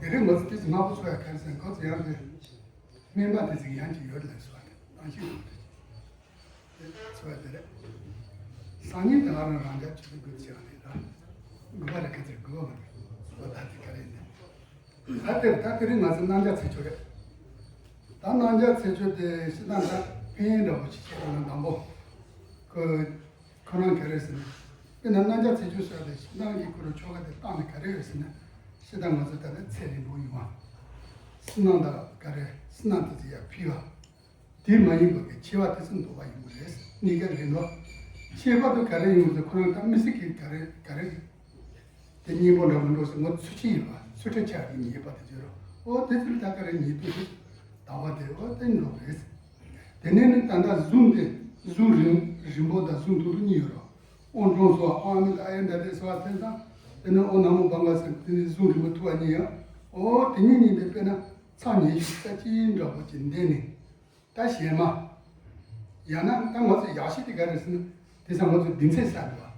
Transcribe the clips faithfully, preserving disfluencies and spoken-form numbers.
དེ་རིང་ང་ཚོ་དེ་ཚོ་ང་པོ་ཚོ་ཡ་ག་རེ་ཟེར་ཁོ་ཚོ་ཡང་དེ་སྨན་པ་དེ་ཚོ་ཡང་གཅིག་ཡོད་ལ་སོ་བ་དེ་ཏང་ཤིང་ཡོད་དེ་ཚོ་ཡ་དེ་རེད། སང་ཉིན་དེ་ང་རང་རང་འཇགས་ཆུ་ཚོད་དགུ་ཚེ་བ་རེད་ད། དགུ་པ་རེད་ག་ཚེ་དགུ་པ་མ་རེད་སོ་ད་དེ་ག་རེ་ཡིན་ད་དེར་ད་དེ་རིང་ང་ཚོ་རྣམ་རྒྱལ་ཚེ་ཆོས་རེད། ད་རྣམ་རྒྱལ་ཚེ་ཆོས་དེ་ཤི་ད་ད་ཕན་ཡོན་འདྲ་པོ་ཞིག་བྱེད་དང་དང་པོ་ཁོ། ཁོ་རང་ག་རེ་ཟེར་ན། དཔེར་ན་རྣམ་རྒྱལ་ཚེ་ཆོས་ཟེར་བ་དེ་ཤི་ད་གི་ཁོ་རང་ཆོ་ག་དེ་བཏང་ནས་ག་རེ་ཡོད་ཟེར་ན། ཤི་ད་ང་ཚོ་ད་ནི་ཚེ་རིང་པོ་ཡོང་བ། བསོད་ནམས་དང་ག་རེ་བསོད་ནམས་དེ་ཚོ་ཡར་ཕུལ་བ། དེ་མ་ཡིན་པ་གི་ཆེ་བ་དེ་ཚོ་འདོགས་པ་ཡིན་པ་རེད། གཉིས་ཀ་རེད་འདུག་ཁྱད་པར་དུ་ག་རེ་ཡོང་ཟེར་ཁོ་རང་ད་མི་སྲིད་ཀྱི་ག་རེ་ག་རེ། དེ་སྙིང་པོ་འདྲ་མི་འགྲོ་ཟེར་ངོ་ཚུལ་ཁྲིམས་ཡོད་པ་ཚུལ་ཁྲིམས་ཆགས་ཀྱི་ཉེས་པ་དེ་བརྗོད་རོགས། ཨོ་དེ་ཚོ་ད་ག་རེ་ཉེས་པ་རེད། དག་པ་དེ་ཨོ་དེ་འགྲོ་རེད། དེ་ནས་ནི་ད་ལྟ་གཟུངས་དེ་གཟུངས་རིང་རིང་པོ་དང་གཟུངས་ཐུང་ཐུང་གཉིས་ཡོད་རོགས། དབང་སྒྲོན་སོགས་དབང་མི་ད་ཨེ་འདྲ་དེ་སོགས་དེ་དང་དེ་ནས་ཨོ་ན་མོ་བང་ག་ཟེར་དེ་ནས་གཟུངས་རིང་པོ་ཐུང་བ་གཉིས་ཡོད། ཨོ་དེ་གཉིས་གཉིས་དེ་དཔེར་ན་ཚར་ཉི་ཤུ་རྩ་གཅིག་འདྲ་པོ་ཅིག་འདས་ནས། ད་གཞན་མ། ཡང་ན་ད་ང་ཚོ་ཡག་ཤོས་དེ་ག་རེ་ཟེར་ན། དེ་ཚོ་ང་ཚོ་གདན་ཚད་ས་འདུག་བ།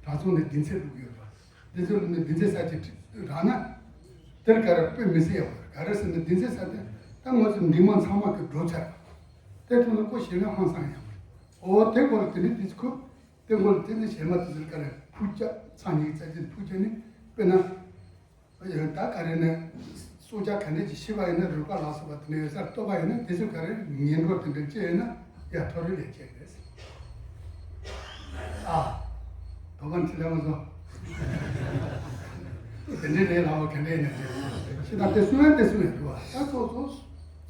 གྲྭ་ཚང་ནས་གདན་ཚད་བླུགས་ཡོད་པ། དེ་ཚོ་ནས་གདན་ཚད་ས་ཅིག་རག་ན། དེར་ག་རེ་དཔེ་མི་སྲིད་ཡག་པོ་རེད། ག་རེ་ཟེར་ན་གདན་ཚད་ས་དེ་ད་ང་ཚོ་འདི་མ་ཚང་མ་གི་འགྲོ་ཚར་བ། དེ་ཐོག་ལ་ཁོ་གཞན་ལ་ཧང་སང་ཡག་པོ་རེད། ཨོ་དེ་སྐོར་ལ་དེ་ནི་དེ་ཚོ་ཁོ། དེ་སྐོར་ལ་དེ་ནི་གཞན་མ་དེ་ཚོ་ག་རེ་ཕུགས་ཀྱ་ཚང་ཉིད་རྩ་ཆེན་ཕུགས་ཀྱ་ནི་དཔེར་ན། ད་ག་རེ་ནས་སྲོག་ཆགས་ག་འདྲ་ཅིག་ཤི་བ་ཡིན་ན་རུས་པ་ལ་སོགས་པ་དེ་འདྲ་ཡོད་སར་གཏོགས་པ་ཡིན་ན་དེ་ཚོ་ག་རེ་ངན་འགྲོ་དེ་འདྲ་སྐྱེ་ཡོད་ན་ཡ་མཐོ་རིས་ལས་སྐྱེ་རེད། ཨ། དོ་པན་ཆི་ལ་མ་སོང་། དེ་འདྲའི་ལས་ལ་བ་ག་འདྲ་ཡིན་ན་ཅི་ཤི་ད་དེ་སུ་ཡང་དེ་སུ་ཡང་རུ་བ་ད་སོ་སོ་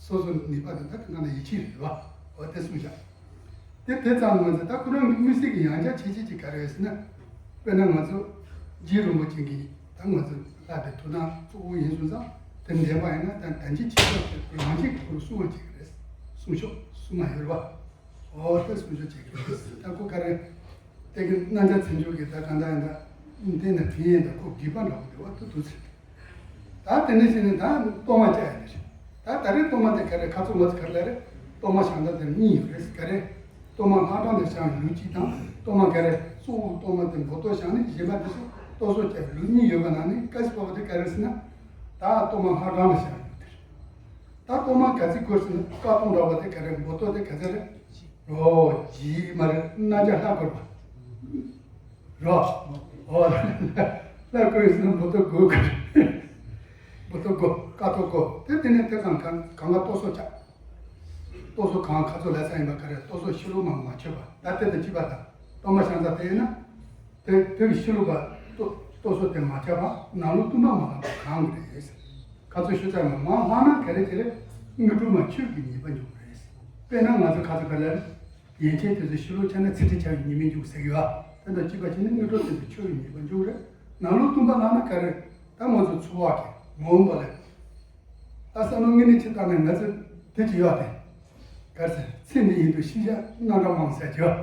སོ་སོ་ནུས་པ་དེ་ད་དེ་ན་ན་ཡིད་ཆེས་རེད་བ་འོ་དེ་སུ་བཞག་དེ་དེ་ཙམ་མ་ཟད་ད་ཁོ་རང་གི་དམིགས་བསལ་གྱི་ཡང་བསྐྱར་བྱེད་ཆེད་ཀྱི་ག་རེ་ཟེར་ན། དཔེར་ན་ང་ཚོ་རྗེ་རིན་པོ་ཆེ་གིས་ད་ང་ཚོ་ལྷ་དེ་ཐུགས་སྣང་གཙོ་བོ་ཡིན་སོང་ཙང་དེ་འདས་པ་ཡིན་ན་ད་ད་ཅི་བྱེད་ཐབས་དེ་རང་བཞིན་གྱི་ཁོ་རང་གསུང་བ་བྱེད་ཀྱི་རེད། གསུང་ཤོག་གསུང་མ་ཡོད་རེད་བ། ཨོ་དེ་གསུང་ཤོག་བྱེད་ཀྱི་རེད། ད་ཁོ་ག་རེ་དེ་གི་རྣམ་རྒྱལ་ཚེ་མཆོག་གིས་ད་གང་ལྟར་ཡིན་ད་དེ་ནས་དེ་ཡིན་ད་ཁོ་དགེ་བ་འདྲ་བོ་རེད་བ་ཐུག་ཐུག་ཚེ། ད་དེ་ནས་བྱས་ནས་ད་གཏོར་མ་བཅའ་ཡ་དེ་རེད། ད་ད་རེས་གཏོར་མ་དེ་ག་རེ་ཁ་ཚུགས་ང་ཚོ་ག་རེ་ལ་རེད། གཏོར་མ་བཞེངས་སྟངས་དེ་གཉིས་ཡོད་རེད། ག་རེ། གཏོར་མ་ལྷ་ཁང་དུ་བཞེངས་ལུགས་གཅིག་དང་གཏོར་མ་ག་རེ་གཙོ་བོ་གཏོར་མ་དེ་མགོ་ཏོ་བཞེངས་ནས་གཞན་པ་དེ་ཚོ་གཏོར་བཟོ་བྱས་ལུགས་གཉིས་ཡོད་པ་ནང་ནས་ཀ་ཤི་པ་པ་དེ་ག་རེ་ཟེར་ན། ད་གཏོར་མ་ལྷ་ཁང་དུ་བཞེངས་ལུགས་དེ་རེད། ད་གཏོར་མ་ག་ཚོད་དགོས་ཟེར་ན་ཀ་གཏོར་འདྲ་བ་དེ་ག་རེ་མགོ་ཏོ་དེ་ག་ཚོད་རེད། རོ། ཇི་མ་རེད་རྣམ་རྒྱལ་ལྷ་བསྐོར་བ། རོ། ཨོ། ལྷ་བསྐོར་ཡོད་ཟེར་ན་མགོ་ཏོ་དགོས་དགོས། མགོ་ཏོ་དགོས་ཀ་ཏོ་དགོས་དེ་དེ་ནས་དེ་གང་གང་གང་ག་གཏོར་བཟོ་བྱ། གཏོར་བཟོ་གང་ག་ཚོད་ལས་ས་ཡིན་པ་ག་རེ་གཏོར་བཟོ་ཕྱི་ལོགས་མ་མ་ཆོད་པ་ད་དེ་དང་གཅིག་པ་དང་གཏོར་མ་བཞེངས་ས་དེ་ཡིན་ན། དེ་དེ་ཕྱི་ལོགས་པ་གཏོར་གཏོར་བཟོ་དེ་མ་ཆོད་པ་ནང་ལོགས་བཏུམ་པ་མ་ལངས་པ་གང་གི་རེད། ཁ་ཚོད་ཤོད་ཚར་མ་མ་ལྷག་ན་ག་རེ་བྱེད་རེད། དངོས་གྲུབ་མ་ཆོས་ཀྱི་ཉེས་པ་འཇོག་གི་རེད། དཔེར་ན་ང་ཚོ་ཁ་ཚོད་ག་ལ་རེད། ཡན་ཆད་དེ་ཚོ་ཕྱི་ལོགས་ཆ་ན་ཚིག་ཁྲི་ཆ་ཡི་ཉི་མའི་མཇུག་ཟེར་གི་ཡོད། དེ་དང་གཅིག་པ་བྱས་ནས་དངོས་གྲུབ་དེ་ཚོ་ཆོས་ཀྱི་ཉེས་པ་འཇུག་རེད། ནང་ལོགས་བཏུམ་པ་ལངས་ན་ག་རེ། ད་ང་ཚོ་འཚོ་བ་གི་མ་འོངས་པ་ལ། ད་བསམ་བློ་དངོས་གནས་ཅི་བཏང་ནས་ང་ཚོ་དེ་ཅི་ཡོད་དེ། ག་རེ་ཟེར་ཚེ་འདི་ཡིན་དུས་ཤི་བྱ་རྣམ་གྲངས་མང་ཟེར་གྱི་ཡོད།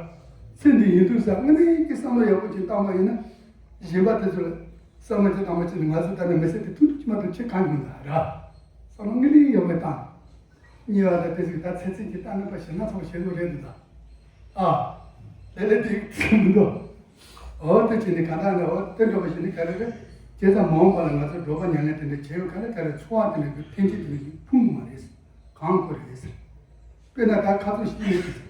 ཚེ་འདི་ཡིན་དུས་ཟེར་དངོས་གནས་ཀྱི་བསམ་བློ་ཡག་པོ་ཅིག་བཏང་བ་ཡིན་ན། གཞན་པ་དེ་ཚོ་ལ་བསམ་བློ་ཅི་བཏང་བ་ཅི་ནས་ང་ཚོ་ད་ནས་མི་ཚེ་དེ་ཐུང་ཐུང་ཅི་མ་གཏོགས་ཆེ་གང་ཡིན་ད་ར། བསམ་བློ་དངོས་གནས་ཡག་པོ་བཏང་། གཉིས་པ་དང་དེ་ཚོ་ད་ཚེ་ཚད་ཀྱི་ལྟ་ནུས་པ་ཞེ་ན་ཚང་བ་ཞེ་དྲག་རེད་འདུག་ད། ཨ། ལས་ལས་དེ་ཚོ་མི་འདུག་འོ་དེ་བྱས་ནས་ག་ད་ནས་འོ་དེ་འགྲོ་བ་ཞིག་ནི་ག་རེ་རེད། བྱས་ཙང་མ་འོངས་པ་ལ་ང་ཚོ་འགྲོ་བ་ཉམས་ལེན་དེ་འདྲ་བྱས་ཡོད་ག་ལ་ག་རེ་འཚོ་བ་དེ་འདྲ་ཡོད་ཐེན་ཅིག་དེ་འདྲ་ཡོད་ཕུང་མ་རེད། གང་དགོས་རེད། དཔེར་ན་ད་ཁ་ཚོན་ཞིག་ཡོད་དེ།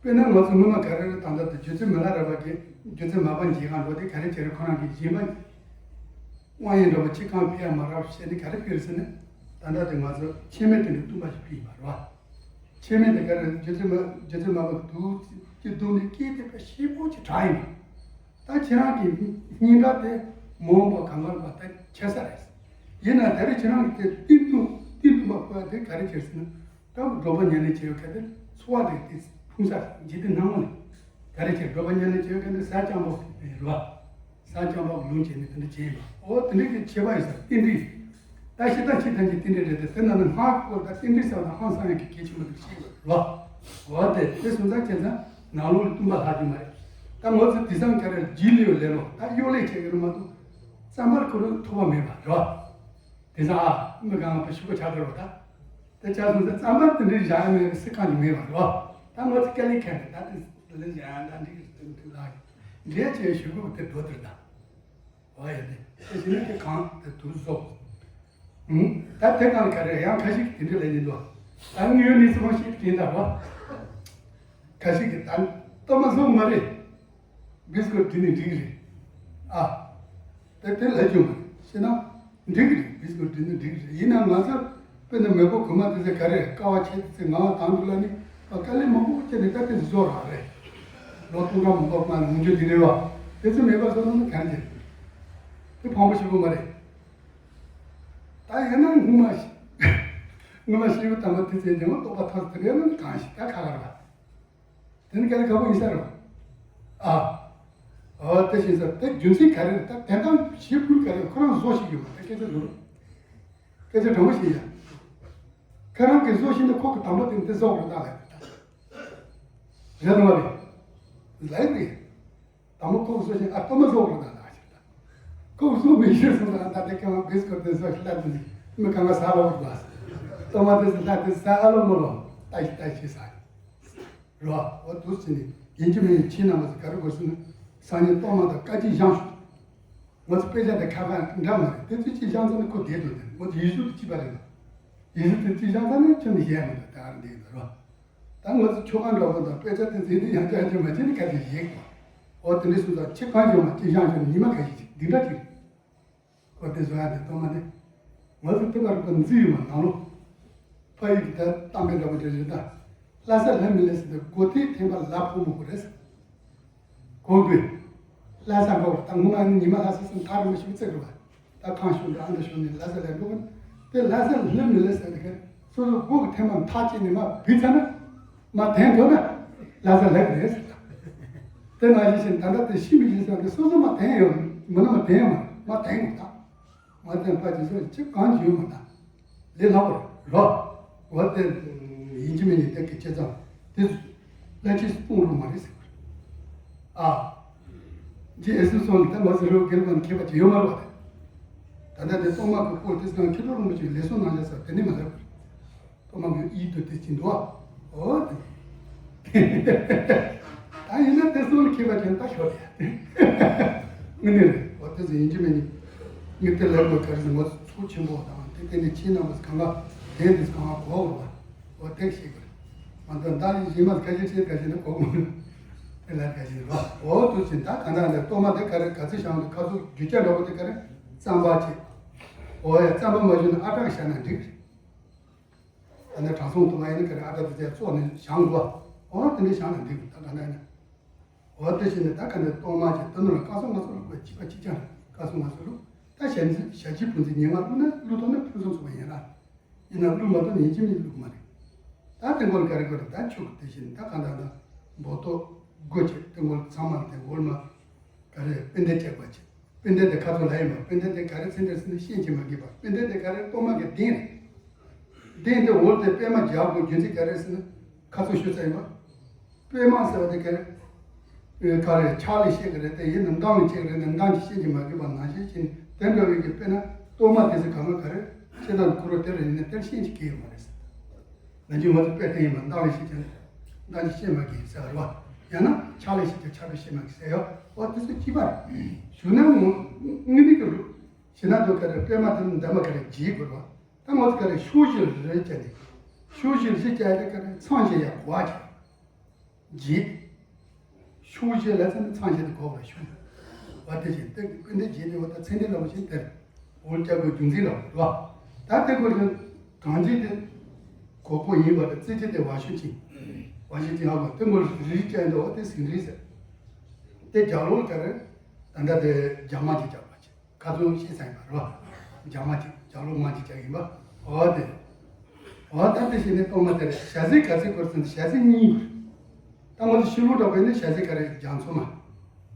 དཔེར་ན་ང་ཚོ་སྔོན་མ་ག་རེ་རེད་ད་ལྟ་དུ་སྒྱུ་རྩལ་མི་ལ་རས་པ་གིས་སྒྱུ་རྩལ་མ་པ་མཇལ་ཁང་འགྲོ་དེ་ག་རེ་བྱས་རེད་ཁོ་རང་གིས་གཞན་པ། དབང་ཡོན་འདྲ་པོ་ཅི་གང་ཕུལ་ཡ་མ་རག་བཤད་ནི་ག་རེ་ཕུལ་ཟེར་ན། ད་ལྟ་དུ་ང་ཚོ་ཕྱེ་མའི་སྟེང་དུ་བཏུམ་པ་ཞིག་ཕུལ་ཡིན་པ་རེད་བ། ཕྱེ་མའི་དེ་ག་རེ་སྒྱུ་རྩལ་མ་སྒྱུ་རྩལ་མ་པ་གིས་དུག་ཅིག་བཏུམས་ནས་སྐད་དེ་དཔེ་ཞིབ་པོ་ཅིག་བྲིས་ཡིན་པ། ད་ཁྱེད་རང་གི་སྙན་གྲགས་དེ་མ་འོངས་པ་གང་ག་ལ་ད་ཁྱད་མཚར་རེད། ཡིན་ན་ད་རེས་ཁྱེད་རང་གི་དེ་ཏིལ་བཏུམ་ཏིལ་བཏུམ་པ་ཕུལ་བ་དེ་ག་རེ་བྱས་ཟེར་ན། ད་འགྲོ་བ་ཉམས་ལེན་བྱེད་ཡོད་མཁན་དེ་འཚོ་བ་རིག་དེ་ཕུང་ས་འཇིག་རྟེན་སྣང་བ་ལས་ག་རེ་བྱེད་འགྲོ་བ་ཉམས་ལེན་བྱེད་ཡོད་མཁན་དེ་ཟས་སྤྱང་པོ་རེད་བ། ཟས་སྤྱང་པོ་ལུང་བྱས་ནས་དེ་འདྲ་བྱས་ཡིན་པ། འོ་དེ་འདྲ་གི་ཁྱད་པར་ཡོད་ས་རྟེན་འབྲེལ། ད་ཤི་དང་འཆི་ཐམས་ཅད་རྟེན་འབྲེལ་རེད་དེ་དེ་ན་ནི་སྔགས་སྐོར་དང་རྟེན་འབྲེལ་ཟེར་བ་དང་ཧང་སང་ཡོད་ཀྱི་གལ་ཆེན་པོ་དེ་ཤེས་དགོས་རེད་བ། འོ་དེ་དེ་སོང་ཙང་བྱས་ཙང་ནང་ལོགས་ལ་བཏུམ་པ་ལྷག་རྒྱུ་མ་རེད། ད་ང་ཚོ་དེང་སང་ག་རེ་རྗེས་ལུས་ལས་ལོ་ད་གཡོ་ལས་བྱེད་ཀྱི་རེད་མ་གཏོགས་རྩམ་པར་ཁོ་རང་ཐོབ་པ་མེད་པ་རེད་བ། དེང་སང་ཨ་མི་གང་ག་ཕ་ཤུ་ག་ཆགས་འགྲོ་བ་ད། དེ་ཆགས་སོང་ཙང་རྩམ་པ་དེ་འདྲའི་བཞག་ཡ་མེད་པའི་སི་ཁང་ཅིག་མེད་པ་རོ། ད་ང་ཚོ་དཀའ་ལས་ཁྱེར་ནས་ད་དེ་ལས་བཞག་ཡ་ད་འགྲིག་གི་དེ་འདུག་ལ། འདྲེས་བྱས་ཞུ་དགོས་དེ་འགྲོ་དེར་ད། འོ་ཡ་དེ་དེ་བཞིན་དེ་གང་དེ་དུ་བཟོ། ཨུང་། ད་དེ་གང་ག་རེ་ཡང་ཁ་ཤས་ཀྱིས་དེ་འདྲ་ལབ་ཀྱིན་འདུག་ད་དངོས་ཡོད་གནས་ཚུལ་ཁོང་ཤེས་ཀྱིན་ད་རོ། ཁ་ཤས་ཀྱིས་ད་གཏོར་མ་བཟོ་མ་རེད། བིས་ཀོ་བྲིས་ནས་འགྲིག་གི་རེད། ཨ། དེ་དེ་ལས་ཀྱང་མ་རེད་ཤེས་ན། འགྲིག་གི་རེད། བིས་ཀོ་བྲིས་ནས་འགྲིག་གི་རེད། ཡིན་ན་ང་ཚོ་དཔེར་ན་མེས་པོ་གོང་མ་དེ་ཚོས་ག་རེ་དཀའ་བ་ཆེ་དེ་ཚོས་ངང་བ་དང་འདུག་ལ་ནི་དཀའ་ལས་མང་པོ་བྱས་ནས་ད་དེ་བཟོ་རག་རེད། ལོ་སྟོང་ཕྲག་མང་པོ་མ་ལ་ངུ་རྒྱུ་དེ་རེད་བ། དེ་ཚོ་མེད་པ་བཟོ་ན་ནི་ག་རེ་བྱེད། དེ་ཕངས་པོ་ཞེ་པོ་མ་རེད། ད་ཡིན་ན་ངོ་མ་ངོ་མ་ཤེས་ཡོན་དམ་པ་དེ་ཚོས་ཉིན་མོ་རྟོགས་པ་ཐོབ་དེ་རེད་ན་གང་ཞིག་ད་ཁ་ཁ་ར། དེ་ནི་གལ་ཁ་པོ་ཡིན་ས་རེད། ཨ། ཨོ་དེ་ཤེས་ས་དེ་རྒྱུ་མཚན་ག་རེ་རེད། ད་དེ་དང་ཞིབ་ཕུལ་ག་རེ་ཁོ་རང་བཟོ་ཞིག་ཡོད་མ་རེད། སྐད་ཆ་འདུག་སྐད་ཆ་དྲང་པོ་ཞིག་ཡ། ཁ་རང་གིས་བཟོ་ཤེས་ན་ཁོ་གི་དམ་པ་དེ་ནི་དེ་བཟོ་དགོས་ད་ལ། རེད་དམ་པ་རེད། ལའི་རེད། དང་པོ་ཁོག་བཟོ་ཞིང་ཨ་སྟོད་མ་བཟོ་དགོས་ན་ལ་ཞིག་ད། ཁོག་བཟོ་མི་ཤེས་སོང་ན་ད་དེ་ཀ་བ་བེས་ཀོ་དེ་བཟོ་ཞིག་ལ་དེ་མི་གང་ག་ཟ་ལོ་བ། སྟོད་མ་དེ་ཟ་ལ་དེ་ཟ་ཨ་ལོ་མོ་ལོ་ལྟ་ཞིག་ལྟ་ཞིག་ཟ། རོ་འོ་དུ་ཟིན་ནས་ཡིན་གྱི་མིན་ཁྱེད་རྣམ་པ་ཚོ་ག་རེ་དགོས་ཟེར་ན། སང་ཉིན་གཏོར་མ་དང་བཀའ་སྤྱི་བཞེངས་ཤོག་ང་ཚོ་དཔེ་ཆ་དེ་ཁ་ཁ་འདྲ་མ་རེད། དེ་ཚོ་གཅིག་བཞེངས་ཚར་ན་ཁོ་བསྡད་འདུག་དེ་ང་ཚོ་ཡིག་གཟུགས་དེ་གཅིག་པ་རེད་ལ། ཡིག་གཟུགས་དེ་གཅིག་བཞེངས་ཚར་ན་ཁྱོན་ནས་གཞན་མི་འདུག་ད་ག་རེ་བསྡད་ཡོད་རོ། ད་ང་ཚོ་ཆོ་ག་འདྲ་པོ་དང་དཔེ་ཆ་དེ་འཛིན་དུས་ཡང་བསྐྱར་ཡང་བསྐྱར་མ་བྱས་ནས་ཁ་ཅིག་ཡིག་པ། འོ་དེ་འདྲ་སོང་ཙང་ཁྱེད་གང་བྱུང་བ་ཅི་བཞག་བྱུང་ཉི་མ་ཁ་ཤས་ཤིག་འདི་འདྲ་ཅིག་འོ་དེ་བཟོ་ཡ་དེ་གཏོར་མ་དེ། ང་ཚོ་དེ་བར་གོ་འཛི་ཡོད་མ་ནང་ལོ། ཕ་ཡུལ་གྱི་ད་གཏམ་དཔེ་འདྲ་པོ་དེ་རེད་ད། ལྷ་ས་ལྷ་མི་ལས་ཟེར་ཏེ་སྒོ་ཐེག་འཐེན་པ་ལ་ཕོག་མོ་གོ་རེད་ཟེར། གོང་དུས། ལྷ་ས་འགྲོ་བ་དང་ངོ་མ་ནི་ཉི་མ་ལྷ་ས་སུ་མཐའ་རིང་མ་ཞིག་བརྩེགས་འགྲོ་བ། ད་ཁང་ཤོང་འདྲ་ཨ་འདྲ་ཤོང་ནས་ལྷ་ས་ལ་འགྲོ་གི་དེ་ལྷ་ས་ལྷུན་མི་ལ་ཟེར་དེ་སོ་སོ་སྒོ་གི་ཐེམ་མ་མཐའ་བཅད་ནས་མ་བུད་ཚར་ན་མ་དེང་དགོས་ན་ལྷ་ས་ལྷག་རེད་ཟེར། དེ་ན་ཡིན་ཞིང་ད་ལྟ་དེ་ཤི་མི་ཡིན་ཟེར་དེ་སོ་སོ་མ་དེང་ཡོད་མི་ན་མ་དེང་མ་མ་དེང་དགོས་ད། མ་དེང་པ་ཅི་ཟེར་ཅི་གང་བྱུང་མ་ད། ལས་སླ་པོ་རེད་རོ། འོ་དེ་ཡིན་གཅིག་མིན་གཉིས་དེ་གི་བྱས་ཙང་དེ་བླ་ཆེན་སྤུངས་རུ་མ་རེད་ཟེར་བ་རེད། ཨ། རྗེ་ཨེ་སུ་སོང་ད་ང་ཚོ་རོ་དགེ་རུ་མཁས་པ་ཅིག་ཡོད་མ་རེད་བ་རེད། ད་ལྟ་དེ་གཏོར་མ་གི་སྐོར་དེ་སང་ཁྱི་ལོ་རིན་པོ་ཆེ་ལས་སོང་གནང་བྱ་ས་དེ་ནི་མ་ལབ་པ་རེད། གཏོར་མ་གི་ཡིད་དུ་དེ་ཅི་འདུག་ཨ། འོ་དེ། ད་ཡིན་ན་དེ་སོང་མཁས་པ་ཅན་ད་ཤོར་ཡ་དེ། དངོས་གནས་རེད། འོ་དེ་ཚོ་ཡིན་གཅིག་མིན་གཉིས། ངས་དེ་ལབ་དགོས་ག་རེ་ཟེར་ང་ཚོ་ཚོགས་ཆེན་པོ་དང་དེ་དེ་ནས་ཁྱེད་རྣམ་པ་གང་ག་དེ་འདི་གང་ག་གོ་བ། འོ་དེ་ཤེས་དགོས། མ་གཏོགས་ད་ཡིན་མ་ག་ཤེད་ཤེད་ག་ཤེད་ན་གོ་མ། དེ་ལ་ག་ཤེད་རོ། འོ་དུ་ཕྱིན་ད་ག་ན་ལས་གཏོར་མ་དེ་ག་རེ་ག་ཚོད་བཞག་འདུག་ཁ་ཚུགས་རྒྱུ་ཆ་འདྲ་པོ་དེ་ག་རེ་རྩམ་པ་ཅིག་འོ་ཡ་རྩམ་པ་མ་བཞུ་ན་ཨ་ཀྲག་བཞག་ན་འགྲིག་ད་ནི་དྲང་སྲོང་དུ་མ་ཡིན་ན་ག་རེ་ཨ་ཀྲག་དེ་ཚོ་བཙོག་ནས་བཞག་འདུག་འོ་དེ་འདྲ་བཞག་ན་འགྲིག་ད་ག་ན་ཡིན་ན། འོ་དེ་བཞིན་ནི་ད་ག་ནས་གཏོར་མ་ཅིག་དེ་ནང་ལ་བཀའ་སྲུང་མ་སྲུང་ལ་བཀོད་ཅིག་པ་ཅིག་ཀྱང་བཀའ་སྲུང་མ་སྲུང་ལུགས་ད་ཞལ་འཛིན་ཞལ་གྱིས་བུ་འཛིན་ཉེ་མ་བླུགས་ན་བླུགས་ཐུབ་ན་ཕུན་སུམ་ཚོགས་པ་ཡིན་ར། ཡིན་ན་བླུགས་མ་ཐུབ་ན་ཡིན་གཅིག་མིན་བླུགས་མ་རེད། ད་དེ་འགོར་ག་རེ་དགོས་རེད་ད་ཆུ་གི་དེ་བཞིན་ད་ག་འདྲ་ད་འབོ་ཏོ་སྒོ་ཅིག་དེ་འགོར་ཚང་མ་དེ་འོལ་མ་ག་རེ་དཔེ་འདྲ་བཅག་པ་ཅིག་དཔེ་འདྲ་དེ་ཁ་ཚོ་ལ་ཡིན་པ་དཔེ་འདྲ་དེ་ག་རེ་ཚེ་འདྲ་ཟིན་ན་ཤེས་ཀྱི་མ་གི་པ་དཔེ་འདྲ་དེ་ག་རེ་གཏོར་མ་གི་གདན་རེད། གདན་དེ་འོལ་དེ་པད་མ་རྒྱག་དགོས་རྒྱུ་མཚན་ག་རེ་ཟིན་ན་ཁ་ཚོ་ཤོད་ཚ་ཡིན་པ། པད་མ་ཟེར་བ་དེ་ག་རེ། ག་རེ་ཕྱག་ལས་བཤད་གི་རེད་དེ་ཡིན་ན་མདངས་ལས་བཤད་གི་རེད་ན་མདངས་ཀྱིས་བཤད་ཀྱི་མ་དགོས་པ་ནང་བཞིན་བྱས་ནས་དེ་འདྲ་བའི་གི་དཔེར་ན་གཏོར་མ་དེ་ཚོ་གང་ལ་ག་རེ་བཤད་སྟངས་ཁོ་རང་དེ་རེད་ཡིན་ན་དེར་ཤེས་ཀྱི་གི་ཡོད་མ་རེད་ཟེར། ན་ཅི་ང་ཚོ་དཔེ་དེ་ཡིན་པ་མདངས་ལས་བཤད་ཀྱང་མདངས་ཀྱིས་བཤད་མ་གི་ཟེར་བ་རེད་བ། ཡང་ན་ཕྱག་ལས་བཤད་ཀྱང་ཕྱག་པས་བཤད་མ་གི་ཟེར་ཡོད་བ་དེ་ཚོ་གཅིག་པ་རེད། ཞུ་ན་ངོ་དངོས་གནས་ཀྱི་རུ་ཞེ་ན་དུ་ག་རེ་པད་མ་དེ་ནི་འདབ་མ་ག་རེ་རྗེས་དགོས་རེད་བ། ད་ང་ཚོ་ག་རེ་ཕྱོགས་བཞིར་རེ་བྱས་ནས་ཕྱོགས་བཞིར་རེ་བྱས་ཏེ་ག་རེ་མཚམས་བཞི་ཡང་གོ་བ་བྱས། རྗེས། ཕྱོགས་བཞི་ལ་ཚ་ནི་མཚམས་བཞི་དེ་གོ་བ་ཕྱོགས། བ་དེ་བཞིན་དེ་དཔེ་འདི་རྗེས་དེ་བ་ད་ཚེ་འདི་ལ་བ་ཞིག་དེར་འོལ་རྒྱག་དགོས་རྒྱུ་མཚན་ལ་བ་ད་དེ་གོ་ཞིང་གང་ཅི་དེ་གོ་གོ་ཡིན་པ་དེ་རྩེ་གཅིག་དེ་བ་ཤུ་ཅིང་བ་ཤུ་ཅིང་ཧ་གོ་དེ་མོ་རིགས་ཅན་དུ་བ་དེ་ཟིན་རིགས་ཟེར། དེ་རྒྱ་ལོ་ག་རེ་ད་ལྟ་དེ་རྒྱ་མ་ཅིག་རྒྱག་པ་ཅིག་ཁ་ཚོན་ཤེས་ཚར་ཡིན་པ་རེད་བ། རྒྱ་མ་ཅིག་རྒྱ་ལོ་མ་ཅིག་རྒྱག་ཡིན་པ། འོ་དེ། འོ་ད་དེ་བཞིན་ནས་གཏོར་མ་དེར་ཞལ་ཟས་ག་ཚོད་དགོས་ཟིན་ཞལ་ཟས་གཉིས་དགོས། ད་ང་ཚོ་ཕྱི་ལོགས་འདྲ་པོ་ཡིན་ན་ཞལ་ཟས་ག་རེ་རྒྱ་མཚོ་མ།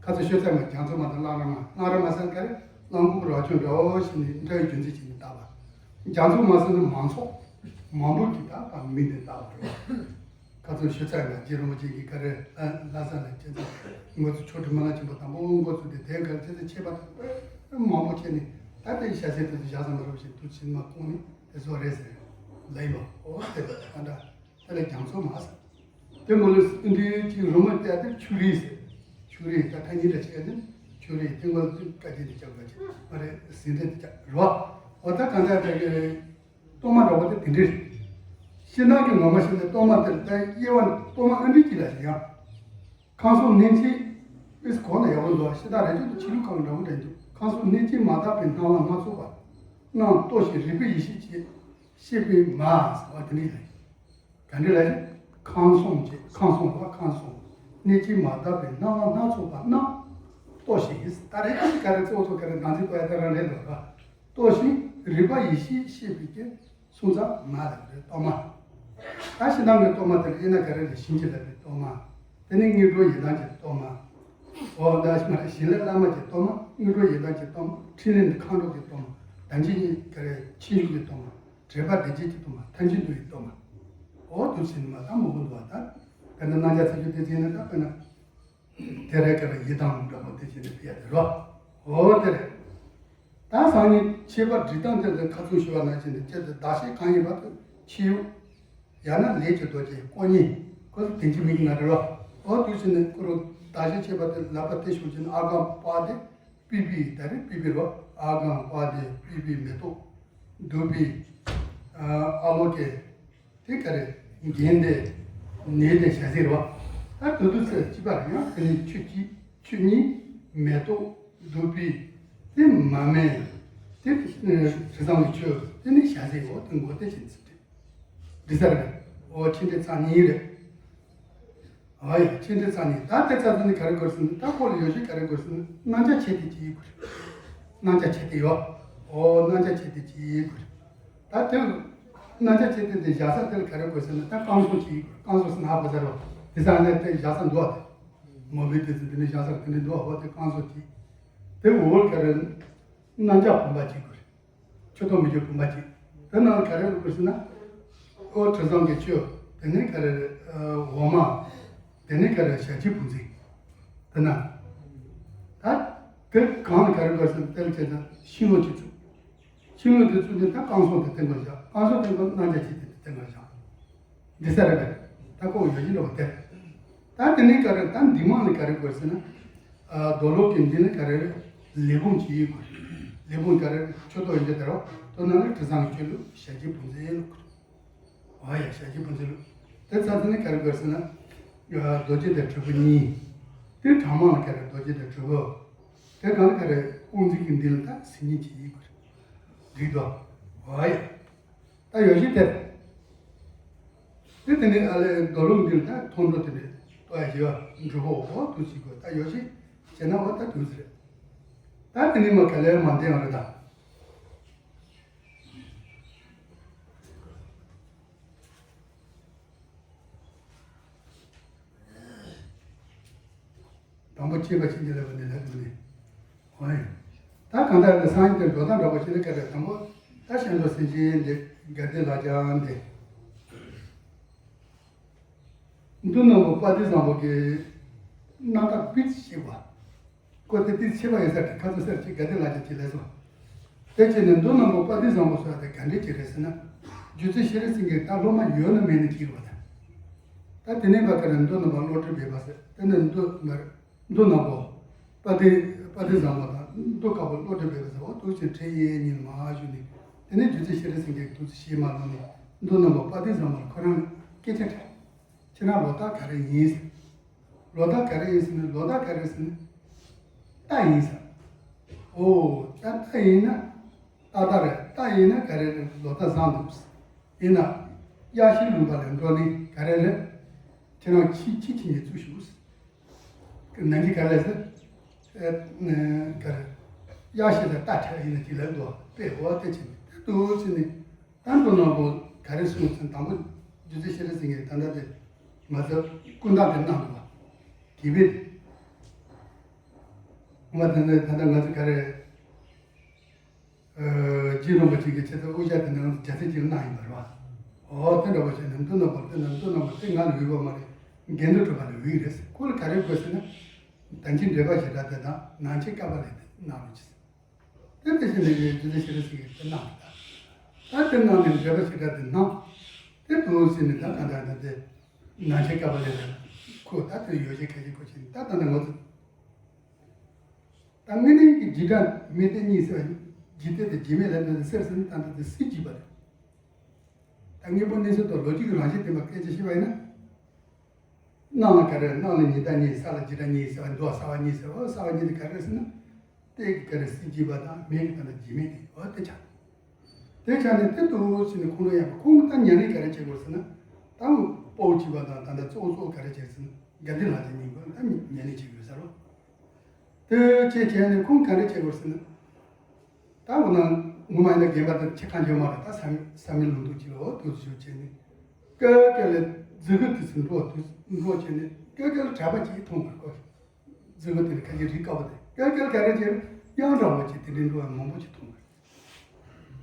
ཁ་ཚོན་ཤོད་ཚར་མ་རྒྱ་མཚོ་མ་དང་གླང་ར་མ་གླང་ར་མ་ཟེར་ག་རེ་གླང་གོག་ར་ཆུང་འདྲ་བོ་ཞིག་ནས་འདྲ་བའི་རྒྱུ་མཚན་ཞིག་ནས་བཏགས་པ། རྒྱ་མཚོ་མ་ཟེར་ན་མང་ཚོགས་མང་པོ་གིས་ད་མིང་དེ་བཏགས་པ་རེད། ཁ་ཚོན་ཤོད་ཚར་ཡང་རྗེ་རིན་པོ་ཆེ་གིས་ག་རེ་ལྷ་ས་ལ་ཁྱེད་ཚོ་ང་ཚོ་ཆོས་ཁྲིད་མི་ལ་ཆེན་པོ་དང་པོ་འགོ་ཚུགས་ཏེ་དེ་གར་ཁྱེད་ཚོ་ཆད་པ་དང་པོ་མང་པོ་ཁྱེད་ནས་ད་ལྟའི་ཞལ་ཟས་དེ་ཚོ་བཞག་ས་མ་རེད་ཞེས་དུ་ཕྱིན་མ་ཁོང་ནས་དེ་ཚོ་རེད་ཟེར་ལབ་ཡིན་པ། འོ་དེ་ད་འདྲ་དེ་ལ་རྒྱ་མཚོ་མ་ཟེར། དེ་མོ་ལ་འདི་ཅིག་རུ་མ་དེ་ཨ་དེ་ཆུ་རིས་ཟེར། ཆུ་རིས་ད་ཐ་སྙད་འདྲ་ཆེ་ག་དེ་ཆུ་རིས་དེ་མོ་ལ་དེ་བཀའ་རྒྱན་དེ་ཆགས་པ་ཅིག་མ་རེད་ཟིན་རེད་དེ་ཆགས་རེད་བ། འོ་ད་གང་ལྟར་དེ་གི་གཏོར་མ་འདྲ་བོ་དེ་དེ་འདྲས་རེད། ཕྱི་ནང་གི་ངོ་མ་བཤད་ན་གཏོར་མ་དེར་ད་དབྱེ་བ་གཏོར་མ་ཨ་འདྲས་ཅིག་ལ་ཞིག་ཡང་། ཁང་གསུམ་གནད་གཅིག་ཨིས་གོ་ན་ཡག་པོ་འདུག་ཤི་ད་རེ་ཅིག་ཏུ་ཕྱི་ལུགས་གང་འདྲ་བོ་འདྲ་འདུག་ཁང་གསུམ་གནད་གཅིག་མ་དག་པའི་སྣང་བ་སྣ་ཚོགས་པ་རྣམས་གཏོར་ཞིང་རིག་པའི་ཡེ་ཤེས་ཀྱིས་ཤེས་པའི་མ་ཟེར་བ་དེ་འདྲས་ལ། ག་འདྲ་ལ་ཁང་གསུམ་གྱི་ཁང་གསུམ་པ་ཁང་གསུམ་གནད་གཅིག་མ་དག་པའི་སྣང་བ་སྣ་ཚོགས་པ་རྣམས་གཏོར་ཞིང་ད་རེས་ཀྱི་ག་རེ་གཙོ་བོ་ག་རེ་ནང་ཚིག་པ་ཡ་ད་རང་རེད་ལ་ར་གཏོར་ཞིང་རིག་པ་ཡེ་ཤེས་ཤེས་པའི་རྐྱེན་སོང་ཙང་མ་ལ་རེད་གཏོར་མ། ད་ཕྱི་ནང་གི་གཏོར་མ་དེ་ལ་དབྱེ་ན་ག་རེ་ལ་བྱིན་གྱིས་བརླབས་པའི་གཏོར་མ། དེ་ནས་སྔོན་འགྲོ་ཡི་དམ་གྱི་གཏོར་མ། འོ་ད་ཕྱི་མ་ཞིང་ལས་བླ་མ་གྱི་གཏོར་མ་སྔོན་འགྲོ་ཡི་དམ་གྱི་གཏོར་མ་འཕྲིན་ལས་མཁའ་འགྲོ་གི་གཏོར་མ་དམ་ཅན་གྱི་ག་རེ་ཁྱིམ་བཞུགས་ཀྱི་གཏོར་མ། དྲེགས་པ་བདེ་བྱེད་ཀྱི་གཏོར་མ་ཐམས་ཅད་འདུལ་བའི་གཏོར་མ། འོ་དུ་ཕྱིན་མ་ད་མོ་གུ་འདུག་བ་ད། དཔེར་ན་རྣམ་གཞག་ཚིག་སྦྱོར་དེ་བྱས་ན་ད་དཔེར་ན། དེ་རེ་ཀ་ར་ཡི་དམ་འདྲ་པོ་དེ་བྱས་ན་ཕི་ཡ་དེ་རོ། འོ་དེ་རེད། ད་སང་ཉིན་ཁྱད་པར་སྒྲིག་སྟངས་དེ་ལ་ཁ་ཚུན་ཞུ་བ་ནང་བཞིན་དུ་ཁྱེད་དུ་བདག་བཤད་གང་ཡིན་པ་དུ་ཕྱི་ཡུལ། ཡང་ན་ལས་ཀྱི་རྡོ་རྗེ་ཀོ་ཉིད་ཁོ་ཚོ་དེ་འཇིགས་མིག་ན་རེ་རོ། འོ་དུ་ཕྱིན་ནས་ཁོ་རོ་བདག་བཤད་ཁྱད་པར་དེ་ལ་པ་དེ་ཞུ་ཅིན་ཨ་ག་པ་དེ། པི་པི་ད་རེས་པི་པི་རོ། ཨ་ག་པ་དེ་པི་པི་མེ་ཏོག་བདུག་པའི་ཨ་ལོ་ཀེ། དེ་ག་རེ་རྒྱན་དེ་ནས་དེ་བྱ་ཟེར་རོ། ད་དུ་དུ་ཚེ་གཅིག་པ་རེད་ཡང་དེ་ནས་ཆུ་གཅིག་ཆུ་གཉིས་མེ་ཏོག་བདུག་པའི་དེ་མ་སྨད་དེ་དྲི་བཟང་གི་ཆུ་དེ་ནས་བྱ་ཟེར་རོ། དེ་མགོ་དེ་བྱིན་ཚུལ་དེ་འདི་ས་རེད། འོ་ཆེ་འདྲེ་ཚ་གཉིས་རེད། ཨ་ཡ་ཆེ་འདྲེ་ཚ་ནི་ད་དེ་ཚ་ཚ་ནི་ག་རེ་དགོས་ཟེར་ན་ད་ཁོ་ལ་ཡོད་ཤེས་ག་རེ་དགོས་ཟེར་ན་རྣམ་གཞག་ཆེ་དེ་གཅིག་དགོས་རེད། རྣམ་གཞག་ཆེ་དེ་ཡོད། ཨོ་རྣམ་གཞག་ཆེ་དེ་གཅིག་དགོས་རེད། ད་དེ་རྣམ་གཞག་ཆེ་དེ་དེ་བཞག་ས་དེ་ལ་ག་རེ་དགོས་ཟེར་ན་ད་རྐང་སོ་གཅིག་དགོས་རེད། རྐང་སོ་ཟེར་ན་ཧ་གོ་ས་རེད། དེ་ས་ནས་དེ་བཞག་ས་འདུག་ཨ་དེ་མོ་བི་དེ་ཚོ་དེ་ནས་བཞག་ས་དེ་འདྲ་འདུག་ཨ། ཨོ་དེ་རྐང་སོ་གཅིག་དེ་འོ་ག་རེ་རྣམ་གཞག་བུམ་པ་གཅིག་དགོས་རེད། ཆོས་ཐོག་མི་འགྱུར་བུམ་པ་གཅིག་དེ་ནང་ག་རེ་དགོས་ཟེར་ན། ཨོ་དྲི་བཟང་གི་ཆོས། དེ་ནས་ག་རེ་རེད། འོ་མ། དེ་ནས་ག་རེ་ཞལ་གྱི་བུ་འཛིན། དེ་ན། ད། དེ་གང་ལ་ག་རེ་དགོས་ཟེར་ན་དེ་ལ་བྱས་ན་ཤིང་ལོ་གཅིག་བཙུགས། ཤིང་ལོ་དེ་བཙུགས་ནས་ད་རྐང་སོ་དེ་སྟེང་ག་བཞག་རྐང་སོ་སྟེང་ག་རྣམ་གཞག་གཅིག་དེ་སྟེང་ག་བཞག་འདི་ས་རེད་པས། ད་ཁོ་ཡོད་ཀྱི་འགྲོ་བ་དེ། ད་དེ་ནས་ག་རེ་ད་འདི་མང་ལ་ག་རེ་དགོས་ཟེར་ན། རྡོ་ལོག་གི་འདི་ལ་ག་རེ་རེད། ལས་བུམ་གཅིག་དགོས་རེད། ལས་བུམ་ག་རེ་ཆོས་ཐོག་ཡིན་གྱི་དེ་རོ། དོ་ན་ལ་དྲི་བཟང་གི་ཆོས་ལུགས་ཞལ་གྱི་བུ་འཛིན་ལུགས། ཨ་ཡ་ཞལ་གྱི་བུ་འཛིན་ལུགས། དེ་ཚ་ཚ་ནི་ག་རེ་དགོས་ཟེར་ན། རྡོ་རྗེ་དང་དྲིལ་བུ་གཉིས། དེ་གྲངས་མང་ལ་ག་རེ་རྡོ་རྗེ་དང་དྲིལ་བུ། དེ་གང་ལ་ག་རེ་དབུ་འཛིན་གྱི་འདི་ལ་ད་སིལ་སྙན་གཅིག་དགོས་རེད། འགྲིག་དོ། ཨ་ཡ། ད་ཡོད་ཤེས་དེ། དེ་དེ་ནས་ཨ་ལས་རྡོ་ལུང་འདིར་ད་མཐོང་གྲོལ་དེ་ནས་ལྟོ་ཡ་ཞེས་པ་འགྲུབ་བོ་འོ་དུ་ཞིག་དགོས། ད་ཡོད་ཤེས་བྱས་ན་འོ་ད་དུས་ཟེར། ད་དེ་ནས་མ་ག་ལས་མ་འདས་པ་རེད་ད། དང་པོ་ཁྱད་པར་ཕྱིན་ཅི་ལེགས་པ་ནི་ལེགས་པ་ནི། འོ་ཡ། ད་གང་ལྟར་ནི་སངས་རྒྱས་དེ་འགྲོ་སྟངས་འདྲ་པོ་ཞིག་ནི་སྐད་ཆ་དང་པོ་ད་ཤིང་ལོ་སེང་ཆེན་འདི་དགའ་ལྡན་ལ་རྒྱ་འདི། མདོ་ནང་པོ་དཔལ་ལྡན་བཟང་པོ་གི་རྣམ་ཐར་དཔེ་ཆ་ཞིག་པ། ཁོ་དེ་དུས་ཆེ་བ་ཡིན་ས་དེ་ཁ་ཚོ་སེར་གྱི་དགའ་ལྡན་ལ་རྒྱ་གྱི་ལས་སོ། དེ་བྱས་ནས་མདོ་ནང་པོ་དཔལ་ལྡན་བཟང་པོ་ཟེར་བ་དེ་ག་འདྲས་ཀྱི་རེད་ཟེར་ན། རྗེ་བཙུན་ཤེས་རིག་སེང་གེ་ད་སློབ་མ་ཡོད་ན་མེད་ན་ཅིག་རེད་པ་དང་། ད་དེ་ནས་བ་ཀ་ར་མདོ་ནང་པ་བློ་གྲོས་སྦས་པ་ཟེར་དེ་ནས་མདོ་མར། མདོ་ནང་པོ། དཔལ་ལྡན་དཔལ་ལྡན་བཟང་པོ་དང་མདོ་དཀར་པོ་བློ་གྲོས་སྦས་པ་ཟེར་བ་དུ་ཆེན་ཁྲིད་ཡས་གཉིས་མ་ཞུ་ནས་དེ་ནས་རྗེ་བཙུན་ཤེས་རིག་སེང་གེ་དུ་ཚོ་ཤེས་མ་ལོ་ནས་མདོ་ནང་པོ་དཔལ་ལྡན་བཟང་པོར་ཁོ་རང་སྐད་ཆ་དྲིས། ཁྱེད་རང་ལོ་རྟགས་ག་རེ་ཡིན་ཟེར། ལོ་རྟགས་ག་རེ་ཡིན་ཟེར་ན་ལོ་རྟགས་ག་རེ་ཟེར་ན། རྟ་ཡིན་ཟེར། ཨོ་ད་རྟ་ཡིན་ན། རྟ་རྟ་རེད། རྟ་ཡིན་ན་ག་རེ་རེད། ལོ་རྟགས་བཟང་འདུག་ཟེར། ཡིན་ན། གཡག་ཤིང་ལུང་པ་ལ་འགྲོ་ནི་ག་རེ་རེད། ཁྱེད་རང་ཁྱི་ཁྱི་ཁྱི་ཉིད་བཙུགས་ཤོག་ཟེར། ནང་གི་ག་ལས་ཟེར། ཨེ། ག་རེ། གཡག་ཤི་ལ་རྟ་ཁྲ་ཡིན་ན་ཅི་ལ་འདུག་པས་འོ་དེ་ཕྱིན་ནས་ད་དུ་ཕྱིན་ནས་ད་མདོ་ནང་པོ་ག་རེ་གསུངས་ཟིན་དང་པོ་རྗེ་བཙུན་ཤེས་རིག་སེང་གེ་ད་ལྟ་དེ་ང་ཚོ་ཀུན་བརྟགས་དེ་གནང་འདུག་པ། དེ་བས། ང་ད་ལྟ་ད་ལྟ་ང་ཚོ་ག་རེ། རྗེ་རིན་པོ་ཆེ་གིས་ཆེད་དུ་དབུ་ཞྭ་དེ་ནང་རྒྱ་ཚད་ཅིག་གནང་ཡིན་པ་རེད་བ། འོ་དེ་འདྲ་བ་བྱས་ནས་མདོ་ནང་པར་དེ་ནང་མདོ་ནང་པར་དེ་ང་ལ་འོས་པ་མ་རེད། དགེ་འདུན་གྲུབ་པ་ལ་འོས་ཡིན་རེད། ཁོ་ལ་ག་རེ་དགོས་ཟེར་ན། དམ་ཅན་འགྲེལ་པ་བྱེ་བྲག་དེ་དང་ནང་ཆེན་བཀའ་པ་ལས་དེ་གནང་རོགས་གྱིས། དེ་དེ་བཞིན་ནས་རྗེ་བཙུན་ཤེས་རིག་སེང་གེས་དེ་གནང་གི་ད། ད་དེ་གནང་ནས་འགྲེལ་པ་བྱེ་བྲག་དེ་གནང་། དེ་དུ་ཟིན་ནས་ད་གང་ལྟར་ད་དེ་ནང་ཆེན་བཀའ་པ་ལས་དེ་ཁོ་ད་དེ་ཡོ་བྱད་གལ་ཆེན་ཁོ་ཆེན་ད་ད་ནས་ང་ཚོ། ད་དངོས་གནས་ཀྱི་འཇིགས་སྐྲག་མི་དེ་གཉིས་ཟེར་བ་ཡིན། འཇིག་རྟེན་དང་འཇིག་མེད་ལ་འདོད་དེ་གསེར་ཟེར་ན་ད་ལྟ་དེ་སྲིད་འཇིག་པ་རེད། ད་དངོས་པོ་གནས་ཚུལ་དང་ལོ་རྒྱུས་ཀྱི་རང་བཞིན་ལྡན་པ་སྐད་ཆ་བཤད་པ་ཡིན་ན། སྣང་ལ་ག་རེ། སྣང་ལ་ཉི་ཟླ་གཉིས། ས་ལ་འཇིག་རྟེན་གཉིས་ཟེར་བ། འདུག་གསལ་བ་གཉིས་ཟེར་བ། གསལ་བ་གཉིས་དེ་ག་རེ་ཟེར་ན། གཏན་གྱི་ག་རེ་སྲིད་འཇིག་པ་དང་མེད་ཀྱི་ད་ལྟ་འཇིག་མེད་དེ། འོ་དེ་ཆགས། དེ་ཆགས་ནས་དེ་ལྟ་བུ་ཟེར་ནས་ཁོང་ཁྲོ་ཡག་པོ། ཁོང་ད་ཉན་ནས་ག་རེ་བྱེད་དགོས་ཟེར་ན། ད་དཔའ་བོ་སྐྱེས་པ་དང་ད་ལྟ་གཙོ་བོ་གཙོ་བོ་ག་རེ་བྱེད་ཟེར་ན། དགའ་ལྡན་ལྷ་བཅས་གཉིས་པོ་ད་ཉན་ནས་བྱེད་དགོས་ཟེར་རོ། དེ་བྱས་བྱས་ནས་ཁོང་ག་རེ་བྱེད་དགོས་ཟེར་ན། ད་འོ་ན་ངོ་མ་ཡིན་ན་རྒན་པ་དང་ཁྱི་ཁ་འཇོག་མ་རེད། ད་ས་མི་ས་མི་ལུང་འདུག་ཅིག་ལ་འོ་དུས་སུ་བྱས་ནས། ཀ་ཀ་ལ་རྫི་གུ་དུས་སུ་འགྲོ་དུས་འགྲོ་བྱས་ནས་ཀ་ཀ་ལ་གྲྭ་པ་གཅིག་མཐོང་བར་གོ། རྫི་གུ་དེ་ལ་ཁ་ཅིག་རིགས་དཀར་པོ་དེ། ཀ་ཀ་ལ་ག་རེ་བྱས། གཡང་འདྲ་བོ་ཅིག་དེ་འདྲའི་འགྲོ་བ་མང་པོ་ཅིག་མཐོང་བར།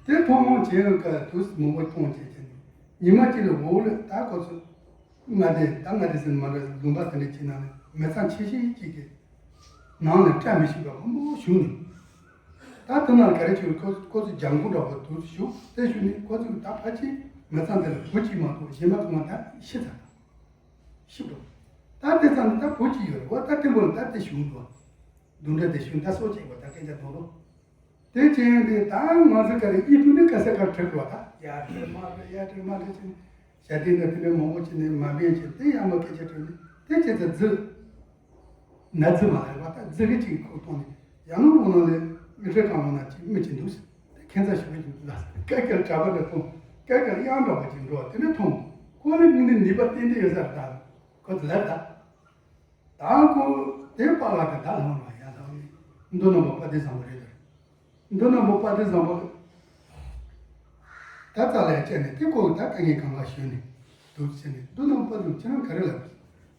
དེ་མཐོང་བྱས་ཀ་དུས་སུ་མང་པོ་མཐོང་བྱས་བྱས་ནས་ཉི་མ་གཅིག་ལ་འོག་ལ་ད་ཁོ་ཚོ། མངའ་སྡེ་ད་མངའ་སྡེ་ཟེར་ན་མ་རེད། ལུང་པ་དེ་འདྲ་ཅིག་ནང་ནས་མི་ཚང་ཆེ་ཤོས་ཅིག་གི་ནང་ལ་བཀྲ་མི་ཤིས་པ་མང་པོ་བྱུང་ནས། ད་དེ་ནང་ག་རེ་བྱུང་། ཁོ་ཁོ་ཚོ་ལྗང་ཁུ་འདྲ་པོ་དུ་བཞུགས་ཏེ་བཞུགས་ནས་ཁོ་ཚོས་ད་ཕལ་ཆེར་མི་ཚང་དེ་ལ་བུ་གཅིག་མ་གཏོགས་གཞན་པ་ཚང་མ་ད་ཤི་ཚར། ཤི་འགྲོ། ད་དེ་ཙམ་ད་བུ་གཅིག་ཡོད་རེད། འོ་ད་དེ་འགོ་ལ་ད་དེ་བྱུང་འགྲོ། འདུ་འདྲ་དེ་བྱུང་ད་སོ་བྱེད་པ་ད་སྐད་ཆ་མདོར་བསྡུས། དེ་བྱས་ཡོང་དུས་ད་ང་ཚོ་ག་རེ་ཨི་ཕུ་ནི་ཀ་ས་ཀར་བྲིས་པ་ད་ཡར་བྲིས་མར་བྲིས་ཡར་བྲིས་མར་བྲིས་བྱས་ནས་ཞལ་འདེབས་ན་དེ་འདྲ་མང་པོ་བྱས་ནས་མ་ཕན་བྱས་དེ་ཡང་མ་སྐད་ཆ་བྲིས་ནས་དེ་བྱས་ཚེ་རྫི། ན་རྫི་མ་ལ་ཡོད་པ་ད་རྫི་གི་ཅིག་ཁུག་གཏོང་ནས་ཡང་ན་འོ་ན་ལས་མི་ཁྲི་གང་ལོ་ན་ཅིག་མི་ཅིག་འདུག་ཟེར། དེ་ཁྱད་མཚར་ཞིག་མི་ཅིག་འདུག་ལ་ཀ་ཀར་གྲྭ་པ་འདྲ་མཐོང་། ཀ་ཀར་གཡང་འདྲ་པོ་ཅིག་འགྲོ་བ་དེ་འདྲ་མཐོང་། ཁོ་ལ་ངས་འདི་ནུས་པ་ཏན་ཏན་ཡོད་ས་རེད། ད་ཁོ་ཚོ་ལབ་ད། ད་ཁོ་དེ་པཱ་ལགས་དེ་ད་ལྷང་ལ་ཡ་ལྷང་ནས་མདོ་ནང་པ་དཔལ་ལྡན་བཟང་པོ་རེད་དོ། མདོ་ནང་པ་དཔལ་ལྡན་བཟང་པོ་ད་རྩ་ལ་ཡ་བཅད་ནས་དེ་ཁོ་ད་དཀའ་ངལ་གང་ག་ཞོན་ནས་འདུག་ཟེར་ནས། མདོ་ནང་པ་དཔལ་ལྡན་ཁྱེད་རང་ག་རེ་ལབ།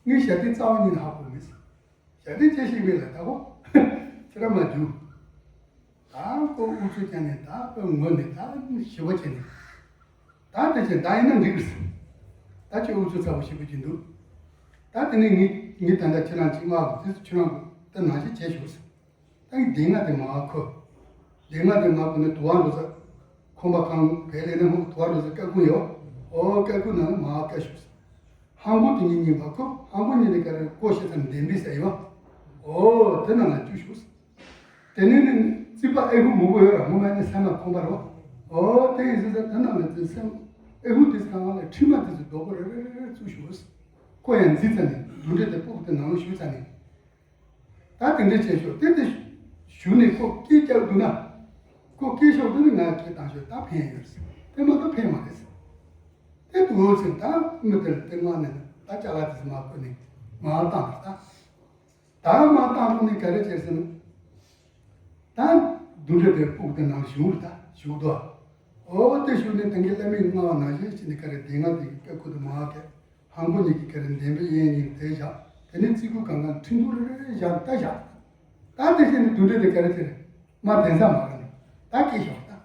ངས་ཞལ་འདེབས་རྩ་བ་ཉིད་ནས་ཧ་གོ་མེད་ཟེར། ཞལ་འདེབས་ཅི་ཞིག་མེད་ལ་ད་ཁོ་ཁྱེད་རང་མ་རྒྱུག་ད་ཁོ་ཨུ་ཚུགས་བརྒྱབ་ནས་ད་ཁོ་ངུ་ནས་ད་ཞི་བ་བྱས་ནས། ད་དེ་བཞིན་ད་ཡིན་ན་འགྲིག་གི་ཟེར། ད་ཁྱོད་ཨུ་ཚུགས་ཚ་པོ་ཞེ་པོ་ཅིག་འདུག་ད་དེ་ནས་ངས་ངས་ད་ལྟ་ཁྱེད་རང་ཅིག་མངགས་དུས་ཁྱེད་རང་ད་ནང་བཞིན་བྱས་ཤོག་ཟེར། ད་ངས་སྡེ་ལྔ་དེ་མར་ཁུར། སྡེ་ལྔ་དེ་མར་ཁུར་ནས་དུ་བ་འགྲོ་ས། ཁང་པ་གང་བལ་ལས་ན་མོ་དུ་བ་འགྲོ་ས་སྐར་ཁུང་ཡོད། ཨོ་སྐར་ཁུང་ནང་ལ་མར་བཀལ་ཤོག་ཟེར། ཧང་གོ་དེ་གཉིས་གཉིས་པ་ཁོ་ཧང་གོ་གཉིས་དེ་ག་རེ་ཀོ་ཤེ་ཚ་ནས་ལྡེམ་པའི་ས་ཡོད། ཨོ་དེ་ནང་ལ་བཅུག་ཤོག་ཟེར། དེ་ནས་ནི་རྩིག་པ་ཨེ་ཧུ་མང་པོ་ཡོད་ར། ངོ་མ་ནི་སེམས་ལ་ཁོམ་པ་རོ། ཨོ་དེ་ཡིན་ཟེར་ས་དེ་ནང་ལ་དེ་སེམས་ཨེ་ཧུ་དེ་ཚང་ལ་ཁྲི་མ་དེ་ཚོ་རྡོག་པོ་རེ་རེ་རེ་རེ་བཙུགས་ཤོག་ཟེར། ཁོ་ཡང་འཛིན་ཚར་ནས་དུད་འགྲོ་དེ་སྤུ་གུ་དེ་ནང་ལ་ཞུགས་ཚར་ནས། ད་དེ་འདྲ་བྱས་ཤོག་དེ་དེ་ཞུ་ནས་ཁོ་སྐད་རྒྱག་འདུག་ན། ཁོ་སྐད་ཤོག་འདི་ནི་ང་སྐད་བཏང་ཤོག་ད་ཕན་ཡོད་ཟེར། དེ་མ་གཏོགས་ཕན་མ་རེད་ཟེར། དེ་དུ་འོ་ཟེར། ད་མི་དེར་དེ་སྔོན་ནས་ད་ཅ་ལག་དེ་ཚོ་མ་བསྐུར་ནས་མ་བཏང་ད། ད་མ་བཏང་ཐོག་ནས་ག་རེ་བྱས་ཟེར་ན། ད་དུད་འགྲོ་དེ་སྤུ་གུ་དེ་ནང་ཞུགས་ད་ཞུགས་དོ། འོ་དེ་ཞུགས་ནས་དེང་གི་བླ་མའི་མངའ་བ་ནང་བཞིན་བྱས་ནས་ག་རེ་སྡེ་ལྔ་དེ་གི་སྐར་ཁུང་དེ་མ་བཀལ། ཧང་གོ་གཉིས་ཀྱི་ག་རེ་ལྡེམ་པའི་གཡས་གཉིས་དེ་བཞག་དེ་ནས་རྩིག་ཁུང་གང་ག་ཁྲི་འདུག་རེ་རེ་བཞག་ད་བཞག་ད་དེ་བཞིན་དུ་དུད་འགྲོ་དེ་ག་རེ་བྱས་རེད། མ་དེང་སང་མ་ར་ནས་ད་སྐྱེས་ཤོག་ད།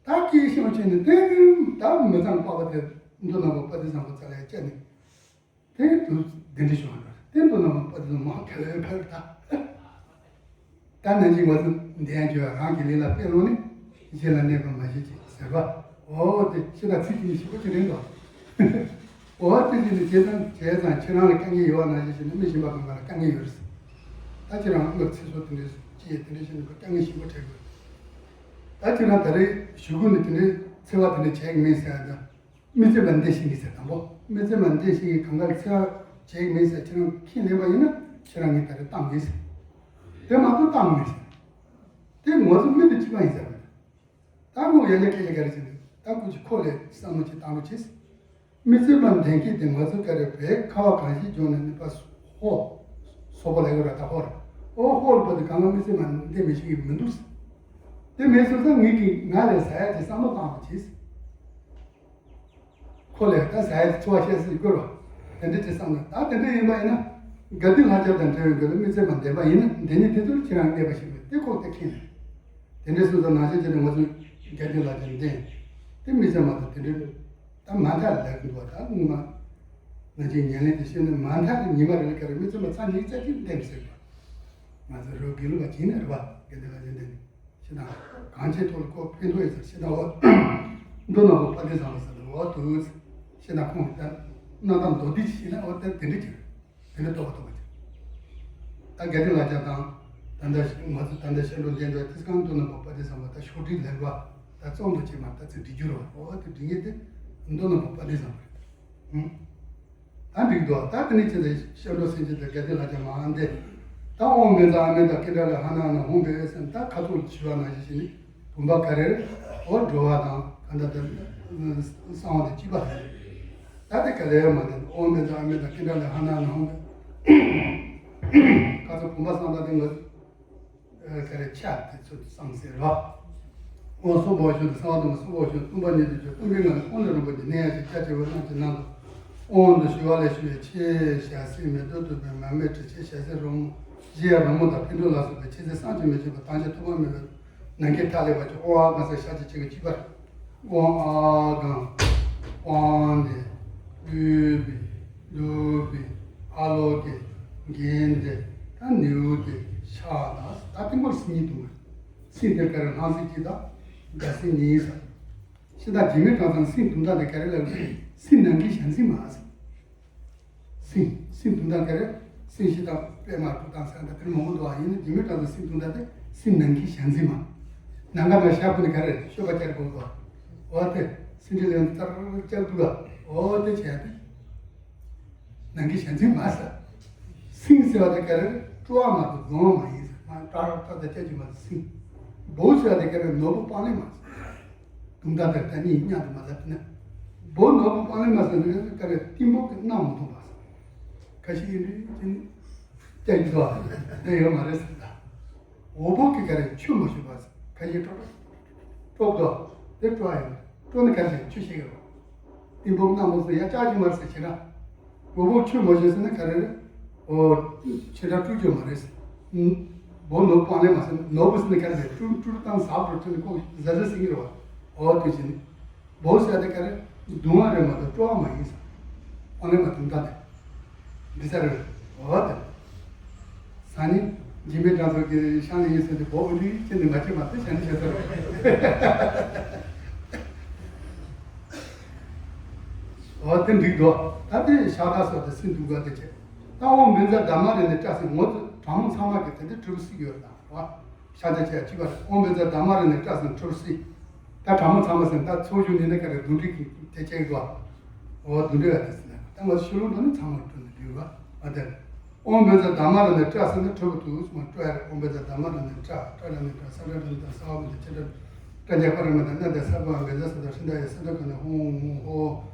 ད་སྐྱེས་ཤོག་བྱས་ནས་དེ་ད་མི་ཚང་པ་བ་དེ་མདོ་ནང་པ་དཔལ་ལྡན་བཟང་པོ་རྩ་ལ་ཡ་བཅད་ནས། དེ་དུ་འདི་འདྲ་བྱུང་བ་རེད། དེ་མདོ་ནང་པ་དཔལ་ལྡན་མ་ག་ལེར་ཕེབས་ད། ད་ནང་བཞིན་ང་ཚོ་འདི་ཡང་བརྗོད་རང་གི་ལས་ལ་དཔེ་ལོང་ནི་གཞན་ལ་གནོད་པ་མ་བྱེད་ཅིག་ཟེར་བ། འོ་དེ་ཤི་ད་ཚིག་གཅིག་ཞིག་པོ་ཅི་རེད་འདུག་འོ་དེ་ཅི་ནི་བྱས་ཙང་བྱས་ཙང་ཁྱེད་རང་ལ་དཀའ་ངལ་ཡོད་པ་ནང་བཞིན་བྱས་ནས་མི་གཞན་པ་གང་ག་ལ་དཀའ་ངལ་ཡོད་རེད། ད་ཁྱེད་རང་དངུལ་ཚེ་སྲོག་དེ་འདྲས་ཅི་ཡས་དེ་འདྲས་བྱས་ནས་དཀའ་ངལ་ཞིག་པོ་འཕྲད་དགོས། ད་ཁྱེད་རང་ད་རེས་ཞུ་སྒོ་ནི་དེ་འདྲས་འཚེ་བ་དེ་འདྲས་བྱས་ཀྱི་མིན་ཟེར་ཡ་ད། མི་ཚེ་མ་འདས་ཤིང་གི་ཟེར་དང་པོ། མི་ཚེ་མ་འདས་ཤིང་གི་གང་ག་ལ་འཚེ་བ་བྱེད་ཀྱི་མེད་ཟེར་ཁྱེད་རང་ཁས་ལེན་པ་ཡིན་ན་ཁྱེད་རང་གིས་ད་རེས་བཏང་མེད་ཟེར། དེ་མ་གཏོགས་བཏང་མེད་ཟེར། དེ་ང་ཚོ་མི་དང་གཅིག་པ་ཡིན་ཟེར་བ་རེད། ད་ཁོ་ཡ་ལེ་སྐད་ཆ་ག་རེ་བྱེད་འདུག་ད་ཁོ་ཅིག་ཁོ་ལས་བསམ་བློ་ཅིག་བཏང་རོགས་བྱེད་ཟེར། མི་ཚེ་མ་འདས་མཁན་དེ་ང་ཚོ་ག་རེ་བས་ཁ་བ་གང་ཞིག་བྱུང་ནས་ནི་པ་ཧོ། སོག་པོ་ལས་གོ་ར་ད་ཧོ་ར། ཨོ་ཧོ་ལ་པོ་དེ་གང་ག་མི་ཚེ་མ་འདས་མི་ཤིང་གི་མི་འདུག་ཟེར། དེ་མེད་སོང་ཙང་ངེད་ཀྱིས་ང་ལས་ཟ་ཡ་ཅིག་བསམ་བློ་བཏང་རོགས་བྱེད་ཟེར། ཁོ་ལས་ད་ཟ་ཡ་འཚོ་བ་བཤད་སྲིད་དགོས་རོ། དེ་འདྲ་ཅིག་བསམ་ན་ད་དེ་འདྲ་ཡིན་པ་ཡིན་ན། དགའ་ལྡན་ལྷ་བརྒྱ་དང་འབྲེལ་བའི་མགོན་ལ་མི་ཚེ་མ་འདས་པ་ཡིན་ན་འདི་ནི་དེ་ཚོར་ཁྱེད་རང་གནས་པ་ཞིག་རེད་དེ་ཁོ་དེ་མཁྱེན་ལ། དེ་འདྲ་སོང་ཙང་ནང་བཞིན་བྱས་ནས་ང་ཚོས་དགའ་ལྡན་ལྷ་བརྒྱ་འདེན། དེ་མི་ཚེ་མ་གཏོགས་དེ་འདྲ་ད་མ་མཐའ་ལ་ལབ་ཀྱི་འདུག་བ། ད་སྔོན་མ་ང་ཚོས་ཉན་ལེན་དེ་ཤེས་ན་མ་མཐའ་ལ་ཉི་མ་རེ་ལ་ག་རེ་མི་ཚེ་མ་ཚར་ཉིན་རྩ་གཅིག་འདེམས་ཟེར་བ། ང་ཚོ་རོགས་དགེ་ལུགས་པ་བྱིན་ནས་རེད་བ། དགའ་ལྡན་ལྷ་བརྒྱ་འདེན་ནས། ཤི་དང་། གང་ཆེ་ཐོག་ལ་ཁོ་ཕན་ཐོགས་ཡོད་ཟེར་ཤི་དང་འོ། མདོ་ནག་པོ་དཔལ་ལྡན་བཟང་པོ་ཟེར་འདུག་འོ་དུ། ཤི་དང་ཁོང་གི་ད་གནང་སྟངས་མདོར་བསྡུས་ཤིག་ཤེས་ན་འོ་ད་དེ་འདྲ་ཅིག་རེད། དེ་འདྲ་རྟོགས་པ་རྟོགས་པ་ཅིག་ད་དགའ་ལྡན་ལྷ་བརྒྱ་དང་ ད་ལྟ་ང་ཚོ་ད་ལྟ་ཤར་འགྲོ་འདྲེན་འགྲོ་དེ་སྒང་མདོ་ནག་པོ་དཔལ་ལྡན་བཟང་པོ་ད་ཤོག་དྲིལ་ལེན་རོགས། ད་རྩོམ་དུ་ཅིག་མ་ད་ཚིག་འབྲི་རྒྱུ་རོགས། འོ་དེ་འབྲི་ངེས་དེ་མདོ་ནག་པོ་དཔལ་ལྡན་བཟང་པོ་རེད། ད་འགྲིག་འདུག་ད་དེ་ནས་ཁྱེད་ཚོ་ཤར་འགྲོ་སེམས་ཅན་དང་གལ་ཏེ་ལ་ཅང་མ་འདས། ད་ཨོཾ་བཛྲ་ཨ་མི་ཏ་ཀི་ཏྲ་ལ་ཧ་ན་ན་ཧོཾ་བེ་སན་ད་ཁ་ཐུག་ཞུ་བ་ནང་བཞིན་བྱས་ནས་བུམ་པ་ག་རེར་འོ་འགྲོ་བ་དང་ག་འདྲ་དེ་གསང་བ་དེ་གཅིག་པ་རེད། ད་དེ་ག་ལེར་མ་འདས་ཨོཾ་བཛྲ་ཨ་མི་ཏ་ཀི་ཏྲ་ལ་ཧ་ན་ན་ཧོཾ་བེ། ཁ་ཚོ་བུམ་པ་གསང་བ་དེ་ང་། ག་རེ་ཆ་དེ་ཚོ་བསམ་ཟེར་རོ། ཨོ་སོགས་པ་བཞིན་དུ་གསང་བ་དང་སོགས་པ་བཞིན་སྟོང་པ་ཉིད་དུ་གྱུར་སྟོང་པའི་ངང་ལས་ཨོཾ་ལས་རིང་པོ་འདི་ནས་ཡང་ཞིག་རྒྱ་ཆེ་བའི་རྣམས་ཀྱི་ནང་དུ་ཨོཾ་དུ་ཞུ་བ་ལས་ཞུ་བའི་ཕྱིར་ཞལ་ཟས་མེ་ཏོག་བདུག་སྤོས་མར་མེ་དྲི་ཆབ་ཞལ་ཟས་རོལ་མོ་བཞེས་རོལ་མོ་དང་འཕན་གདུགས་ལ་སོགས་པའི་མཆོད་རྫས་བསམ་གྱིས་མི་ཁྱབ་པ་དང་ཞལ་ཐུགས་དམ་མོས་པའི་ནམ་མཁའི་མཐའ་ཀླས་པ་ཅིག་ཨོ་ཨ་ག་ས་ཤ་ཅིག་ཅིག་གི་བཅུ་པར། ཨོ་ཨ་གང་། ཨོ་ནི། ཨུ་བི། ལུ་བི། ཨ་ལོ་ཀེ། གན་དེ། ད་ནིའུ་དེ། ཤ་ད་ད་ཏིང་པོར་སིང་གཉིས་དུ་མ། སིང་དེ་ག་རེ་ལྷང་སིང་གཅིག་དང་། དགའ་སིང་གཉིས་ས། ཤི་ད་ཇི་མི་གྲངས་ཚང་སིང་དུང་ད་དེ་ག་རེ་ལ་སིང་ནང་གི་ཞན་སིང་མ་ས། སིང་། སིང་དུང་ད་ག་རེ། སིང་ཤི་དང་པད་མ་དྲུག་དང་ས་ད་དེར་མང་པོ་འདུག་ཨ། ཡིན་ན་ཇི་མི་གྲངས་ཚང་སིང་དུང་ད་དེ་སིང་ནང་གི་ཞན་སིང་མ། ནང་ག་ན་ཤ་ཁུ་ནི་ག་རེ་ཤོད་པ་ཀྱར་དགོས་གོ། འོ་དེ་སིང་ཁྲི་ལེན་ཏར་ཀྱར་འདུག་ག་འོ་དེ་བྱས་ཏེ། ནང་གི་ཞན་སིང་མ་ས། སིང་ཟེར་བ་དེ་ག་རེ་སྤྲོ་བ་མ་གཏོགས་སྡུག་བསྔལ་མ་ཡིན་ཟེར། མ་ཏྲ་ར་ཏྲ་ད་ཅ་ཅི་མ་ཟེར་སིང་། བོ་ཟེར་བ་དེ་ག་རེ་ནོར་བུ་སྤང་ལེན་མ་ཟེར། དུང་ད་དེར་ད་གཉིས་མཉམ་དུ་མ་ལབ་ན། བོ་ནོར་བུ་སྤང་ལེན་མ་ཟེར་ན་ག་རེ་གཏི་མུག་གི་རྣམ་མི་མཐོང་བ་ཟེར། ཁ་ཤས་ཡིན་དུས་ཅི་ནི་ཅ་ཡིན་དོ་ཨ་ཡོད་མ་རེད་ཟེར་ད། འོ་བོ་གི་ག་རེ་ཆོས་མ་ཞུ་བ་ཟེར་ཁ་ཤས་སྤྲོ་སྤྲོ་སྤྲོ་དོ་དེ་སྤྲོ་ཨ་ཡོད་སྤྲོ་ནི་ག་རེ་ཆོས་ཤེས་གི་རོ། གཏི་མུག་རྣམ་མི་མཐོང་ཡ་ཅག་ཅི་མ་རེད་ཟེར་བྱས་ན། འོ་བོ་ཆོས་མ་ཞུ་ཟེར་ན་ག་རེ་རེད། འོ། ཆོས་སྒྲ་སྤྲུལ་རྒྱུ་མ་རེད། བོ་ནོར་སྤང་ལེན་མ་ཟེར་ནོར་བུ་ཟེར་ན་ག་རེ་རེད། སྤྲུལ་སྤྲུལ་སྟངས་ཟབ་རུ་ཐོན་ནས་ཁོ་ཟ་ཟ་ཟིན་གྱི་རེད་བ། འོ་དུས་ཕྱིན་ནས། བོ་ཟེར་དེ་ག་རེ། སྡུག་བསྔལ་རེད་མ་གཏོགས་སྤྲོ་བ་མ་ཡིན་ཟེར། སྤང་ལེན་མ་དུང་ད་དེ། འདི་ཟེར་རེད། འོ་དེ། ས་ནི། འཇིགས་མེད་གྲགས་ཚོགས་ཀྱི་ཤང་ལ་ཡིན་ཟེར་ཏེ་བོ་འོ་འདི་ཅི་ནས་མ་བྱེད་མ་ཚེ་ཞང་ནི་བྱེད་ཟེར། འོ་དེ་འགྲིག་འགྲོ། ད་དེ་ཤ་ཁ་སོགས་དེ་སྲིན་དུག་ག་དེ་བྱེད། ད་ཨོཾ་བཛྲ་དྷརྨ་རཱ་ནི་ཏྲ་ཟེར་ངོ་ཚོ་གྲང་མོ་ཚང་མ་གི་དེ་འདྲ་གྲུབ་སྲིད་ཡོད་དང་བ། ཤ་ཆ་ཆ་གཅིག་པ་རེད། ཨོཾ་བཛྲ་དྷརྨ་རཱ་ནི་ཏྲ་ཟེར་གྲུབ་སྲིད། ད་གྲང་མོ་ཚང་མ་ཟེར་ད་ཚོགས་ཞུགས་ནི་ནི་ག་རེ་དུང་འདྲི་གི་དེ་བྱེད་དགོས། འོ་དུང་འདྲི་བ་དེ་ཟེར་ན་ད་ང་ཤུ་ལུག་འགྲོ་ནི་ཚང་མ་གྲུབ་ནི་འདྲི་བ་མ་དེ། ཨོཾ་བཛྲ་དྷརྨ་རཱ་ནི་ཏྲ་ཟེར་ན་གྲུབ་ཏུ་སོང་སྤྲོ་ཡ་རེད། ཨོཾ་བཛྲ་དྷརྨ་རཱ་ནི་ཏྲ་ཏྲ་རཱ་ནི་ཏྲ་ས་ཏྲ་རཱ་ནི་ཏྲ་ས་བ་མི་ཏྲ་ཆ་ཏྲ་ཏྲ་ཇ་པ་ར་མ་ཏྲ་ན་ཏྲ་ས་བ་བཛྲ་ས་ཏྲ་ཧྲི་ད་ཡ་ས་ཏྲ་ག་ན་ཧོ་ཧོ་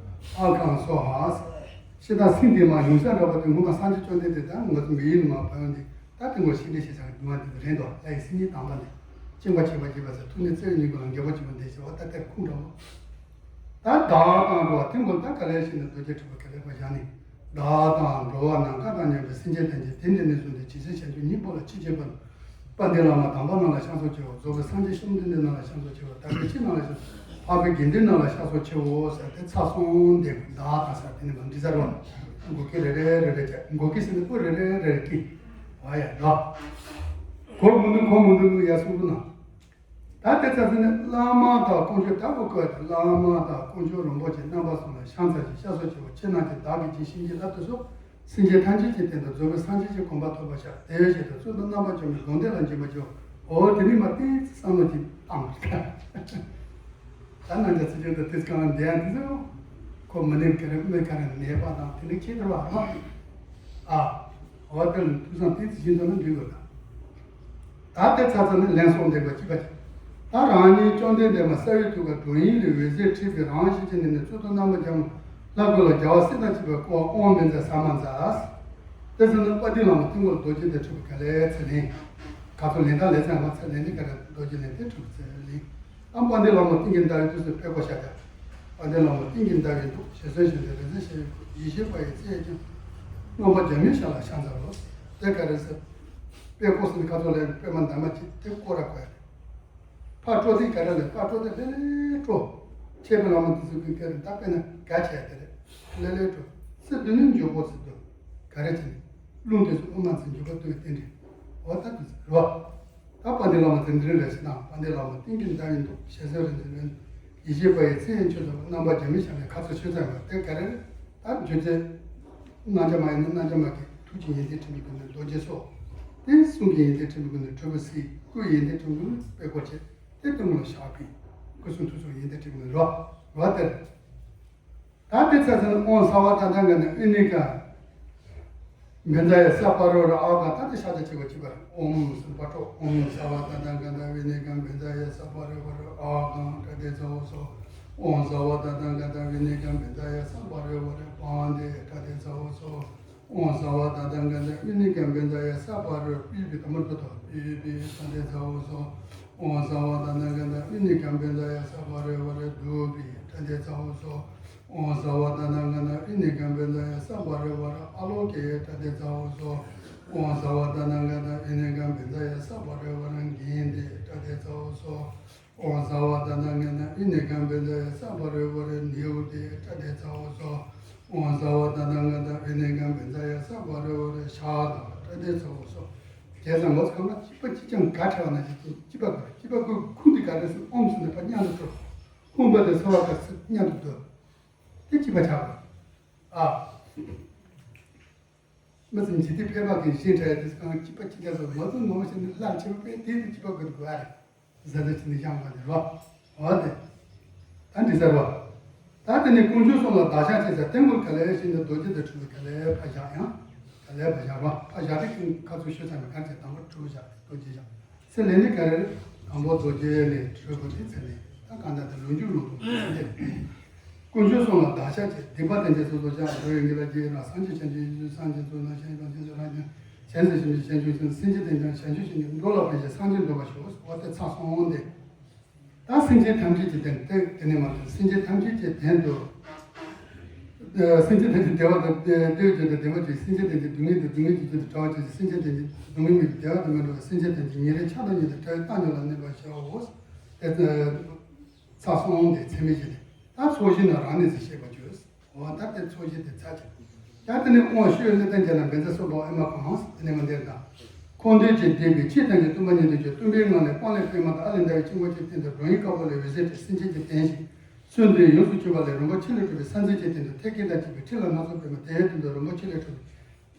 ཧོ་ཨ་ཁང་སོ་ཧ། ཤི་ད་སྲིན་དེ་མ་ཡོང་ས་འདྲ་པོ་དེ་ངོ་མ་སངས་རྒྱས་བཅོམ་ལྡན་འདས་དང་ངོ་ཚོ་མི་ཡིན་མ་བ་ཡོང་དེ་ད་དེ་ངོ་ཤི་འདྲེ་ཤི་ས་གི་དུས་མ་དེ་རེད་དོ། ལ་ཡི་སྲིད་ཉིད་དང་པ་ནི་སྐྱེ་བ་བྱེད་པ་བྱེད་པ་ཟེར་ཐུགས་ནི་བརྩེ་བའི་སྙིང་པོ་ལ་འགྱོད་པ་བྱེད་པ་འདི་ཞེས་པ་ད་དེར་ཁུངས་འདྲ་པོ། ད་བདག་དང་འགྲོ་བ་དེ་མགོན་ད་ག་ལས་ཤེས་ནས་རྡོ་རྗེ་དྲིལ་བུ་ག་ལས་པ་བཞག་ནས། བདག་དང་འགྲོ་བ་ནམ་མཁའ་དང་མཉམ་པའི་སེམས་ཅན་ཐམས་ཅད་དེ་འདི་ནས་བཟུང་སྟེ་ཇི་སྲིད་བྱ་རྒོད་གཉིས་པོ་ལ་ཅི་བྱེད་པ། དཔལ་ལྡན་བླ་མ་དམ་པ་རྣམས་ལ་ཕྱག་འཚལ་ཆེའོ། རྫོགས་པའི་སངས་རྒྱས་བཅོམ་ལྡན་འདས་རྣམས་ལ་ཕྱག་འཚལ་ཆེའོ། དག་པའི་ཆོས་རྣམས་ལ་ཕྱག་འཕགས་པའི་དགེ་འདུན་རྣམས་ལ་ཕྱག་འཚལ་ཆེའོ་ཟེར་ཏེ་ཚར་སོང་སྟེ་བདག་དང་ཟེར་དེ་ནས་མ་འདི་ཟེར་རོ། མགོ་སྐེ་རེ་རེ་རེ་རེ་བྱས་མགོ་སྐེ་ཟེར་ནས་སྐུ་རེ་རེ་རེ་རེ་སྐེ། བ་ཡ་ར། གོ་མི་འདུག་གོ་མི་འདུག་ཡ་གསུང་གི་ན། ད་དེ་ཚ་ཚ་ནི་བླ་མ་དང་དཀོན་མཆོག་ལྟ་བུ་བཀོད་དེ་བླ་མ་དང་དཀོན་མཆོག་རིན་པོ་ཆེ་རྣམ་པ་གསུམ་ལ་ཕྱག་འཚལ་ཞིང་ཕྱག་འཚལ་ཆེ་བ་ཁྱེད་རྣམས་ཀྱིས་བདག་གིས་ཅི་ཤེས་ཀྱི་ལབ་དུས་སོ། སེམས་ཅན་ཐམས་ཅད་ཀྱི་དོན་དུ་རྫོགས་པའི་སངས་རྒྱས་ཀྱི་གོ་འཕང་ཐོབ་པར་ཤོག་དེ་ཡོད་བཞིན་དུ་གཙུག་ཏོར་རྣམ་པར་འཇོམས་པའི་དགོངས་དོན་ལ་འཇུག་པར་བྱའོ། འོ་དེ་ནི་མ་ཏིག་ཙི་བསམ་བློ་ཅིག་བཏང་བ་རེད། ད་ནང་ཆ་ཚིག་ཆེན་དུ་དེ་གང་འདས་ཡང་དེ་ཚོ་ཁོ་མི་ནེམ་ག་རེ་སྨོས་ག་རེ་ནད་པ་དང་དེ་ནི་ཁྱེད་དར་བ་རེད་བ། ཨ། འོ་དེ་ལ་ཐུགས་བསམ་ཏིག་ཙི་བཞིན་དུ་ནི་འདུས་དགོས་ད། ད་དེ་ཚ་ཚ་ནི་ལན་སོགས་འདེབས་པ་གཅིག་པ་ཅིག་ད་རང་ཉིད་བཅོམ་ལྡན་འདས་མ་རྩ་བའི་ཐུགས་ཀ་དོན་ཡིད་ལས་འོད་ཟེར་འཕྲོས་པའི་རང་བཞིན་གྱི་ནི་ནི་གཙུག་ཏོར་རྣམ་པར་འཇོམས་ལྷ་སྐུ་ལ་རྒྱལ་བ་སྲས་དང་བཅས་པའི་སྐུ་དབང་ཨོཾ་བཛྲ་ས་མ་ཛ། དེ་ཚོ་ནི་དཔལ་ལྡན་བླ་མ་སྟེང་སྐོར་རྡོ་རྗེ་དེ་འཁྲུགས་པའི་ག་ལས་ཚེ་ལེན། ག་ཚོད་ལེན་ད་ལས་ཚན་ལྔ་ཚེ་ལེན་ནི་ག་རེ་རྡོ་རྗེ་ལེན་དེ་འཁྲུགས་པའི་ཚེ་ལེན། ཨ་དཔལ་ལྡན་བླ་མ་ཏིང་ངེ་འདའ་བའི་དུས་སུ་དཔེ་བཀོད་བཞག་ཀྱང་། དཔལ་ལྡན་བླ་མ་ཏིང་ངེ་འདའ་བའི་འདུག་ཞེས་གསོལ་ཞིང་དེ་རེ་ཚེ་ཞེས་ཡེ་ཤེས་པ་ཡི་ཚེ་ཡི་ཀྱང་། རྔོན་པ་རྒྱ་མིའི་ཞལ་ལ་ཕྱག་འཚལ་ལོ། དེ་ག་རེ་ཟེར། དཔེ་བཀོད་ཟེར་ནི་ཁ་ཐོག་ལ་དཔེ་མ་འདའ་མ་ཅིག་དེ་བཀོད་ར་བཀོད་ཡ་རེད། ཕར་སྤྲོ་དེ་ག་རེ་ལས་ཕར་སྤྲོ་དེ་ལྷེ་ལྷེ་སྤྲོ། ཆེ་བའི་བླ་མ་དེ་ཚོ་གི་སྐད་རེད་ད་དཔེ་ན་ག་བྱས་དེ་རེད། ལྷེ་ལྷེ་སྤྲོ། སི་དུ་ནི་འཇུག་པོ་ཟེར་དུ། ག་རེ་བྱས་ནས། རླུང་དེ་ཚོ་དབུ་མ་ཚོ་འཇུག་པ་ལྟོས་བསྟན་རེད། འོ་ད་དེ་ཚོ་རེད་བ། ད་དཔལ་ལྡན་བླ་མ་དེ་འདྲ་རེད་ཞེ་ན་དཔལ་ལྡན་བླ་མ་ཏིང་ངེ་འདའ་བའི་འདུག་ཞེས་ཟེར་རེ་འཛིན་རེད། ཡེ་ཤེས་པ་ཡི་ཚེ་ཡི་ཆོས་དང་རྣམ་པར་རྒྱ་མི་ཤར་ནས་ཁ་ཚོ་ཆོས་ཚན་པ་དེ་ག་རེ་རེད། ད་བརྗོད་ཚེ། རྣམ་བྱ་མ་ཡིན་ན་རྣམ་བྱ་མ་གི་ཐུགས་ཀྱི་ཡོན་ཏན་ཁྲིད་མི་དགོས་ན་རྡོ་རྗེ་སོགས། དེ་གསུང་གི་ཡོན་ཏན་ཕྲན་བུ་ཀུན་ནས་གྲུབ་པ་སྲིད། སྐུའི་ཡོན་ཏན་ཕྲན་བུ་ཀུན་ནས་དཔེ་སྐོར་བྱེད། དེ་གཏུམ་མོ་ལ་བཞག་པའི་སྐུ་གསུང་ཐུགས་གསུང་ཡོན་ཏན་ཕྲན་བུ་ཀུན་ནས་རོ། རོ་དེར། ད་དེ་ཚ་ཚན་ཨོཾ་ས་བ་ད་ད་ག་ན་ཨི་ནི་ཀ་བཛྲ་ཡེ་ས་པ་རོ་ར་ཨ་ག་ད་དེ་ཤ་ཆ་ཆེ་བ་ཅི་པ་ཨོཾ་སུ་པ་ཏོ། ཨོཾ་ས་བ་ད་ད་ག་ན་ཨི་ནི་ཀ་བཛྲ་ཡེ་ས་པ་རོ་ར་ཨ་ག་ཏྲ་དེ་ཚ་འོ་སོ། ཨོཾ་ས་བ་ད་ད་ག་ན་ཨི་ནི་ཀ་བཛྲ་ཡེ་ས་པ་རོ་ར་པ་དེ་ཏྲ་དེ་ཚ་འོ་སོ། ཨོཾ་ས་བ་ད་ད་ག་ན་ཨི་ནི་ཀ་བཛྲ་ཡེ་ས་པ་རོ་པི་བི་ད་མར་པ་ཏོ་པི་བི་ཏྲ་དེ་ཚ་འོ་སོ། ཨོཾ་ས་བ་ད་ན་ག་ན་ཨི་ནི་ཀ་བཛྲ་ཡེ་ས་པ་རོ་བ་ར་དུ་བི་ཏྲ་དེ་ཚ་འོ་སོ། ཨོཾ་ས་བ་ད་ན་ག་ན་ཨི་ནི་ཀ་བཛྲ་ཡེ་ས་པ་རོ་བ་ར་ཨ་ལོ་ཀེ་ཏྲ་དེ་ཚ་འོ་སོ། ཨོཾ་ས་བ་ད་ན་ག་ན་ཨི་ནི་ཀ་བཛྲ་ཡེ་ས་པ་རོ་བ་ར་གྷནྡྷེ་ཏྲ་དེ་ཚ་འོ་སོ། ཨོཾ་ས་བ་ད་ན་ག་ན་ཨི་ནི་ཀ་བཛྲ་ཡེ་ས་པ་རོ་བ་ར་ནེའུ་དེ་ཏྲ་དེ་ཚ་འོ་སོ། ཨོཾ་ས་བ་ད་ན་ག་ན་ཨི་ནི་ཀ་བཛྲ་ཡེ་ས་པ་རོ་བ་ར་ཤ་ད་ཏྲ་དེ་ཚ་འོ་སོ། བྱས་ཙང་ངོ་ཚ་གང་ལ་གཅིག་པ་གཅིག་རྐྱང་ག་ཕྲལ་བ་ན་གཅིག་གཅིག་པ་ག་གཅིག་པ་ཀུན་ཁུངས་དེ་ག་རེ་སོང་ཨོཾ་ཟེར་ནས་ཕར་མཉམ་དུ་འགྲོ། ཁུངས་པ་དེ་ས་བ་ག་ཚོད་མཉམ་དུ་འགྲོ། དེ་གཅིག་པ་ཆགས་པ། ཨ། མི་ཚེ་འཇིག་རྟེན་ཕལ་པ་གི་ཤེས་བྱ་ཡ་དེ་གང་གཅིག་པ་གཅིག་རྐྱང་སོང་ངོ་ཚ་ངོ་ཤེས་ནས་ལར་ཆེ་བ་པས་དེ་དེ་གཅིག་པ་ཀུན་དགོས་ཨ་རེད། ཟ་ཟ་ཆི་ནི་ཡང་མ་ནི་རོ། འོ་དེ། ད་འདི་ཟེར་བ། ད་དེ་ནི་དཀོན་མཆོག་གསུམ་ལ་བདག་ཕྱག་བྱེད་ཟེར་དེ་མགུར་ག་ལེ་ཞིག་འདི་རྡོ་རྗེ་དང་འཁྲུལ་བའི་ག་ལེ་ཕ་བཞག་ཡང་། ག་ལེ་ཕ་བཞག་རོ་ཕ་བཞག་དེ་ཀུན་ཁ་ཚུར་ཤོད་ཚར་ནས་གར་བྱེད་དང་པོ་འཁྲུལ་བ་བཞག་རྡོ་རྗེ་བཞག་ཚེ་ལས་འདི་ག་རེ་དང་པོ་རྡོ་རྗེ་ནས་འཁྲུལ་བ་དེ་ཚེ་ནས་ད་གང་ལྟར་དེ་ལོ་རྒྱུས་ལོ་ཏོག་ཙམ་དེ། དཀོན་མཆོག་གསུམ་ལ་བདག་ཕྱག་བྱེད། སྡིག་པ་དེ་འདྲ་སོ་སོར་བཤགས། འགྲོ་བའི་གཉེན་ལ་རྗེས་གནང་། སངས་རྒྱས་བྱང་ཆུབ་ཡེ་ཤེས་སངས་རྒྱས་གཙུག་ན་གཞན་ཡང་སངས་རྒྱས་གཙུག་ན་གཞན་གཞན་ཟེར་ཞིང་གཞན་ཆུང་ཞིང་སེམས་ཅན་དེ་ཀྱང་བྱང་ཆུབ་ཤིང་གི་འགྲོ་ལ་ཕན་ཞིང་སངས་རྒྱས་འགྲུབ་པར་ཤོག་འོ་དེ་ཚར་སོང་སྟེ། ད་སེམས་ཅན་ཐམས་ཅད་ཀྱི་དོན་དེ་དེ་ནས་མ་གཏོགས་སེམས་ཅན་ཐམས་ཅད་ཀྱི་དོན་དུ། སེམས་ཅན་ཐམས་ཅད་བདེ་བ་དང་བདེ་བའི་རྒྱུ་དང་ལྡན་པ་ཅིག་སེམས་ཅན་ཐམས་ཅད་སྡུག་བསྔལ་དང་སྡུག་བསྔལ་གྱི་རྒྱུ་དང་བྲལ་བ་ཅིག་སེམས་ཅན་ཐམས་ཅད་སྡུག་བསྔལ་མེད་པའི་བདེ་བ་དང་མི་འབྲལ་བ་སེམས་ཅན་ཐམས་ཅད་ཉེ་རིང་ཆགས་སྡང་གཉིས་དང་བྲལ་བའི་བཏང་སྙོམས་ལ་གནས་པར་ཤོག་དེ། ཚར་སོང་སྟེ་ཚད་མེད་བཞི་སྟེ། ད་ཚོགས་བཞི་ནི་རང་གནས་སུ་བཤད་པར་བྱོས། འོ་ད་དེ་ཚོགས་བཞི་དེ་ཚར་ཅིག་ཡང་དེ་ནས་དབང་ཕྱུག་གླེགས་ལྡན་འབྱུང་ལྡན་བཛྲ་སུ་པྲ་ཨེ་མ་གང་དེ་ནས་མ་འདས་དང་། འཁོར་འདས་ཀྱི་བདེ་བའི་ཆོས་ཐམས་ཅད་སྟོང་པ་ཉིད་དུ་གྱུར། སྟོན་པའི་ངང་ལས་དཔག་ལས་པདྨ་དང་ཨ་ལས་ཟླ་བའི་དཀྱིལ་འཁོར་གྱི་སྟེང་དུ་འགྲོ་བའི་དཀའ་བ་ལས་འོད་ཟེར་འཕྲོས་སེམས་ཅན་གྱི་དོན་བྱེད། ཚུལ་འདི་ཡོངས་སུ་གྱུར་པ་ལས་རིན་པོ་ཆེ་ལས་གྲུབ་པའི་ས་འཛིན་གྱི་སྟེང་དུ་ཐེག་མཁས་དང་བཅས་པའི་ཁྲི་ལ་སྣ་ཚོགས་པདྨ་དེ་ཡི་སྟེང་དུ་རིན་པོ་ཆེ་ལས་གྲུབ་པའི་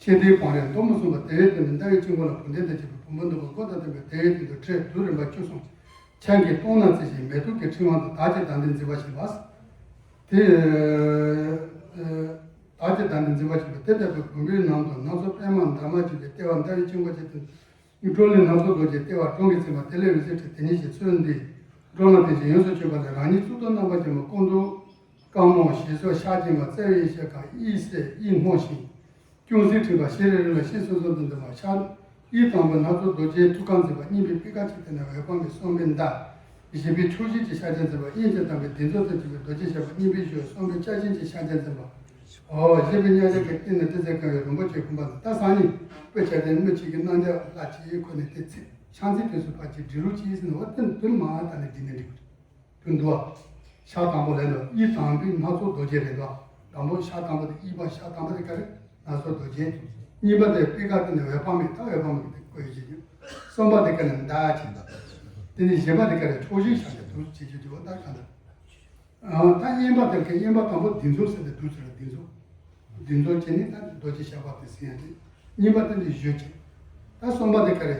ཤེས་ལྡན་བང་རིམ་མདོ་མུ་གསུམ་པ་དེ་ཡི་སྟེང་དུ་ཟླ་བའི་དཀྱིལ་འཁོར་ལ་བུམ་ལྡན་དང་བཅས་པའི་བུམ་པ་འདུས་པ་མགོ་དང་ལྡན་པའི་དེ་ཡི་སྟེང་དུ་ཁྲིད་བསྡུས་རིམ་པ་བཅུ་གསུམ། ཆང་གིས་བཏུང་ན་བརྩེ་ཞིང་མེ་ཏོག་གི་ཕྲེང་བ་དང་བདག་གི་དགའ་སྟོན་འཛིན་པར་བྱེད་པ། དེ། བདག་གི་དགའ་སྟོན་འཛིན་པར་བྱེད་པ་དེ་ལྟ་བུའི་བུམ་པའི་ནང་དུ་སྣ་ཚོགས་པདྨ་འདབ་མ་བརྒྱད་པའི་ལྟེ་བ་ཟླ་བའི་དཀྱིལ་འཁོར་གྱི་སྟེང་དུ། བགྲོ་གླེང་སྣ་ཚོགས་རྡོ་རྗེའི་ལྟེ་བ་གྲོང་གིས་མཚན་པ་དེ་ལས་འོད་ཟེར་འཕྲོས་དེ་ཉིད་ཀྱི་ཚུལ་འདི། འགྲོ་ལ་ཕན་ཞིང་ཡོངས་སུ་གྱུར་པ་ལས་རང་ཉིད་གཙུག་ཏོར་རྣམ་པར་བརྒྱན་པ་སྐུ་མདོག་དཀར་མོ་ཞེས་སོགས་ཕྱག་བརྒྱན་པ་རྩ་བའི་ཡེ་ཤེས་ཀྱི་དབྱིབས་གསལ་དབྱིབས་སྔོ་ཞིང་། ཅུང་ཟད་འཁྲིགས་པ་ཞལ་རེ་རེ་ལ་ཤིང་སོ་སོར་འདུ་འདུ་བ་ཤར། དབྱིབས་དང་པོ་སྣ་ཚོགས་རྡོ་རྗེའི་ཐུགས་ཀར་མཛད་པ་གཉིས་པའི་པད་དཀར་གྱི་སྟེང་ན་འོད་དཔག་མེད་གསུམ་པའི་མདའ། བཞི་པའི་ཕྱོགས་བཞིར་གྱི་ཕྱག་རྒྱ་མཛད་པ་དབྱིངས་ཀྱི་དམ་པའི་གདེང་ཚོགས་དང་བཅས་པའི་རྡོ་རྗེ་ཞགས་པ་གཉིས་པའི་གཞུ་གསུམ་པའི་བཅའ་བཞིན་གྱི་ཕྱག་རྒྱ་མཛད་པ། འོ་བཞི་པའི་མཉམ་གཞག་གི་སྟེང་ན་ཏི་སེ་གང་བའི་རིན་པོ་ཆེའི་བུམ་པ་ལ་ད་སང་ཉིན་དཔེ་ཆ་དེ་མི་གཅིག་གི་རྣམ་འགྱུར་ལ་གཅིག་ཁོ་ནས་དེ་ཚེ་ཕྱག་འཚལ་དུས་སུ་ཕར་གཅིག་འབྲི་རོགས་གྱིས་ཟེར་ནས་འོ་དེ་འདུལ་མ་ད་ནས་འདི་ནས་འགྲིག་གི་རེད། དོན་དུ་བ། ཕྱག་དང་པོ་ལས་ནོ་དབྱིབས་དང་པོའི་སྣ་ཚོགས་རྡོ་རྗེ་རེད་དོ། དང་པོ་ཕྱག་དང་པོ་དེ་དབྱིབས་པ་ཕྱག་དང་པོ་དེ་ག་རེ་སྣ་ཚོགས་རྡོ་རྗེ། གཉིས་པ་དེ་པད་དཀར་དེ་ནི་འོད་དཔག་མེད་ད་འོད་དཔག་མེད་དེ་བཀོད་ཡོད་ཅེས་བརྗོད། གསུམ་པ་དེ་ག་ནི་མདའ་ཅེས་དང་། དེ་ནི་བཞི་པ་དེ་ག་རེ་ཕྱོགས་བཞིར་ཕྱག་རྒྱ་དུ་ཅེས་བརྗོད་ཀྱི་འོ་ད་ག་འདྲ། ད་གཉིས་པ་དེ་ག་གཉིས་པ་དང་པོ་འདི་ཚོ་ཟེར་ཏེ་འདུག་ཟེར་ལ་འདི་ཚོ། འདི་ཚོ་བྱས་ནས་ད་རྡོ་རྗེ་ཞགས་པ་དེ་ཟེར་ཡང་དེ། གཉིས་པ་དེ་འདི་བཞུགས་ཀྱི། ད་གསུམ་པ་དེ་ག་རེ།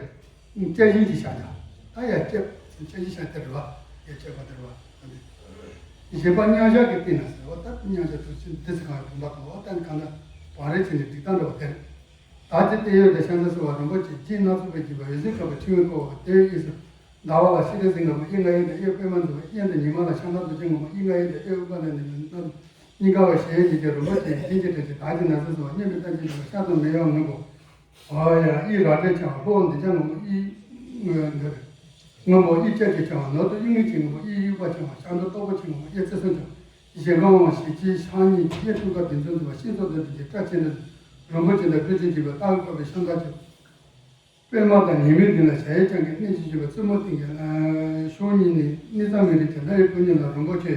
བཅའ་བཞིན་གྱི་ཕྱག་རྒྱ། ད་ཡར་བཅའ། བཅའ་བཞིན་ཕྱག་རྒྱ་རེད་བ། ཡར་བཅའ་བ་དེ་རེད་བ། ད་འདི། བཞི་པ་མཉམ་བཞག་གི་སྟེང་ན་ཟེར་བ་ད་མཉམ་བཞག་དུ་ཕྱིན་འདི་ཚེ་གང་བའི་བུམ་པ་དང་འོ་ད་ནི་གང་ལྟར་བང་རིམ་བྱས་ནས་སྒྲིག་སྟངས་འདྲ་བ་དེ་རེད། བདག་གི་བསྟོད་ཡུལ་དུ་ཕྱག་འཚལ་གསོལ་བ་རིན་པོ་ཆེ་རྗེ་སྣ་ཚོགས་པས་བརྒྱན་པ་འོད་ཟེར་འཕྲོ་བའི་ཕྲེང་བས་བསྐོར་བ་དེའི་དབུས་སུ། ཟླ་བ་ལ་ཤེལ་རི་སེང་གེ་མ་དབྱེན་ལྔ་དབྱེ་དང་དབྱེ་བ་པདྨ་འཛིན་པ་དབྱེན་དང་ཉི་མ་ལ་ཤ་མདའ་རྡོ་རྗེ་སྔོན་མོ་དབྱེན་ལྔ་དབྱེ་དང་དབྱེ་བ་པ་ལས་ནི་སྣ་སྙིང་ག་བ་ཞལ་གཉིས་ཀྱི་རིན་པོ་ཆེ་ལྷན་ཅིག་ཏུ་བྱོན། བདག་གི་ན་བཟའ་བཟུང་བ་སྙན་པའི་གཏམ་གྱིས་བསྡུས་པ་ཤ་དང་མེ་ཡོས་སྔོན་པོ། ཨོ་ཡ་ཨི་ར་བྲེ་ཆང་ལྷོ་འདི་ཅང་སྔོན་མོ་ཨི་སྔོན་པོ་ཨི་ལྕགས་ཀྱི་ཆང་ནོར་དུ་ཨི་ངུས་ཀྱི་སྔོན་པོ་ཨི་ཡུག་པ་ཆང་ཤ་འདུ་ལྟོགས་པ་ཆེན་མོ་ཨི་ཚེ་སྲོག་ཆང་། ཞལ་གང་བ་ཞལ་གཅིག་ཕྱག་གཉིས་ཀྱི་ཐུགས་ཀར་བདུན་ཚོགས་འཛིན་པ་ཤིང་སོགས་དང་ལྡན་གྱི་སྐྲ་ཆེན་དུ་རིན་པོ་ཆེ་དང་སྤོས་ཆེན་བརྒྱན་པ་སྟག་གི་བཀོད་པའི་ཤམ་ཐབས་ཀྱི། པདྨ་དང་ཉི་མའི་མདུན་ལ་གཞལ་ཡས་ཕྱག་གི་གནས་བཞི་བཞུགས་པའི་བཙུན་མོ་སྟེང་གི་ཕྱོགས་གཉིས་ནས་གནས་གཙང་མི་རིགས་ཀྱི་ལྷ་ཡི་སྐུ་བརྙན་ལ་རིན་པོ་ཆེ།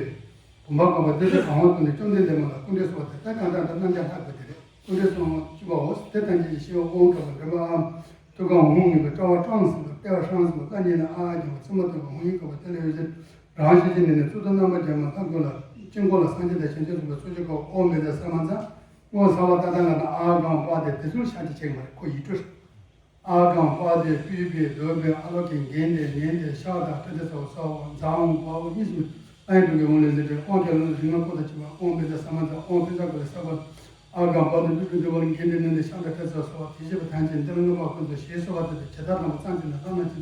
བུམ་པ་གང་བ་འདི་ཚོ་གང་བ་བཏུང་ནས་བཅོམ་ལྡན་འདས་མ་ལ་སྐུ་འདྲེན་གསོལ་བ་དེ་ལྟར་གང་དག་ད་རྣམ་རྒྱལ་ལྷ་དགོས་དེ་རེད། སྐུ་འདྲེན་གསོལ་བ་བཅུ་པའོ། དེ་ཐམས་ཅད་ཀྱི་ཤེས་པ་དབང་བསྐུར་བ་འདྲེན་པའམ། ཐུགས་ཀར་འོང་ངེས་པའི་དཔྲལ་བ་བཀྲམ་ཟིན་པ་ལྟེ་བ་སྲང་ཟིན་པ་ལྷ་གཉིས་ནས་ཨ་ཨ་ཀྱང་བ་བཙུན་མོ་སྟོན་པ་འོང་ཡིན་དགོས་པ་དེ་ལས་འོད་ཟེར་རང་བཞིན་གྱིས་ནི་ནས་གཙུག་ཏོར་རྣམ་པར་རྒྱལ་མ་ལྷ་ཀུན་ལ་དཀྱིལ་འཁོར་ལ་སངས་རྒྱས་དང་བྱང་ཆུབ་སེམས་དཔའ་ཚོགས་བཞི་ཀ་ཨོཾ་མི་ཛ་ས་མ་ཛ། ཨོཾ་ས་བ་ཏ་ཐཱ་ག་ཏ་ཨ་གང་བ་དེ་དེ་ཚུར་ཤ་ཅི་ཆེ་གི་མ་རེད་ཁོ་ཡིག་འབྲུ་རེད། ཨ་གང་པ་དེ་པི་པི་དོ་པི་ཨ་ལོ་ཀེ་འགན་དེ་ཉན་དེ་ཤ་དང་ཏྲ་དེ་ཚོ་སོ་འོ་འཛའ་འོང་པ་འོ་གཉིས་སུ་ཨ་ཡི་དུ་གི་འོང་ལེ་ཟེར་ཏེ་ཨོང་ཀེ་ལོ་རིང་མ་ཁོ་དང་གཅིག་པ་ཨོང་བེ་ད་ས་མ་ད་ཨོང་ཕེ་ད་གོ་ལེ་ས་པ། ཨ་གང་པ་དེ་པི་པི་དོ་པི་ལ་འགན་དེ་ཉན་དེ་ཤ་དང་ཏྲ་དེ་ཚོ་སོ་འོ་དེ་བཞི་པ་ཐམས་ཅད་འདི་ལ་ལྔ་པ་ཁོ་ཚོ་ཞེས་སོ་བ་དེ་དེ་ཇི་ལྟར་དང་པོ་ཙམ་གྱི་ན་ལྟ་ན་ཅི།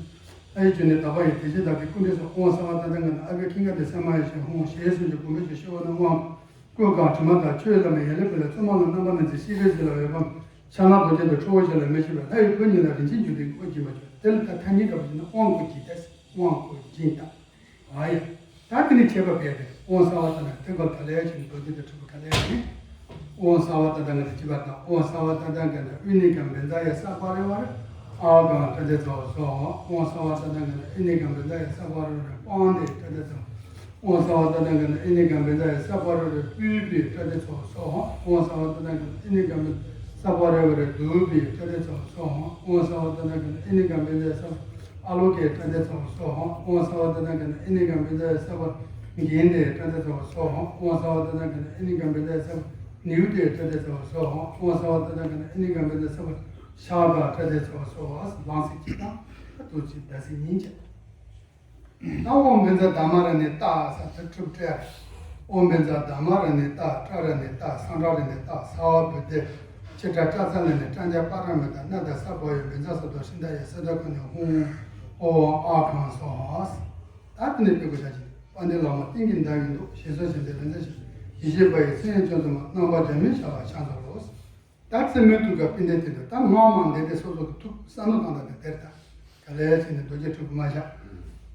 ཨ་ཡི་བརྗོད་ནས་དག་པ་ཡི་དེ་བཞིན་བདག་གི་སྐུ་འདྲེས་སུ་ཨོང་ས་བ་ད་ད་ག་ན་ཨ་བེ་ཁིང་ག་དེ་ས་མ་ཡི་ཞེས་ཧོང་ཞེས་སོ་ཅི་གོ་མེ་ཅི་ཤི་བ་ན་ཨོང་། ཀུན་དགའ་དྲི་མ་དང་ཆོས་བླ་མེད་ཡ་ལེ་བུ་ལ་བཙུན་མ་ལ་རྣམ་པ་སྣ་ཚོགས་ཤེས་རབ་ཟེར་ལ་འོས་པ། ཕྱག་ན་རྡོ་རྗེ་དང་ཁྲོ་བོ་ཞེས་ལ་མི་ཤེས་པའི་ལྷ་ཡི་བུ་ཉིད་ལ་རིན་ཆེན་འབྱུང་ལྡན་གྱི་སྐུ་སྦྱིན་པ་བྱོས། དེ་ལ་ད་ཐ་སྙད་འདྲ་པོ་ཞིག་ན་དབང་བསྐུར་གྱིས་ཏེ། དབང་བསྐུར་སྦྱིན་དང་། ཨ་ཡ། ད་དེ་ནི་ཁྱད་པར་བས་ཏེ་དབང་གསང་བ་ལྟ་ན་དེ་སྐོར་ག་ལས་ཀྱང་རྡོ་རྗེ་དང་ཁྲོ་བོ་ག་ལས་ཀྱང་། དབང་གསང་བ་ལྟ་ན་ག་ན་ཅི་པ་དང་དབང་གསང་བ་ལྟ་ན་ག་ན་ཨུ་ནི་ཀ་བེ་ཛ་ཡ་ས་པ་རེ་བ་རེ། ཨ་གང་ཏྲ་དེ་ཚོ་སོ་འོ། དབང་གསང་བ་ལྟ་ན་ག་ན་ཨུ་ནི་ཀ་བེ་ཛ་ཡ་ས་པ་རེ་བ་རེ་པང་དེ་ཏྲ་དེ་ཚོ། དབང་གསང་བ་ལྟ་ན་ག་ན་ཨི་ནི་ག་བེ་ཛ་ཡ་ས་པ་རེ་བ་རེ་པུས་པའི་ཏྲ་དེ་ཚོ་སོ་འོ། དབང་གསང་བ་ལྟ་ན་ག་ན་ཨི་ནི་ག་བེ་ས་པ་རེ་བ་རེ་དུ་པའི་ཏྲ་དེ་ཚོ་སོ་འོ། དབང་གསང་བ་ལྟ་ན་ག་ན་ཨི་ནི་ག་བེ་ཛ་ཡ་ས་པ་ཨ་ལོ་ཀེ་ཏྲ་དེ་ཚོ་སོ་འོ། དབང་གསང་བ་ལྟ་ན་ག་ན་ཨི་ནི་ག་བེ་ཛ་ཡ་ས་པ་འགན་དེ་ཏྲ་དེ་ཚོ་སོ་འོ། དབང་གསང་བ་ལྟ་ན་ག་ན་ཨི་ནི་ག་བེ་ཛ་ཡ་ས་པ་ནིའུ་དེ་ཏྲ་དེ་ཚོ་སོ་འོ། དབང་གསང་བ་ལྟ་ན་ག་ན་ཨི་ནི་ག་བེ་ཛ་ཡ་ས་པ་ཤ་ག་ཏྲ་དེ་ཚོ་སོ་འོ། ལང་སི་ཅི་དང་ཏུ་ཅི་ད་སི་ཉིན་ཅི། ད་ཨོཾ་བཛྲ་དྷརྨ་ར་ཎི་ཏ་ས་ཏ་ཁྲིབ་ཏྲ། ཨོཾ་བཛྲ་དྷརྨ་ར་ཎི་ཏ་ཏྲ་ར་ཎི་ཏ་སཾ་ར་ར་ཎི་ཏ་སྭ་བྷཱ་བུ་དེ། ཅི་ཏྲ་ཏྲ་ཙ་ལ་ཎི་ཏྲ་ཛ་པ་ར་མི་ཏ་ན་ད་ས་བྷཱ་ཡ་བཛྲ་ས་ཏོ་ཤིན་ཏ་ཡ་ས་ཏ་ཁ་ནི་ཧཱུྃ་ཨོཾ་ཨ་གང་སྭཱ་ཧཱ། ད་དེ་ནས་དཔེ་བཀོད་བྱ་ཞིང་དཔལ་ལྡན་ལྷ་མོ་ཏིང་གི་མདའ་ཡི་མདོག་ཞེས་སོགས་བཞིན་དུ་རིན་ཆེན་ཞིང་ཡེ་ཤེས་པ་ཡི་མཚན་ཡང་ཅུང་ཙམ་མ་རྣམ་པ་འདྲ་མིན་ཤར་བ་ཕྱག་འཚལ་ལོ། ད་བཙུན་མོའི་ཐུགས་ཀར་པི་ཏ་སྟེང་དུ་ད་སྔོན་མ་འདས་ཏེ་སོ་སོ་གི་ཐུགས་བསམ་མནོ་བཏང་སྟངས་དེ་དེར་ད་ག་ལས་བྱས་ནས་རྡོ་རྗེ་དྲིལ་བུ་མ་བཞག་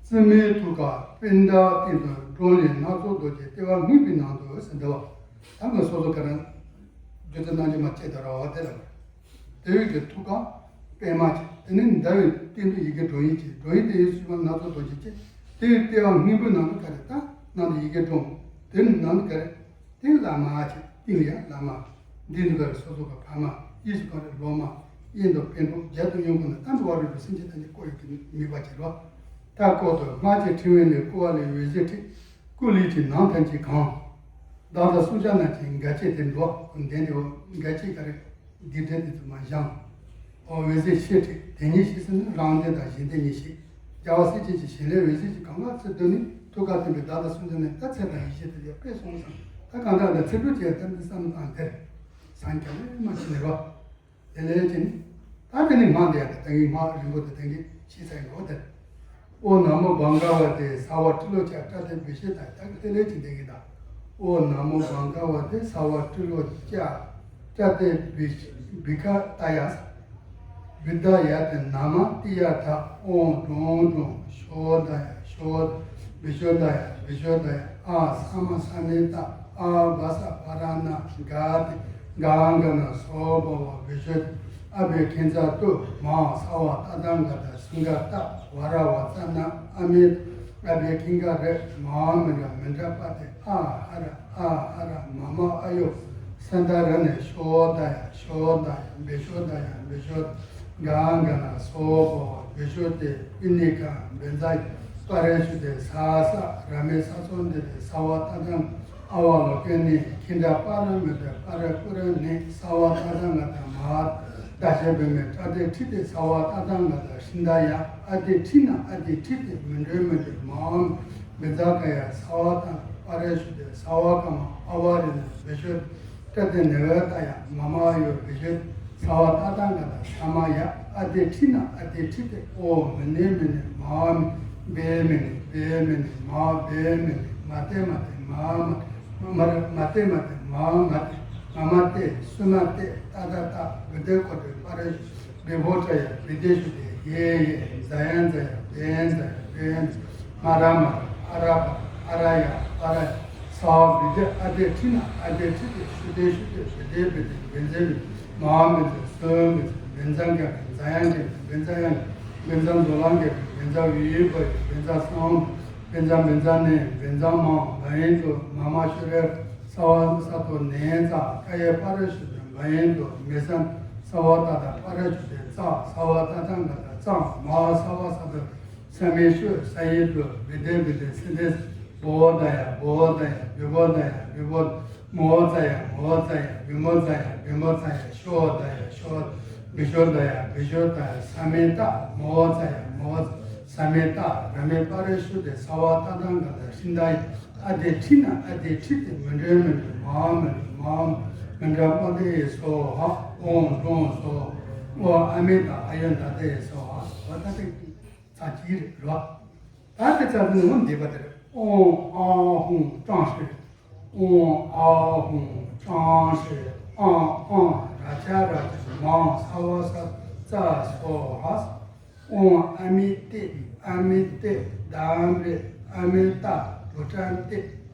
བཙུན་མོའི་ཐུགས་ཀར་པི་ཏ་སྟེང་དུ་སྒྲོ་ལན་སྣ་ཚོགས་རྡོ་རྗེ་ལྟེ་བ་སྔོན་པོའི་ནང་དུ་ཟེར་འདི་བ། ད་ང་སོ་སོ་ག་རང་རྒྱུ་མཚན་རྣམ་འགྱུར་མ་སྐྱེས་དང་ར་བ་དེ་ལ། དེ་བས་ཀྱི་ཐུགས་ཀར་པདྨ་བྱས། དེ་ནས་ཟླ་བའི་སྟེང་དུ་ཡི་གེ་སྒྲོ་ཡིན་བྱས། སྒྲོ་ཡིན་དེ་ཡི་སྲིད་པ་སྣ་ཚོགས་རྡོ་རྗེ་བྱས། དེ་ཡི་ལྟེ་བ་སྔོན་པོའི་ནང་དུ་ག་རེ་ད་ནང་དུ་ཡི་གེ་སྒྲོ། དེ་ནང་དུ་ག་རེ། དེ་བླ་མ་ཅིག་ཏིང་ཡ་བླ་མ། འདི་ནི་ག་རེ་སོ་སོ་ག་ཕ་མ། གཡས་སུ་ག་རེ་སློབ་མ། གཡོན་དུ་པཎ་གྲུབ། རྒྱབ་ཏུ་གཡོན་གོ་ན་ད་འགྲོ་བ་རིགས་དྲུག་སེམས་ཅན་ཐམས་ཅད་བསྐོར་ཡོད་ཀྱི་ནུས་པ་ཅིག་རོ། ད་བསྐོར་དུ་སྨྲ་བཅས་ཕྲེང་བའི་གནས། བསྐོར་བ་ལས་འོད་ཟེར་འཕྲོས། སྐུ་ལུས་ཀྱི་ནང་ཐམས་ཅད་གང་། བདག་དང་བསྲུང་བྱ་རྣམས་ཀྱི་འགལ་རྐྱེན་དེ་འགྲོ། འདི་འདི་འོ་འགལ་རྐྱེན་ག་རེ། སྡིག་སྒྲིབ་དེ་ཚོ་མར་བྱང་། འོ་འོད་ཟེར་ཕྱིར་འཕྲོས། དེ་ཉིད་ཤེས་ཟིན་ན་རང་དོན་དང་གཞན་དོན་གཉིས་ཤེས། རྒྱལ་བ་སྲས་བཅས་ཀྱི་ཞལ་ལས་འོད་ཟེར་གྱིས་གང་ག་ཚེ་སྟོན་ནས་ཐུགས་ཀར་བསྟན་པའི་བདག་དང་བསྲུང་བྱ་རྣམས་ད་ཚེ་དང་ཡེ་ཤེས་དེ་ཡང་དཔེ་སོང་བསམ། ད་གང་ལྟར་ད་ཚེ་སྒྲུབ་ཀྱི་ད་འདི་བསམ་བློ་བཏང་དེར། སངས་རྒྱས་ལས་མ་ཕྱིན་ནས་རོ། དེ་ལས་ཀྱིན། ད་དེ་ནི་སྔགས་འདི་ཡང་ད་ལྟ་ངའི་སྔགས་རིང་པོ་དེ་ད་གིན་ཤེས་ཚར་ཡོད་དེ། ཨོཾ་ན་མོ་བྷཱུ་ག་བ་ཏེ་སྭ་བྷཱ་ཏྲི་ལོ་ཀྱ་ཏྲ་ཏེ་བི་ཤེ་ད་ད་གི་དེ་ལས་ཀྱིན་དེ་གི་ད། ཨོཾ་ན་མོ་བྷཱུ་ག་བ་ཏེ་སྭ་བྷཱ་ཏྲི་ལོ་ཀྱ་ཏྲ་ཏེ་བི་བི་ཀ་ཏ་ཡ། བི་ད་ཡ་ཏེ་ན་མ་ཏི་ཡ་ད། ཨོཾ་ཀྲོང་ཀྲོང་ཤོ་ད་ཡ་ཤོ་ད། བི་ཤོ་ད་ཡ་བི་ཤོ་ད་ཡ། ཨ་ས་མ་ས་ནི་ད། ཨ་བ་ས་བ་ར་ན། ག་ཏེ་ག་ག་ན་སྭ་བྷཱ་བ་བི་ཤོ་ད། ཨ་བེ་ཁིན་ཙ་ཏུ་མ་སྭ་བྷཱ་ཏ་ད་ག་ད་སུ་ག་ཏ། བ་ར་བ་ཙ་ན་ཨ་མེ་ད། ཨ་བེ་ཁིན་ག་རེ་མ་མི་ག་མི་འདྲ་པ་ཏེ། ཨ་ཧ་ར་ཨ་ཧ་ར་མ་མ་ཨ་ཡོ། སན་ད་ར་ནེ་ཤོ་ད་ཡ་ཤོ་ད་ཡ་བེ་ཤོ་ད་ཡ་བེ་ཤོ་ད། ག་ག་ན་སྭ་བྷཱ་བ་བི་ཤོ་ད་ཨི་ནི་ཀ་བེ་ཛ་པ་ར་ཤུ་ཏེ། ས་ས་ར་མེ་ས་སོ་འདི་ཏེ་སྭ་བྷཱ་ཏ་ད་ཨ་བ་ལོ་ཀེ་ནི་ཁིན་ད་པ་ར་མི་ད་པ་ར་ཀུ་ར་ནི་སྭ་བྷཱ་ཏ་ད་ག་ད་མ་ད་ཤེ་བེ་མེ་ཏྲ་ཏེ་ཁྲི་ཏེ་སྭ་བྷཱ་ཏ་ད་ག་ད་ཤིན་ད་ཡ། ཨ་ཏེ་ཁྲི་ན་ཨ་ཏེ་ཁྲི་ཏེ་མི་འགྲོ་མི་འགྲོ་མ་བེ་ཛ་ཀ་ཡ་སྭ་བྷཱ་ཏ་པ་ར་ཤུ་ཏེ་སྭ་བྷཱ་ཀ་མ་ཨ་བ་རེ་ན་བེ་ཤོ་ད། ཏྲ་ཏེ་ནེ་བ་ཏ་ཡ་མ་མ་ཡོ་བི་ཤོ་ད། སྭ་བྷཱ་ཏ་ད་ག་ད་ས་མ་ཡ། ཨ་ཏེ་ཁྲི་ན་ཨ་ཏེ་ཁྲི་ཏེ། ཨོ་མི་ནེ་མི་ནེ་མ་མི། བེ་མི་ནེ་བེ་མི་ནེ་མ་བེ་མི་ནེ། མ་ཏེ་མ་ཏེ་མ་མ་ཏེ། མ་མ་ར་མ་ཏེ་མ་ཏེ་མ་མ་ཏེ། མ་མ་ཏེ་སུ་མ་ཏེ། ཏ་ཏ་ཏ་བི་ཏེ་ཀོ་ཏེ་པ་ར་ཤུ། བི་བོ་ཏྲ་ཡ་བི་ཏེ་ཤུ་ཏེ། ཡེ་ཡེ་ཛ་ཡ་ཛ་ཡ་བེ་ཛ་ཡ་བེ་ཛ། མ་ར་མ་ར་ཨ་ར་པ་ཨ་ར་ཡ་པ་ར་ཡ། སྭ་བྷཱ་བི་ཏེ་ཨ་ཏེ་ཁྲི་ན་ཨ་ཏེ་ཁྲི་ཏེ། ཤུ་ཏེ་ཤུ་ཏེ་བི་ཏེ་བི་ཏེ་བི་ཏེ། བེ་ཛེ་བི་ཏེ། མ་བེ་ཛེ་སུ་བེ་ཛེ། བེ་ཛ་ག་བེ་ཛ་ཡ་ག་བེ་ཛ་ཡ་ག་བེ་ཛ་ཛོ་ལ་ག་བེ་ཛ་བི་བ་བེ་ཛ་སང་། བེ་ཛ་བེ་ཛ་ནེ་བེ་ཛ་མ། བ་ཡན་དུ་མ་མ་ཤུ་རེ། སྭ་བྷཱ་ས་ཏོ་ནེ་ཙ། ཀ་ཡེ་པ་ར་ཤུ་ཏེ། བ་ཡན་དུ་མེ་ས། སྭ་བྷཱ་ཏ་ད་པ་ར་ཤུ་ཏེ་ཙ། སྭ་བྷཱ་ཏ་ད་ག་ད་ཙ། མ་སྭ་བྷཱ་ས་ཏོ་ས་མེ་ཤུ། ས་ཡེ་དུ་བི་ཏེ་བི་ཏེ་སི་ཏེ། བོ་ད་ཡ་བོ་ད་ཡ་བི་བོ་ད་ཡ་བི་བོ། མོ་ཙ་ཡ་མོ་ཙ་ཡ་བི་མོ་ཙ་ཡ་བི་མོ་ཙ་ཡ། ཤོ་ད་ཡ་ཤོ། བི་ཤོ་ད་ཡ་བི་ཤོ་ད་ཡ་ས་མེ་ད་མོ་ཙ་ཡ་མོ་ས་མེ་ད་ར་མེ་པ་རེ་ཤུ་དེ་ས་བ་ཏ་ད་ག་ད་ཤིན་ད་ཡ་ཨ་དེ་ཁྲི་ན་ཨ་དེ་ཁྲི་དེ་མི་འདྲེ་མི་འདྲེ་མ་མི་འདྲེ་མ་མི་འདྲེ་པ་དེ་ཡི་སོ་ཧ་ཨོང་ཀྲོང་སོ་ཨོ་ཨ་མེ་ད་ཨ་ཡོན་ད་དེ་ཡི་སོ་ཧ་ཨོ་ད་དེ་ཚ་གྱི་རེད་རོ། ད་དེ་ཚ་དེ་ནི་འོ་འདི་པ་དེ་རེད། ཨོང་ཨ་ཧོང་ཀྲང་ཧྲི། ཨོང་ཨ་ཧོང་ཀྲང་ཧྲི། ཨང་ཨང་ར་ཅ་ར་ཅ་མང་ས་བ་ས་ཙ་སོ་ཧ། ཨོང་ཨ་མི་ཏི་ཨ་མི་ཏི་དམ་རི་ཨ་མི་ཏ་བུ་ཏྲ་ཏི་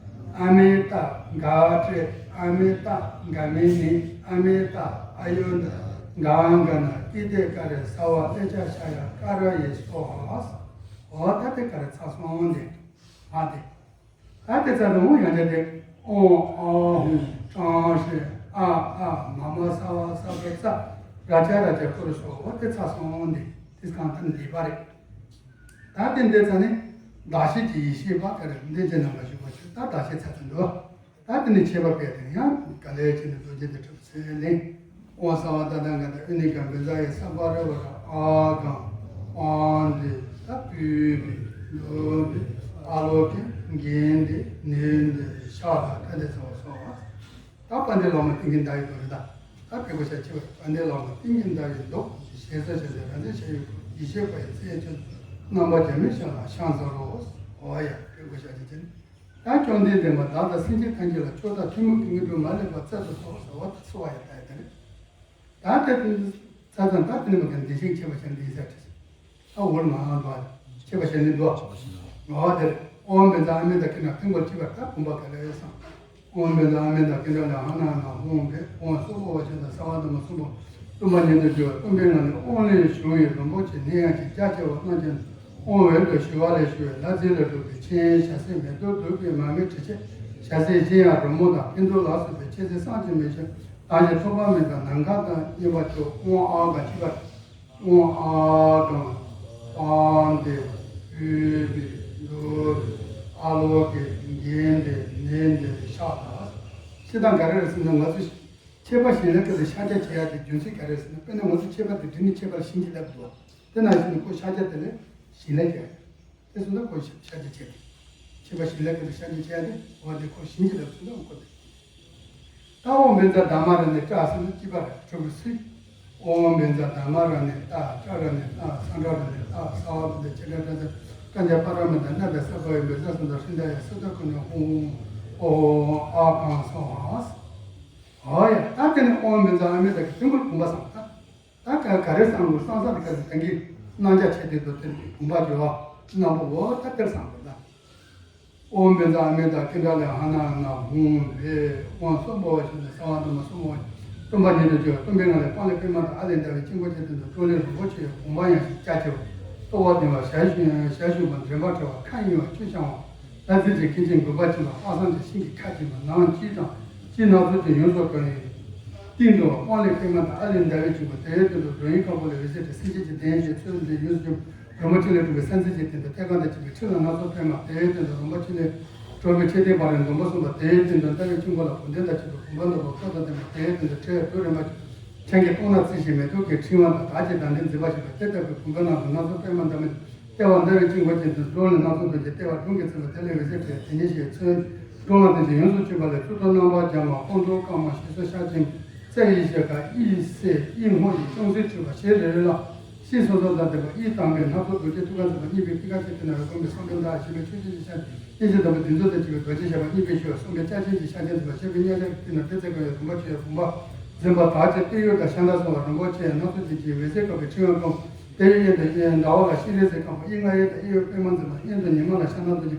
ཨ་མི་ཏ་ག་ཏྲི་ཨ་མི་ཏ་ག་མི་ནི་ཨ་མི་ཏ་ཨ་ཡོ་ན་ག་ག་ན་ཀི་ཏི་ཀ་རི་ས་བ་ཏི་ཅ་ཤ་ཡ་ཀ་ར་ཡེ་སོ་ཧ། འོ་ད་དེ་ཀ་རི་ཚ་སོང་དེ་ཧ་དེ། ད་དེ་ཚ་དེ་འོ་ཡང་ཅ་དེ་ཨོང་ཨ་ཧོང་ཀྲང་ཧྲི་ཨ་ཨ་མ་མ་ས་བ་ས་བ་ཙ་ར་ཅ་ར་ཅ་ཀུ་རུ་སོ་འོ་དེ་ཚ་སོང་དེ་དེ་གང་ད་འདི་པ་རེད། ད་དེ་འདི་ཚ་ནི་གདགས་གཞི་གི་ཡེ་ཤེས་པ་ཀ་རི་འདི་ཅི་ནང་ལ་ཞུགས་པ་ཞིག་ད་གདགས་གཞི་ཚ་ཚ་འདུག་ད་དེ་ནི་ཆད་པ་སྤེལ་ཏེ་ཡང་ག་ལེར་བྱས་ནས་རྡོ་རྗེ་འདི་གྲུབ་ཚེ་ལེན། ཨོ་ས་བ་ད་ད་ག་ད་ཨུ་ནི་ག་བི་ཛ་ཡེ་ས་པ་རེ་བ་ར་ཨ་ག་ཨ་འདི་ད་པུ་བི་ལོ་བི་ཨ་ལོ་ཀེ་གན་འདི་ནི་འདི་ཤ་ད་ད་འདི་ཚ་བ་སོ་བ། ད་དཔལ་ལྡན་ལྷ་མོ་ཏིང་ངེ་འཛིན་ཡི་དོ་རེད་ད། ད་ཕེ་གོ་ཤ་ཆེ་བ་དཔལ་ལྡན་ལྷ་མོ་ཏིང་ངེ་འཛིན་ཡི་མདོ་ཞེས་སོགས་བྱས་ཏེ་རང་བཙན་ཤ་ཡུལ་ཡེ་ཤེས་པ་ཡི་རྩལ་ཆེན་རྣམ་པ་རྒྱ་མི་ཤ་ལ་ཤང་ཟ་རོ། འོ་ཡ་ཕེ་གོ་ཤ་ཆེ་ཆེན། ད་བཅོམ་ལྡན་འདས་མ་བདག་དང་སེམས་ཅན་ཐམས་ཅད་ལ་མཆོག་དང་ཐུན་མོང་གི་དངོས་གྲུབ་མ་ལུས་པ་སྩལ་དུ་གསོལ་ཟེར་བ་དེ་གསོལ་བ་ཡི་ད་ཡི་ད་རེད། ད་ལྟ་དུས་ཚ་ཚང་ད་དེ་ནི་མ་གན་བདེ་ཆེན་ཁྱད་པར་ཞལ་འདི་ཟེར་ཏེ། ད་འོར་མ་ཨང་འདུག་ཁྱད་པར་ཞལ་འདི་འདུག་ངོ་བོ་དེར་ཨོཾ་བཛྲ་ཨ་མི་ཏ་ཀི་ན་ཕིང་པོར་ཅི་བར་ད་བུམ་པ་ག་ལ་ཡོད་སམ། ཨོཾ་བཛྲ་ཨ་མི་ཏ་ཀི་ན་ལ་ཧ་ན་ན་ཧོཾ་བེ་ཨོཾ་སོགས་པོ་བ་ཆེན་དང་ས་བ་དུ་མ་སོགས་པོ་སྟོན་པ་ཉིད་དུ་གྱུར་པ་སྟོན་པའི་ངང་ནས་ཨོཾ་ལས་བྱུང་བའི་རིན་པོ་ཆེ་ནི་ཡང་ཅིག་རྒྱ་ཆེ་བ་རྣམས་ཀྱང་ཨོཾ་འོད་དུ་ཞུ་བ་ལས་ཞུ་བའི་ལྷ་རྫས་ལས་གྲུབ་པའི་ཆེན་ཞལ་ཟས་མེ་ཏོག་བདུག་སྤོས་མར་མེ་དྲི་ཆབ་ཞལ་ཟས་བཞི་ཡང་རོལ་མོ་དང་འཕན་གདུགས་ལ་སོགས་པའི་མཆོད་རྫས་བསམ་གྱིས་མི་ཁྱབ་དང་ཞིང་ཐོགས་པ་མེད་པ་ནམ་མཁའ་དང་མཉམ་པ་མཆོག་ཨོཾ་ཨཱཿ་ག་ཅི་བ། ཨོཾ་ཨཱཿ་གང་། པཱདྱ། པུཥྤེ། དྷཱུ་པེ། ཨཱ་ལོ་ཀེ། གནྡྷེ། ནནྡེ། ཤ་ད། སྤྱིར་བཏང་ག་རེ་རེད་ཟེར་ན་ང་ཚོ་མཆོད་པ་བྱིན་རླབས་ཀྱི་ཕྱག་རྒྱ་བྱེད་ཡ་དེ་རྒྱུ་མཚན་ག་རེ་རེད་ཟེར་ན་དཔེར་ན་ང་ཚོ་མཆོད་པ་དེ་འབྲི་ནས་མཆོད་པ་ལ་བྱིན་གྱིས་བརླབས་འདུག་དེ་ནང་བཞིན་དུ་ཁོ་ཕྱག་རྒྱ་དེ་ལ་བྱིན་རླབས་རྒྱག་དེ་ཚོ་ལ་ཁོ་ཤ་ཤ་ཅེ་ཆེ། ཆེ་བ་ཞིང་ལས་ཀུན་ཏུ་ཤ་ཅེ་ཆེ་ཡ་དེ་འོ་དེ་ཁོ་ཞིང་གི་ལ་ཚུལ་ལ་འཁོར་ཏེ། ད་ཨོཾ་བཛྲ་དྷརྨ་རཱ་ནི་ཏྲ་ཟེར་ན་གཅིག་པ་རེད་གྲུབ་པའི་ཚུལ། ཨོཾ་བཛྲ་དྷརྨ་རཱ་ནི་ཏྲ་ཏྲ་རཱ་ནི་ཏྲ་སཾ་རཱ་རཱ་ནི་ཏྲ་སྭ་བྷཱ་བུ་ཏ་ཆེ་ཏྲ་ཏྲ་ཏྲ་ཏྲ་ཛྙཱ་པཱ་ར་མི་ཏ་ན་ཏ་སྭ་བྷཱ་ཝི་བཛྲ་སུ་ཏ་ཧྲཱིཿདཱ་ཡ་སུ་ཏ་ཀུ་ཎི་ཧཱུྃ་ཨོཾ་ཨཱཿཧཱུྃ་སྭཱ་ཧཱ། ཧོ་ཡ་ད་དེ་ནི་ཨོཾ་བཛྲ་ཨ་མི་ཏ་གི་དུས་འཁོར་བུམ་པ་སམ་ད། ད་ག་ག་རེ་བསམ་དགོས་བསམ་ས་དེ་ག་ཚོད་ཀྱི་རྣམ་གཞག་ཆེ་དེ་ཚོ་དེ་བུམ་པ་སྦྱོར་བ་རྣམ་པ་འོ་ད་དེར་བསམ་དགོས་ད། ཨོཾ་བཛྲ་ཨ་མི་ཏ་ཀི་ཌ་ལ་ཧ་ན་ན་ཧཱུྃ་ཧྲཱིཿ་ཨོཾ་སྭ་བྷཱ་ཝ་ཤ་ན་ས་བ་དྷཱུ་མ་སྭ་བྷཱ་ཝ་སྟོན་པ་ཉིད་དུ་གྱུར་པ་སྟོན་པའི་ངང་ལས་སྤང་ལེབ་པད་མ་དང་ཨ་ལས་ཟླ་བའི་དཀྱིལ་འཁོར་གྱི་སྟེང་དུ་ཏོག་ལེ་རིན་པོ་ཆེ་ཡི་བུམ་པ་ཡང་ཞིག་རྒྱ་ཆེ་བ། ལྟོ་བ་ལྡིང་བ་ཞལ་བཞུགས་ཞལ་བཞུགས་པ་མགྲིན་པ་བྲལ་བ་ཁ་གཡེང་བ་ཆུ་བཤམས་པ། ལྷ་རྫས་ཀྱི་སྐད་ཅིག་འགུམ་པ་ཅན་པ་དཔག་བསམ་གྱི་ཤིང་གི་ཁ་ཅན་པ་ནང་དཀྱིལ་དང་དཀྱིལ་སྣ་ཚོགས་ཀྱི་ཡོངས་སུ་གང་བའི་སྟེང་དུ་སྤང་ལེབ་པད་མ་དང་ཨ་ལས་ཟླ་བའི་དཀྱིལ་འཁོར་དེའི་སྟེང་དུ་རྡོ་ཡི་ཁ་སྦུབ་ལ་འོད་ཟེར་འཕྲོས་སེམས་ཅན་གྱི་གདན་ཞིག་ཚུལ་འདི་ཡོངས་སུ་གྱུར་རིན་པོ་ཆེ་ལས་གྲུབ་པའི་ས་འཛིན་གྱི་སྟེང་དུ་ཐད་ཀར་དང་བཅས་པའི་ཁྲི་ལ་སྣ་ཚོགས་པད་མ་དེའི་སྟེང་དུ་རིན་པོ་ཆེ་ལས་གྲུབ་པའི་མཆོད་རྟེན་འབར་བའི་འདོམ་པ་གསུམ་པ་དེའི་སྟེང་དུ་ལྟ་བའི་དཀྱིལ་འཁོར་ལ་བུམ་གདན་དང་བཅས་པའི་བུམ་པ་འདོགས་པ་ཀློང་དང་ལྡན་པ་དེའི་སྟེང་དུ་ཁྲི་འོད་རིམ་པ་ཅན་གྱི་སྟོང་ནག་རྩི་ཞིང་མེ་ཏོག་གི་ཕྲེང་བ་དང་དར་གྱི་ཟླ་མདངས་འཛིན་པ་ཞེས་པ་དེ་ལྟ་བུའི་བུམ་པ་རྣམས་སུ་སྣ་ཚོགས་པད་མ་འདབ་མ་ལྟེ་བ་ཟླ་བའི་དཀྱིལ་འཁོར་ཅན་དུ་འགྲོ་ལ་སྣ་ཚོགས་རྡོ་རྗེ་ལྟེ་བ་ཀྲུང་གིས་བརྩིགས་པ་དེ་ལས་འོད་ཟེར་འཕྲོས་དེ་ཉིད་ཞེས་མཚོན། འགྲོ་ལ་དེ་བཞིན་ཡོངས་སུ་གཅུན་པ་ལས་གཙུག་ཏོར་རྣམ་པར་སྦྱར་བ་ཀོང་ཀྲོའུ་དཀར་མོ་ཞེས་སོགས་ཕྱག་ཆེན་རྩེ་བཞི་ཞབས་དཀར་དབྱིག་སེར་དབྱིག་སྔོ་ཡི་ཅུང་ཟད་འཁྲིལ་བ་ཞལ་རེ་རེ་ལ་ཤིང་སོ་སོར་དང་ལྡན་པ་དབྱིབས་དང་པོའི་སྣ་ཚོགས་རྡོ་རྗེ་ཐུགས་ཀར་འཛིན་པ་གཉིས་པའི་ཐུགས་ཀ་ཆེ་དེ་ན་རུ་བསྐོར་བའི་བསམ་གཏན་དང་ཞེས་པའི་ཆོས་ཅན་གྱི་ཤ་སྙིང་རྗེ་དང་པོའི་བདུད་རྩི་དང་བཅས་པའི་རྡོ་རྗེ་ཞགས་པ་གཉིས་པའི་ཤུལ་བ་བསམ་པའི་ལྕགས་ཆེན་གྱི་ཤ་ཆེན་འཛིན་པ་ཞེས་པའི་སྙན་ཆ་དེ་ན་དེ་ཚེ་གང་བའི་བུམ་པ་ཆེ་བའི་བུམ་པ་འཛིན་པ་དར་གྱི་སྟོད་ཡུག་དང་ཤ་མདའ་སོགས་པ་རིན་པོ་ཆེ་སྣ་ཚོགས་ཀྱི་ཀྱི་འོད་ཟེར་དཀར་པོའི་ཕྲེང་བ་བསྐུམ། ལྟེ་བའི་གཡས་དང་གཡོན་ཟླ་བ་ལ་ཤིང་རིས་སུ་བཀང་བ། གཡས་ང་གཡས་དང་གཡས་གཡོན་པད་མ་འཛིན་པ། གཡོན་དུ་ཉི་མ་ལ་ཤ་སྣ་ཚོགས་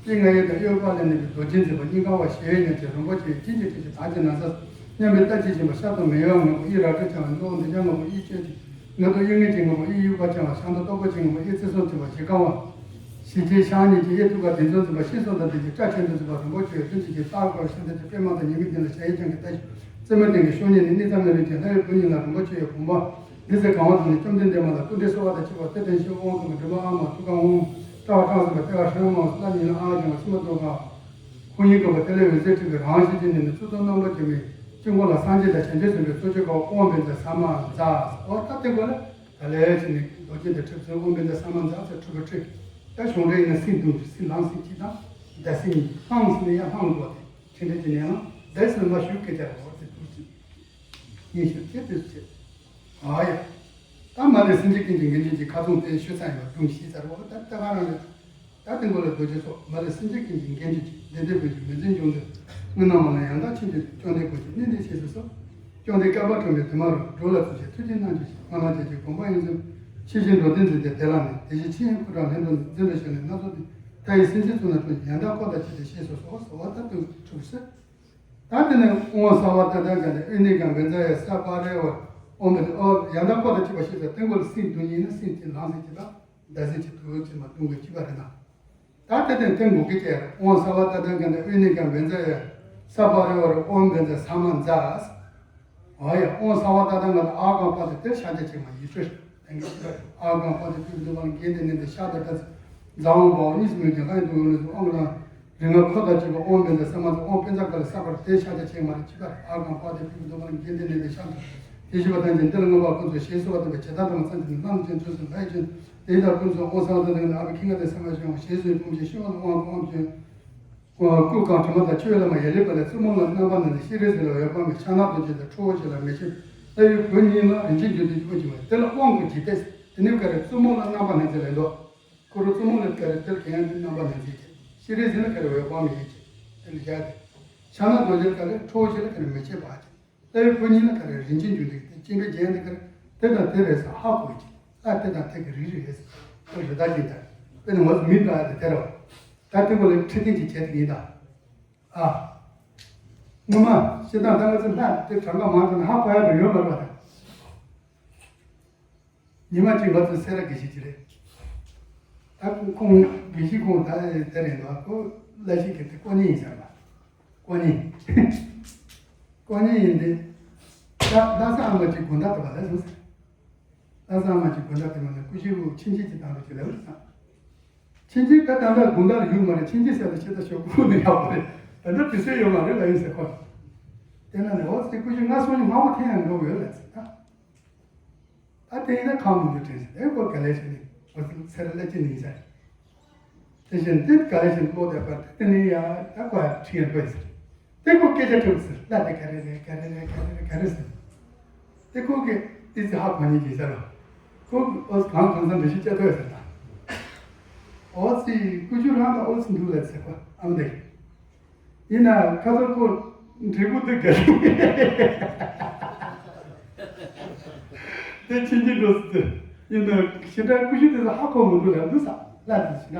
ཀྱི། གཡས་ང་གཡས་དང་གཡོན་པ་ལས་གནས་པའི་རྡོ་རྗེ་འཛིན་པ་སྙིང་ག་བ་ཞེས་ཉམས་ཀྱི་རིན་པོ་ཆེའི་སྤྱན་གྱི་ཁྲི་ཆེན་དར་གྱི་ན་བཟའ་སྙན་པའི་རྟ་ཁྱིས་བཞེངས་པ། ཤ་དང་མེ་ཡོས་ངང་པོ་གཡས་རལ་གྲི་འཆང་བ། གློ་བ་འདོད་ཆགས་ངང་པོ་གཡས་གཅོད་ཀྱི། ངན་ཐོག་གཡོ་ངན་གྱི་ངང་པོ་གཡས་གཡུག་པ་འཆང་བ། ཤ་མདའ་སྟོབས་པོ་ཆེའི་ངང་པོ་གཡས་བརྩེ་སྲུང་འཛིན་པ་ཞེ་གང་བ། ཞི་བྱེད་ཕྱག་གཉིས་ཀྱི་གཡས་ཐུགས་ཀར་གདན་ཚོགས་འཛིན་པ། ཤིང་སོགས་དང་ལྡན་ཅིང་སྐྲ་ཆེན་དུ་འཛིན་པ་རིན་པོ་ཆེའི་ལྷུན་གྱིས་ཀྱི་རྟགས་བཀོད་ཤིང་རྟ་ཅན་པད་མ་དང་ཉི་མའི་གདན་ལ་ཞལ་གཡས་བརྐྱང་གི་ལྟ་ཞིང་། རྩེ་མོའི་སྟེང་གི་ཕྱོགས་གཉིས་ནས་གནས་མཚམས་ནས་རིམ་གྱིས་ལྷ་ཡི་བུ་གཉིས་ལ་རིན་པོ་ཆེ་ཡི་བུམ་པ། འདི་ཚེ་གང་བ་དང་ནི་བཅོམ་ལྡན་འདས་མ་ལ་སྐུ་འདྲའི་གསོལ་བ་དང་བཅས་པ་དེ་དང་ཤིང་དབང་གང་གི་མགྲིན་པ་ཨ་མ་ཐུགས་ཀར་འོང་། ཀྲ་བ་ཀྲང་ཟེར་བ་ལྟེ་བ་ཧྲན་མ་ལ་ཉི་ལ་ཨ་ཀྱང་བ་སུ་མ་ཏོ་ག་ཁོང་ཉིད་ཀ་བ་དེ་ལས་འོད་ཟེར་འཕྲོས་པའི་རང་བཞིན་གྱི་ནི་ནི་གཙུག་ཏོར་རྣམ་པར་གྱུར་པའི་ ཆོས་འཁོར་ལ་སངས་རྒྱས་དང་བྱང་ཆུབ་སེམས་དཔའི་གཙོ་མཆོད་ཀ་དབང་བཛྲ་ས་མ་ཛཿ། འོ་ད་དེ་འགོ་ལ་ག་ལེ་བྱས་ནས་རྡོ་རྗེ་འདི་ཁྲིད་ཚུལ་དབང་བཛྲ་ས་མ་ཛཿ་ཟེར་ཁྲིད་པ་ཁྲིད། ད་གཞུང་འགྲེལ་ཡིན་ན་སེམས་བདུན་གྱི་སེམས་ལམ་སེམས་ཀྱི་དང་། ད་སེམས་ལྷང་སེམས་ཡང་ལྷང་དགོས་ཏེ་ཁྲིད་འགྲེལ་གྱི་ནས་ལ་ད་སེམས་མ་ཞུགས་སྐད་ཆ་རེད། འོ་དེ་འདུག་ཅིང་ཡིན་ཞིང་དེ་དུས་ཚེ། ཨ་ཡ། ད་མ་ལས་སེམས་ཅན་ཀུན་གྱི་ངེས་འབྱུང་གི་ཁ་ཚོན་དེ་ཤོད་ཚར་ཡོད་པ་སྒྲུང་ཞིག་ཚར་བ་ད་ལྟ་ག་རང་རེད། ད་དེ་འགོ་ལ་རྡོ་རྗེ་སོགས་མ་ལས་སེམས་ཅན་ཀུན་གྱི་ངེས་འབྱུང་གི་ལྡན་ལྡན་ཀུན་གྱི་མི་འཛིན་འབྱུང་འདོད་སྔོན་ན་མ་ལ་ཡང་དག་ཕྱིན་གྱི་སྐྱོན་ལྡན་ཀུན་གྱི་གནས་འདི་ཤེས་སུ་གསོལ། སྐྱོན་ལྡན་བསྐལ་པ་ཁྲོ་མོའི་དུ་མ་རུ་འགྲོ་ལ་བརྩོན་ཞིང་ཐུགས་རྗེ་གནང་བྱོས་ཤིག་སྨོན་ལམ་རྒྱ་ཆེའི་དགོངས་པ་ཡོངས་འཛིན་ཕྱི་བཞིན་འགྲོ་དོན་མཛད་དེ་དེ་ལ་ནི་དེ་བཞིན་ཕྱི་ཡི་ཕོ་བྲང་ལྷུན་གྲུབ་འཛིན་པའི་ཞལ་ནས་སྣ་ཚོགས་ཏེ་མཐའ་ཡས་སེམས་ཅན་ཚོགས་རྣམས་སྤྲུལ་ནས་ཡང་དག་འཁོར་དང་བཅས་ཏེ་ཞེས་སོགས་སོ། འོ་ད་དུ་ཁྲུག་སེ། ད་དེ་ནས་དབང་སརྦ་ཏ་ཏང་ག་ནས་ཨུ་ནི་ཀ་བཛྲ་ཡ་ས་པ་རི་ཝ་ར་ཨོཾ་བཛྲ། ཨོ་ཡང་དག་འཁོར་དང་བཅས་པ་ཞེས་པ་དེ་འགོ་ལ་སེམས་བདུན་ཡིན་ན་སེམས་ཀྱི་ལམ་སེམས་ཀྱི་ལ་ཟླ་ཟེར་གྱི་དུ་ཅི་མ་བདུན་གྱི་བཅུ་པ་རེད་ན། ད་དེ་དེ་དེ་འགོ་གི་ཅེར་དབང་སརྦ་ཏ་ཏང་ག་ནས་ཨུ་ནི་ཀ་བཛྲ་ཡ་ས་པ་རི་ཝ་ར་ཨོཾ་བཛྲ་ས་མ་ཛཿ། ཨོ་ཡ། དབང་སརྦ་ཏ་ཏང་ག་ནས་ཨ་གང་པ་དེ་དེར་ཤཱཀྱ་ཆེན་མ་ཡི་ཤྲཱི་ཏང་གི་ཨ་གང་པ་དེ་ཕུལ་དུ་བ་ལ་གན་དེ་ནས་དེ་ཤ་དེ་ད་ཛ་འོང་པའོ་གཉིས་སུ་མེད་ཀྱང་ལྷ་ཡི་དུ་འོང་ལུས་སུ་དབང་གི་ལ། རིག་སྔགས་འཁོར་དང་བཅས་པ་དབང་བཛྲ་ས་མ་ཛཿ། དབང་བཛྲ་ཀ་ལ་ས་པར་དེ་ཤཱཀྱ་ཆེན་མ་རེད་ཅི་པ་རེད། ཨ་གང་པ་དེ་ཕུལ་དུ་བ་ལ་གན་དེ་ནས་དེ་ཤ་དེ་ཤི་བ་དང་ཅན་དེ་ལ་མངོན་པར་ཀུན་རྫོབ་ཞེས་གསོལ་བ་བཏབ་པའི་བྱེ་བྲག་ཏུ་མ་ཚང་ཅན་ལམ་ཅན་ཚོས་སུ་ལྷ་ཡི་ཅན་དེ་ཡི་དག་ཀུན་རྫོབ་དབང་སརྦ་ཏ་ཏང་ག་ནས་ཨ་བི་ཁི་ང་དེ་ས་མ་ཤི་འོང་ཞེས་སུ་ཕུང་བྱེད་ཤི་བ་ལ་དབང་དབང་ཅན། སྐུ་གང་དྲི་མ་དང་བཅས་པའི་ལྷ་མོ་ཡ་ལི་པ་ལས་བཙུན་མོ་ལ་རྣམ་པར་སྣང་མཛད་ཤྲཱི་ཟེར་ལ་འོད་དཔག་མེད་ཕྱག་ན་རྡོ་རྗེ་དང་ཁྲོ་བོ་ཞིག་ལ་མེ་ལྕེ་ལྷ་ཡི་བུ་གཉིས་ལ་རིན་ཆེན་རྒྱུ་དེ་ཡིད་དབང་བྱེད་པ་དེ་ལ་དབང་གི་འཇིག་རྟེན་དེ་ནི་ག་རེ་བཙུན་མོ་ལ་རྣམ་པར་སྣང་མཛད་ལས་འདུག་ཁོ་རང་བཙུན་མོ་ལ་ག་རེ་དེར་གན་ཡང་རྣམ་པར་སྣང་མཛད་ཀྱི་ཤྲཱི་ཟེར་ལ་ག་རེ་འོད་དཔག་མེད་ཡིད་ཀྱི་དེ་ལ་བཞག་སྟེ། ཕྱག་ན་རྡོ་རྗེ་ལ་ག་རེ་ཁྲོ་བོ་ཞིག་ལ་ག་རེ་མེ་ལྕེ་འབར་ཀྱི། ལྟ་བའི་བུ་གཉིས་ལ་ག་རེ་རིན་ཆེན་རྒྱུ་འདུག་དེ་སྐྱེ་བའི་རྒྱན་འདི་ག་རེ་དེ་དང་དེ་རེད་ཟེར་ཧ་གོ་གི། ལྟ་དེ་དང་དེ་གི་རིགས་རིགས་རེད་ཟེར་དེ་རེ་ད་ཅིག་ད་དཔེར་ན་ང་ཚོ་མི་འདྲ་དེ་དེ་རེད། ད་དེ་མོ་ལ་ཁྲི་སྟེང་གི་བྱེད་དེ་ཡིན་ད། ཨ། སྔོན་མ་ཤི་སྟངས་ད་ང་ཚོ་ལྷ་དེ་གྲངས་ཀ་མང་དྲགས་ན་ཧ་གོ་ཡ་དུ་ཡོད་མ་རེད་པ་ད། ཉི་མ་གཅིག་ང་ཚོ་སེ་ར་དགེ་བཤེས་ཀྱི་རེད། ད་ཁོང་དགེ་བཤེས་ཁོང་ད་དེ་རེད་འདུག་ཁོ་བླ་ཤིང་གི་དེ་ཀོ་ཉི་ཡིན་ཟེར་བ། ཀོ་ཉི། ཀོ་ཉི་ཡིན་ཏེ། ད་ལྷ་ས་ཨ་མ་གཅིག་དགོང་དག་ད་བ་ལ་སོང་ཟེར། ལྷ་ས་ཨ་མ་གཅིག་དགོང་དག་དེ་མ་ན་སྐུ་ཞབས་ཕྱིན་ཆད་ཀྱི་དང་རུ་གཅིག་ལ་བུད་སོང་། ཕྱིན་ཆད་ད་ད་ལྟ་དགོང་དག་ལ་ཡོད་མ་རེད། ཕྱིན་ཆད་ཟེར་ད་ཆེ་ད་ཞོག་ཁུག་ནས་ཡག་པོ་རེད། ད་ལྟ་དུས་ཚོད་ཡོད་མ་རེད་ལ་ཡིན་ཟེར་ཁོ། དེ་ན་ནས་འོ་ཙི་སྐུ་ཞབས་ང་སོང་ནས་མང་པོ་འཐེན་ཡང་འགྲོ་གི་ཡོད་ལ་ཟེར་ད། ད་དེ་ཡིན་ན་ཁམས་མི་འདུག་དྲན་ཟེར་ཨེ་ཁོ་ག་ལེ་ཞིག་ནི་འོ་ཙི་ཚེ་ར་ལེ་ཅི་ནི་ཟེར། དེ་བཞིན་དེ་ག་རེ་བཞིན་བློ་བདེ་བར་དེ་ནི་ཡ་ད་ཁོ་ཡ་ཁྲི་ཡན་པོ་ཟེར། དེ་ཁོ་སྐད་ཆ་དྲིས་ཟེར་ལ་དེ་ག་རེ་རེད་ག་རེ་རེད་ག་རེ་རེད་ག་རེ་ཟེར། དེ་ཁོ་གི་དེ་ཚེ་ཧ་གོ་ཉིན་གྱི་ཟེར་རོ། ཁོ་གི་ཨོ་གང་གང་ས་འདྲི་ཤི་བཅད་ཐོས་ཟེར་ད། ཨོ་ཙི་ཀུ་ཅུ་རང་དང་ཨོ་ཙི་འདུག་ལ་ཟེར་ཁོ་ཨམ་དེ། ཡིན་ན་ཁ་ཚ་ཁོ་འབྲས་བུ་འདི་ག་རེ་དེ་ཕྱིན་གྱི་འགྲོ་སྲིད་དེ། ཡིན་ན་ཞེ་དྲག་ཀུ་ཤུ་དེ་ཚོ་ཧ་གོ་མི་འདུག་ལ་འདུག་ས་ལ་དེ་ཞིག་ན།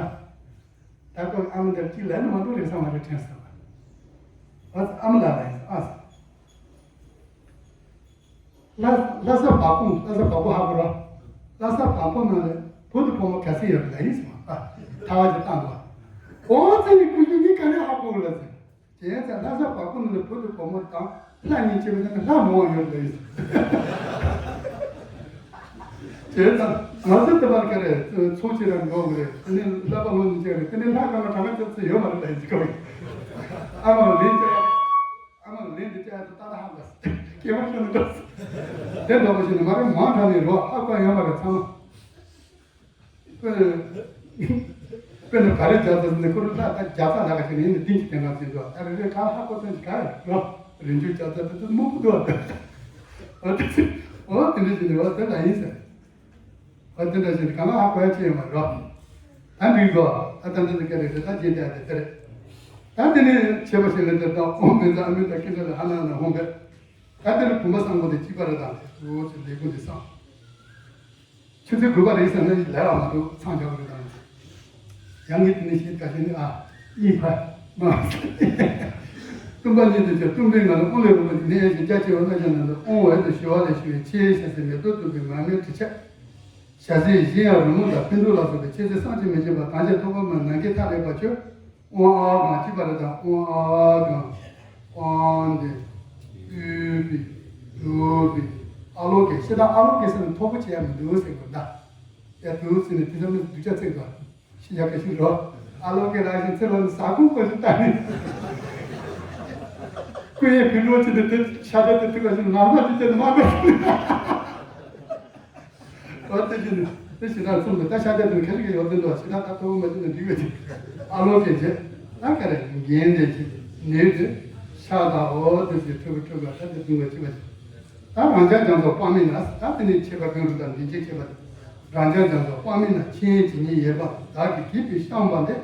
ད་ཁོ་ཨ་མ་འདིར་གཅིག་ལ་ནི་མ་འདུག་རེད་ས་མ་རེད་དྲན་སོང་། ཨ་ཨ་མ་ལ་ལ་ཡིན་ཨ་ས། ལྷ་ལྷ་ས་བ་ཀུང་ལྷ་ས་བ་ཀུ་ཧ་གོ་ར། ལྷ་ས་བ་ཀུ་ནང་ལ་བུ་དང་བུ་མོ་ག་ཚོད་ཡོད་རེད་ལ་ཡིན་སོང་ཨ། ཐ་བ་ཅིག་བཏང་གོ། ཨོ་ཙི་ནི་ཀུ་ཤུ་ནི་ག་རེ་ཧ་གོ་ལ་ཟེར། དེ་ཡང་ཚེ་ལྷ་ས་བ་ཀུ་ནང་ལ་བུ་དང་བུ་མོ་དང་ལྷ་གཉིས་བྱས་པ་ནི་ལྷ་མང་བ་ཡོད་རེད་ལ་ཡིན་སོང་། བྱས་ཙང་ང་ཚོ་དེ་བར་ག་རེ་ཚོ་ཆེ་ར་འགྲོ་གི་རེད། དེ་ནི་ལྷ་པ་ལོ་ནི་ཆེ་རེད། དེ་ནི་ལྷ་གང་ལ་གང་ལ་ཚོ་ཚོ་ཡོད་མ་རེད་ལ་ཡིན་སོང་། ཨ་མ་ལ་ལེན་བྱས། ཨ་མ་ལེན་དེ་བྱས་ཏེ་ཏག་ཏག་ཧ་གོ་སྐྱེ་བ་ཤོར་ནས་འགྲོ། དེ་འདྲ་པོ་ཞིག་ནི་མ་རེད་མང་དྲགས་ནས་རོ་ཧ་གོ་ཡོད་མ་རེད་ཚང་མ། དཔེར་ན་ག་རེ་བྱ་ཚར་ནས་ཁོ་རང་ལྷ་ད་བྱ་ཚར་ལ་ག་ཞིག་ནས་ཡིན་ནས་ཏིང་ཞིག་དེང་གང་ཟིན་འགྲོ་ད་རེ་རེ་ག་ཧ་གོ་ཚོད་ཅིག་ག་རེ་རོ་རིན་ཆུ་བྱ་ཚར་དེ་ཚོ་སྨུག་པོ་འདུག་ཨ། འོ་དེ་འདྲ་ཞིག་ནས་འོ་དེ་ལ་ཡིན་ཟེར། ཨ་དེ་འདྲ་ཞིག་གང་ལ་ཧ་གོ་ཡ་ཅི་ཡོད་མ་རེད། ད་འགྲིག་གོ་ཨ་ད་འདི་འདི་སྐད་རེད་རེད་ད་རྗེས་འདི་ཨ་དེ་དེ་རེད། ད་དེ་ནས་བྱས་པ་ཞིག་ལ་འདི་དང་ཨོ་མི་ཚ་ཨ་མི་ད་ཀི་འདྲ་ལ་ཧ་ན་ན་ཧོང་གི། ད་དེ་ནས་བུམ་པ་བསང་གོ་དེ་གཅིག་པ་རེད་དང་དེ་འོ་ཅི་ལས་ཀུན་འདི་བསང་། ཆུ་ཚོད་དགུ་པ་རེད་ཟེར་ན་ལས་བ་མ་འདུག་ཚང་རྒྱག་གི་རེད་དང་། ཡང་ངས་དེ་ནས་ཤེས་ཁ་ཤས་ནི་ཨ་གཉིས་ཕ་མ། སྟོན་པ་ཉིད་དུ་ཁྱབ་སྟོན་པའི་ངང་ལ་དབུ་ལས་རུང་བ་ནི་ཨེ་ཞེས་རྒྱ་ཆེ་བ་ལྔ་བརྒྱ་ནང་དུ་དབང་འོད་དུ་ཞུ་བ་ལས་ཞུ་བའི་ཆེས་ཤ་ཟའི་མེ་ཏོག་བཏུགས་པའི་མར་མེའི་དྲི་ཆབ། ཞལ་ཟས་གཞན་ཡང་རོལ་མོ་དང་འཕན་གདུགས་ལ་སོགས་པའི་མཆོད་རྫས་བསམ་གྱིས་མི་ཁྱབ་པ་དང་བཅས་ཐོག་མར་ནམ་མཁའི་མཐའ་རེག་པར་མཆོད། དབང་ཨ་གང་གཅིག་པ་རེད་དང་དབང་ཨ་གང་། དབང་ལྡན། ཨུཏྤལ། ལུས་འཕེལ། ཨ་ལོ་ཀེ་ཤེས་དང་ཨ་ལོ་ཀེ་ཟེར་ན་མཐོ་པོ་བྱེད་ཡ་མི་འདུག་ཟེར་དགོས་ད། ཡ་དུ་ཟེར་ནས་དེ་ཚོ་ནི་སྡུག་ཅག་བརྩེགས་དང་། ཤི་ཡ་ག་ཤི་རོ། ཨ་ལོ་ཀེ་ར་ཤི་ཚེ་ལོ་ནི་ཟ་ཁུག་པ་ཞིག་ལྟ་ནི། ཁོ་ཡས་ཕི་ལོ་ཅི་དེ་དེ་ཤ་ཚ་དེ་ཐུག་པ་ཞིག་ནང་མ་དེ་དེ་མ་གོ། ཨོ་དེ་ཅི་ནི་དེ་ཞེ་དྲག་གསུངས་ཏེ། ད་ཤ་ཚ་དེ་ཁ་ཅིག་ཡོད་དེ་འདུག་ཞེ་དྲག་ད་ཐོག་མ་ཅི་ནི་འགྲིག་པ་ཅིག་ཨ་ལོ་སྐད་ཅེས་ད་ག་རེ་འགན་དེ་ཅི་ནི་དེ་ཤ་དང་ཨོ་དེ་ཞེ་ཁྲོ་བོ་ཁྲོ་བོ་ད་དེ་དུང་བ་ཅི་བ་ཅི། ད་རང་ཅག་རྒྱ་མཚོ་དཔག་མེད་ན། ད་དེ་ནི་ཁྱད་པར་ཀུན་རིག་དང་འདི་འདྲའི་ཁྱད་པར་དེ། རང་ཅག་རྒྱ་མཚོ་དཔག་མེད་ན། ཆེན་ཇི་སྙེད་ཡོད་པ་དང་། བདག་གིས་བགྱིས་པའི་བཤམས་པ་འདི།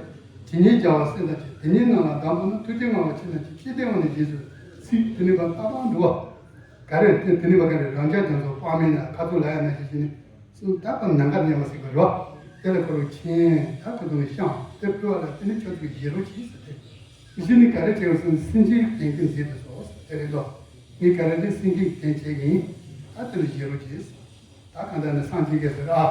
ཇི་སྙེད་བྱ་བ་སྲིད་མཐའ་ཅན། དེ་ཉིད་རྣམས་ལ་གདམས་པ་ན། ཐུགས་རྗེ་མངའ་བ་ཆེ་རྣམས་ཀྱིས། ཅི་སྟེ་འོང་ནས་རྗེས་སུ་ཚིག་དེ་ནི་བ་ལྟ་བ་འདུ་བ། ག་རེ་དེ་དེ་ནི་བ་ག་རེ། རང་ཅག་རྒྱ་མཚོ་དཔག་མེད་ན། ཁ་ཐུག་ལ་ཡང་ན་ཞེས་བྱས་ནས་སུ་ད་པ་ནམ་མཁའ་མཉམ་པ་ཟེར་བ་རོ། དེ་ལ་ཁོ་རང་ཆེན་ད་ཁོ་ཚོ་གི་བཤམས་དེ་ཕུལ་བ་ལ་དེ་ནི་ཁྱོད་ཚོ་གི་བཞེས་རོགས་གྱིས་ཟེར་ཏེ། གཞི་ནི་ག་རེ་བྱས་པ་སོང་སེམས་ཅན་གྱི་དོན་གྱི་མཛད་དུ་སོང་ཟེར་དེ་རེད་དོ། ངས་ག་རེ་དེ་སེམས་ཅན་གྱི་དོན་བྱེད་ཀྱི་ཡིན། ད་དེ་ལ་བཞེས་རོགས་གྱིས། ད་གང་ལྟར་ནི་སངས་རྒྱས་ཀྱི་ཟེར་ཨ།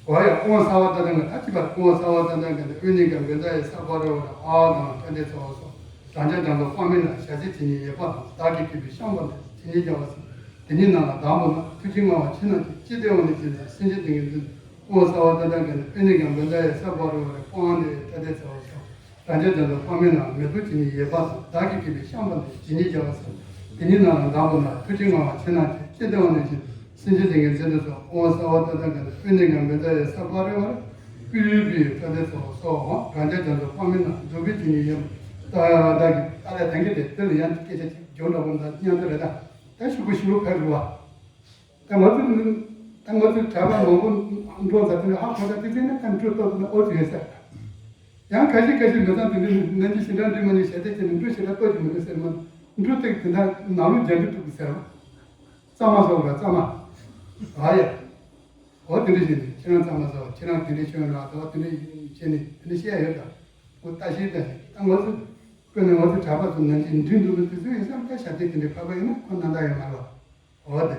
གོ་ཡ་དབང་གསལ་བ་ཏན་ཏན་གྱི་ད་ཅི་བར་དབང་གསལ་བ་ཏན་ཏན་གྱི་ནི་དབུས་གནས་གང་བོན་ཚ་ཡི་ས་པ་རི་བ་ར་ཨ་དང་ཏན་ཏན་ཚོགས་སོ། རང་ཅག་རྒྱ་མཚོ་དཔག་མེད་ན། ཞལ་ཟས་ཇི་སྙེད་ཡོད་པ་དང་། བདག་གིས་བགྱིས་པའི་བཤམས་པ་འདི། ཇི་སྙེད་བྱ་བ་སྲིད་མཐའ་ཅན། དེ་ཉིད་རྣམས་ལ་གདམས་པ་ན། ཐུགས་རྗེ་མངའ་བ་ཆེ་རྣམས་ཀྱིས། ཅི་སྟེ་འོང་ནས་རྗེས་སུ་ཚིག་སེམས་ཅན་དོན་གྱི་མཛད་དུ། དབང་གསལ་བ་ཏན་ཏན་གྱི་ནི་དབུས་གནས་གང་བོན་ཚ་ཡི་ས་པ་རི་བ་ར་དབང་ནི་ཏན་ཏན་ཚོགས་སོ། རང་ཅག་རྒྱ་མཚོ་དཔག་མེད་ན། མེ་ཏོག་ཇི་སྙེད་ཡོད་པ་དང་། བདག་གིས་བགྱིས་པའི་བཤམས་པ་འདི། ཇི་སྙེད་བྱ་བ་སྲིད་མཐའ་ཅན། དེ་ཉིད་རྣམས་ལ་གདམས་པ་ན། ཐུགས་རྗེ་མངའ་བ་ཆེ་རྣམས་ཀྱིས། ཅི་སྟེ་འོང་ནས་རྗེས་སུ་ཚིག་སེམས་ཅན་དོན་གྱི་མཛད་དུ་གསོལ། དབང་གསལ་བ་ཏན་ཏན་གྱི་ནི་དབུས་གནས་གང་བོན་ཚ་ཡི་ས་པ་རི་བ་ར་ཏན་ཏན་ཚོགས་སོ། རང་ཅག་རྒྱ་མཚོ་དཔག་མེད་ན། གདུག་པའི་ཇི་སྙེད་ཡོད་པ་དང་། བདག་གིས་ཨ་ལས་དེང་གི་དེ་དེ་ལ་ཡང་སྐད་ཆ་ཅིག་འཇོག་འདྲ་པོ་འདྲ་མཉམ་དུ་རེད་ད། ད་ཤུ་གུ་ཤུ་གུ་ཕེབས་རུ་བ། ད་ང་ཚོ་ནི་ད་ང་ཚོའི་གྲྭ་པ་མང་པོ་འགྲོ་ཟ་དེ་ནི་ཧ་གོ་ས་དེ་ཚེ་ནི་ད་འགྲོ་ཏོག་ཏོ་ནི་ཨོ་ཙི་ཡོད་ས། ཡང་ཁ་ཤས་ཁ་ཤས་མི་ཚང་དེ་འདྲ་ནན་གྱི་ཞེ་དྲག་འདྲི་མ་ནི་ཞེ་དྲག་ཅན་ནི་འགྲོ་ཞེ་དྲག་ཏོག་ཅིག་མི་འདུག་ཟེར་མ། འགྲོ་སྟེགས་དེ་འདྲ་ནང་ལོ་རྒྱ་འདྲི་ཐུབ་ཀྱི་ཟེར་བ། གཙང་མ་སོགས་ལ་གཙང་མ། ཨ་ཡ། འོ་དེ་འདྲ་བྱས་ནས་ཁྱེད་རང་གཙང་མ་སོགས་ཁྱེད་རང་དེ་འདྲ་ཤོད་ར་ད་བ་དེ་འདྲ་བྱས་ནས་དེ་འདྲ་བཤད་ཡོད་ད། འོ་ལྟ་ཞིག་ལྟ་ཞིག་ད་ང་ཚོ་དཔེར་ན་ང་ཚོ་གྲྭ་པ་ཚོ་ནན་གྱི་འདྲི་འདུག་ནི་དེ་ཚོ་ཡིན་ཙང་ད་ཞབས་བརྟན་དེ་འདྲ་ཕབ་པ་ཡིན་ན་ཁོ་ན་ད་ཡོད་མ་རེད་བ། འོ་དེ།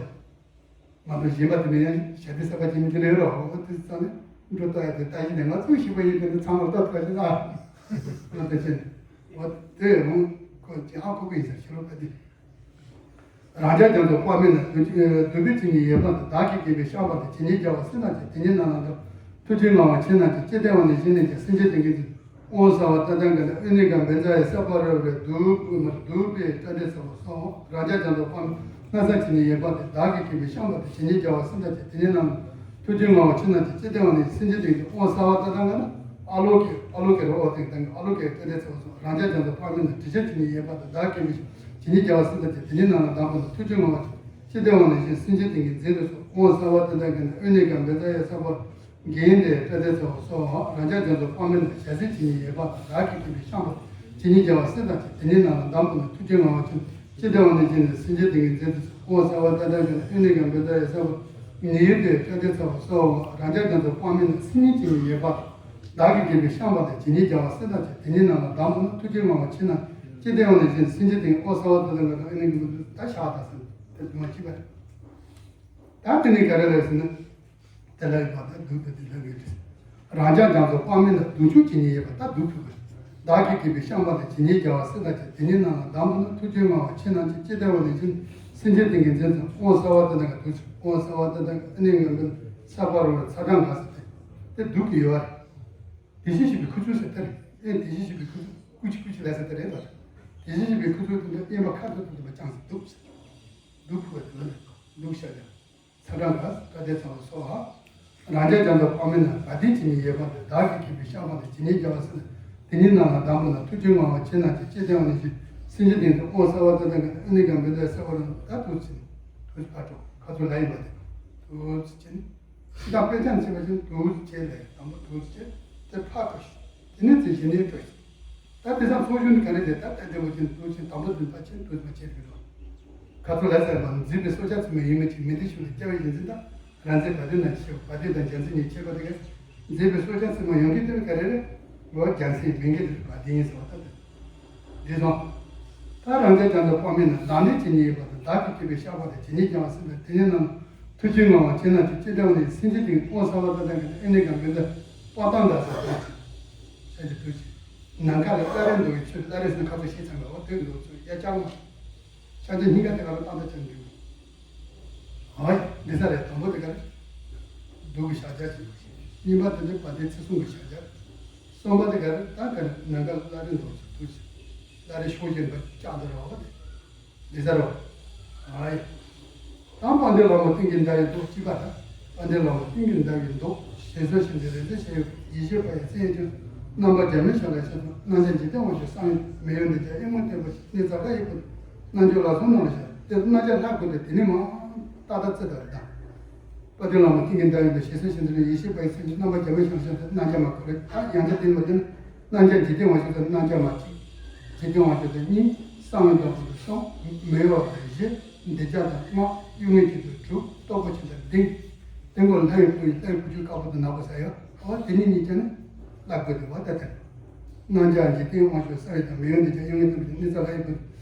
མ་གཏོགས་གཞན་པ་དེ་ནས་ཡང་ཞབས་བརྟན་གསར་པ་ཅན་དེ་འདྲ་ཡོད་རོགས། འོ་དེ་ཚང་ནས་འགྲོ་ལྟ་ཡ་དེ་ལྟ་ཞིག་ནས་ང་ཚོ་ཞིག་པ་ཡིན་དེ་འདྲ་ཚང་མ་ལྟ་ཐུབ་པ་ཞིག་ཨ། ང་དེ་བྱས་ནས་འོ་དེ་ཡང་ཁོ་ཅི་ཧ་གོ་གི་ཡིན་ཟེར་ཤེས་རོགས་པ་དེ། རང་ཅག་རྒྱ་མཚོ་དཔག་མེད་ན། གདུག་གདུག་པའི་ཇི་སྙེད་ཡོད་པ་དང་། བདག་གིས་བགྱིས་པའི་བཤམས་པ་དེ། ཇི་སྙེད་བྱ་བ་སྲིད་མཐའ་ཅན། དེ་ཉིད་རྣམས་ལ་གདམས། ཐུགས་རྗེ་མངའ་བ་ཆེ་རྣམས་ཀྱིས། ཅི་སྟེ་འོང་ནས་རྗེས་ནས་ཀྱང་། སེམས་ཅན་དོན་གྱི་མཛད་དུ། དབང་གསལ་བ་ཏན་ཏན་གྱི་ནི་དབུས་གནས་གང་བོན་ཚ་ཡི་ས་པ་རི་བ་ར་གདུགས་མ་གདུགས་པའི་སྐྲ་འདྲ་ཚ་བ་སོགས། རང་ཅག་རྒྱ་མཚོ་དཔག་མེད་ན། སྣང་གསལ་ཇི་སྙེད་ཡོད་པ་དང་། བདག་གིས་བགྱིས་པའི་བཤམས་པ་དེ། ཇི་སྙེད་བྱ་བ་སྲིད་མཐའ་ཅན། དེ་ཉིད་རྣམས་ལ་ཐུགས་རྗེ་མངའ་བ་ཆེ་རྣམས་ཀྱིས། ཅི་སྟེ་འོང་ནས་སེམས་ཅན་དོན་གྱི། དབང་གསལ་བ་ཏན་ཏན་གྱི་ནི་ཨ་ལོ་ཀེ་ཨ་ལོ་ཀེ་རོ་ཨོ་ཏེ་ཏན་གྱི་ཨ་ལོ་ཀེ་སྐྲ་འདྲ་ཚ་བ་སོགས། རང་ཅག་རྒྱ་མཚོ་དཔག་མེད་ན། དྲི་ཆབ་ཇི་སྙེད་ཡོད་པ་དང་། བདག་གིས་བགྱིས་པའི་ཇི་སྙེད་བྱ་བ་སྲིད་མཐའ་ཅན། དེ་ཉིད་རྣམས་ལ་གདམས་པ་ན། ཐུགས་རྗེ་མངའ་བ་ཆེ། ཅི་སྟེ་འོང་ནས་རྗེས་སུ་སེམས་ཅན་དོན་གྱི་མཛད་དུ་གསོལ། དབང་གསལ་བ་ཏན་ཏན་གྱི་ནི་དབུས་གནས་གང་བོན་ཚ་ཡི་ས་པ་རི་བ་ར་གདུགས་པའི་སྐྲ་འདྲ་ཚ་བ་སོགས། རང་ཅག་རྒྱ་མཚོ་དཔག་མེད་ན། ཞལ་ཟས་ཇི་སྙེད་ཡོད་པ་དང་། བདག་གིས་བགྱིས་པའི་བཤམས་པ་དེ། ཇི་སྙེད་བྱ་བ་སྲིད་མཐའ་ཅན། དེ་ཉིད་རྣམས་ལ་གདམས་པ་ན། ཐུགས་རྗེ་མངའ་བ་ཆེ། ཅི་སྟེ་འོང་ནས་རྗེས་སུ་སེམས་ཅན་དོན་གྱི་མཛད་དུ་གསོལ། དབང་གསལ་བ་ཏན་ཏན་གྱི་ནི་དབུས་གནས་གང་བོན་ཚ་ཡི་ས་པ་རི་བ་ར་གདུགས་པའི་སྐྲ་འདྲ་ཚ་བ་སོགས། རང་ཅག་རྒྱ་མཚོ་དཔག་མེད་ན། སེམས་ཅན་ཇི་སྙེད་ཡོད་པ་དང་། བདག་གིས་བགྱིས་པའི་བཤམས་པ་དེ། ཇི་སྙེད་བྱ་བ་སྲིད་མཐའ་ཅན། དེ་ཉིད་རྣམས་ལ་གདམས་པ་ན། ཐུགས་རྗེ་མངའ་བ་ཆེ་རྣམས་ཀྱིས། ཅི་སྟེ་འོང་ནས་རྗེས་སུ་སེམས་ཅན་དོན་གྱི། དབང་གསལ་བ་ཏན་ཏན་གྱི་ནི་དབུས་གནས་གང་བོན་ཚ་ཡི་ས་པ་རི་བ་ར་གདུགས་པའི་སྐྲ་འདྲ་ཚ་བ་སོགས། ད་ཞག་ད་ཟེར་དེ་དུ་མ་གཅིག་པ་རེད། ད་དེ་ནས་ག་རེ་རེད་ཟེར་ན། དེ་ལ་ཡོད་པ་ད་གདུགས་དང་དེ་ལ་ངེས་ཏེ། རང་ཅག་རྒྱ་མཚོ་དཔག་མེད་ན། གདུང་ཤུགས་ཇི་སྙེད་ཡོད་པ་དང་། གདུགས་ཕུལ་བ། བདག་གིས་བགྱིས་པའི་བཤམས་པ་དེ། ཇི་སྙེད་བྱ་བ་སྲིད་མཐའ་ཅན། དེ་ཉིད་རྣམས་ལ་གདམས་པ་ན། ཐུགས་རྗེ་མངའ་བ་ཆེ་རྣམས་ཀྱིས། ཅི་སྟེ་འོང་ནས་རྗེས་སུ་སེམས་ཅན་དོན་གྱི་མཛད་དུ་གསོལ། དབང་གསལ་བ་ཏན་ཏན་གྱི་གདུགས་ཤུགས། དབང་གསལ་བ་ཏན་ཏན་གྱི་དབུས་གནས་གང་བོན་ཚ་པ་རི་བ་ར་ཚ་གྲང་ག་ཟེར་དེ། དེ་གདུགས་ཀྱི་ཡོད་རེད། དེ་བཞིན་གཤེགས་པའི་ཁུ་ཚུར་ཟེར་དེ་རེད། ཨེ་དེ་བཞིན་གཤེགས་པའི་ཁུ་ཚུར་སྐུ་མཁྱེན་སྐུ་མཁྱེན་ལ་ཟེར་དེ་རེད་ལ། དེ་བཞིན་གཤེགས་པའི་ཁུ་ཚུར་དེ་འདྲ་གཡོན་པ་ཁ་ཐུག་ཏུ་འདུག་པ་བྱང་སེམས་གདུགས་ཟེར། གདུགས་ཕུལ་བ་དེ་ལ་ནི་གདུགས་ཤ་རྒྱགས། ཚ་གྲང་ག་སྐྲ་འདྲ་ཚ་བ་སོགས། རང་ཅག་རྒྱ་མཚོ་དཔག་མེད་ན། བ་དན་ཇི་སྙེད་ཡོད་པ་དང་། བདག་གིས་བགྱིས་པའི་བཤམས་པ་དེ། ཇི་སྙེད་བྱ་བ་སྲིད་མཐའ་ཅན། དེ་ཉིད་རྣམས་ལ་གདམས་པ་ན། ཐུགས་རྗེ་མངའ་བ་ཆེ་རྣམས་ཀྱིས། ཅི་སྟེ་འོང་ནས་རྗེས་སུ་སེམས་ཅན་དོན་གྱི། དབང་གསལ་བ་ཏན་ཏན་གྱི་ནི་དབུས་གནས་གང་བོན་ཚ་ཡི་ས་པ་རི་བ་ར་ད་འདུག་སེ་བྱས་ནས་འདུག་སེ་ཕར་འགྲོ། ཁ་ཚུར་ལ་ཡིན་པ་དེ་འདུག་སེ་བྱས་ནས། ཕྱི་དང་དཔེ་ཆ་ནས་བྱས་པ་ཅིན་འདུག་སེ་བྱས་ལ་དང་པོ་འདུག་སེ་བྱས་དེ་ཕར་འགྲོ་ཞིག་དེ་ནས་ཚེ་གཞན་ནས་འགྲོ་ཞིག་ད་དེང་སང་ཚོགས་ཞུགས་ནི་ག་རེ་རེད། ད་ལྟ་བདེ་བོ་ཅན་དུ་ཕྱིན་དང་པོ་འཛིན་པ་ཆེན་དུ་མ་བྱེད་དགོས་རོགས། ཁ་ཐུག་ལ་ཟེར་བ་མཛེས་པའི་སྲོག་ཆགས་ཚང་མ་ཡིན་མིན་གྱི་མི་འདི་ཤུགས་ལ་སྐྱེ་བ་ཡིན་ཟིན། ད་རང་ཚེ་བ་དན་ན་ཆེ་བ་བ་དན་དང་རྒྱལ་མཚན་གཉིས་ཁྱད་པར་དེ་ག་མཛེས་པའི་སྲོག་ཆགས་ཚང་མ་ཡོང་གི་དེ་ག་རེ་རེད། འོ་རྒྱལ་མཚན་མིན་གྱི་དེ་བ་དན་ཡིན་ཟེར་བ་ད་དེ་འདི་སོང་། ད་རང་ཅག་རྒྱ་མཚོ་དཔག་མེད་ན། བདག་ནི་ཇི་སྙེད་ཡོད་པ་དང་། བདག་གིས་བགྱིས་པའི་བཤམས་པ་དེ། ཇི་སྙེད་བྱ་བ་སྲིད་མཐའ་ཅན། དེ་ཉིད་རྣམས་ལ་ཐུགས་རྗེ་མངའ་བ་ཆེ་རྣམས་ཀྱིས། ཅི་སྟེ་འོང་ནས་རྗེས་སུ་སེམས་ཅན་དོན་གྱི། དབང་གསལ་བ་ཏན་ཏན་གྱི་ནི་དབུས་གནས་གང་བོན་ཚ་ཡི་ས་པ་རི་བ་ར་ཚ་གྲང་ག་ཟེར་དེ། ཤ་ཆ་དུ་ཞིག་ནམ་མཁའ་ལ་བླ་རེ་འདུ་བའི་ཚུལ། བླ་རེ་ཟེར་ན་ཁ་ཚུར་ཤེས་ཚང་ག་འོ་དེ་འདུ་ཚུལ་གཡས་བརྐྱང་བ། ཤ་ཆ་སྙིང་ག་དེ་ག་ལ་བཏང་ད་ཅང་འདུག་ཨོ་ཡ་འདི་ས་རེད། དང་པོ་དེ་ག་རེད། གདུགས་ཀྱི་ཞགས་བརྒྱ་ཅིག་གཉིས་པ་དེ་ནི་བ་དན་ཚེ་གསུམ་གྱི་ཞགས་བརྒྱ། གསུམ་པ་དེ་ག་རེད། ད་ག་རེ་ནམ་མཁའ་ལ་བླ་རེ་འདུ་བའི་ཚུལ་དུ་ཞིག་ལ་རེ་ཤོག་བཞིན་པ་ལྕགས་འདི་རོ། འདི་ཟེར་རོ། ཨའི། དང་དཔལ་ལྡན་བླ་མ་ཏིང་ངེ་འཛིན་ཡི་མདོག་གཅིག་པ་དང་། དཔལ་ལྡན་བླ་མ་ཏིང་ངེ་འཛིན་ཡི་མདོག་ཞེས་སོགས་བཞིན་དུ་རེ་ཚེ་ཞེས་ཡི་ཞེས་པ་ཡི་མཚན་ཡོད་ཅིང་། རྣམ་པ་རྒྱ་མའི་ཞལ་ལ་ཤར་དུ་རྣམ་བྱང་འཇིག་རྟེན་དབང་ཕྱུག་གསང་བའི་མེ་ཡོས་འདི་ཀྱང་གཡུལ་ངོར་བསྟན་པ་ཞིག་གནས་ཚང་ལྷ་ཡི་བུ་རྣལ་འབྱོར་ལ་སོགས་རྣམས་ལ་ཤར་ཏེ་རྣམ་རྒྱལ་ལྷ་བཀུར་ཏེ། དེ་ནས་མར་ཏག་ཏག་ཙི་ལྟར་དང་། དཔལ་ལྡན་བླ་མ་ཏིང་ངེ་འཛིན་ཡི་མདོག་ཞེས་སོགས་བཞིན་དུ་རེ་ཡི་ཞེས་པ་ཡི་མཚན་ཡོད་ཅིང་། རྣམ་པ་རྒྱ་མའི་ཞལ་ལ་ཤར་དུ་རྣམ་བྱང་མ་ཁོ་རེ། ད་ཡང་བསྐྱར་དེ་མ་དེ་ནི། རྣམ་རྒྱལ་འཇིག་རྟེན་དབང་ཕྱུག་དང་རྣམ་རྒྱལ་མ་གཅིག་འཇིག་རྟེན་དབང་ཕྱུག་དང་གཉིས། གསང་བའི་མདོག་དང་གསུམ། མེ་ཡོས་དང་བཞི། འདོད་ཆགས་དང་ལྔ། གཡུལ་ངོར་བསྟན་པ་དྲུག། སྟོབས་པོ་ཆེ་དང་བདུན། སྟེང་སྒོ་ལྷ་ཡི་བུ་ཡི་ལྷའི་བུ་ཆུང་དཀར་པོ་དང་ནག་པོ་ཟེར་ཡོད། འོ་དེ་གཉིས་གཉིས་ཀྱང་ནི་ལྷ་བཀུར་ཏེ་བ་ད་དེ། རྣམ་རྒྱལ་འཇིག་རྟེན་དབང་ཕྱུག་གསང་བའི་མདོག་མེ་ཡོས་འདོད་ཆགས་གཡུལ་ངོར་བསྟན་པ་གཉིས། གནས་ཚང་ལྷ་ཡི་བུ་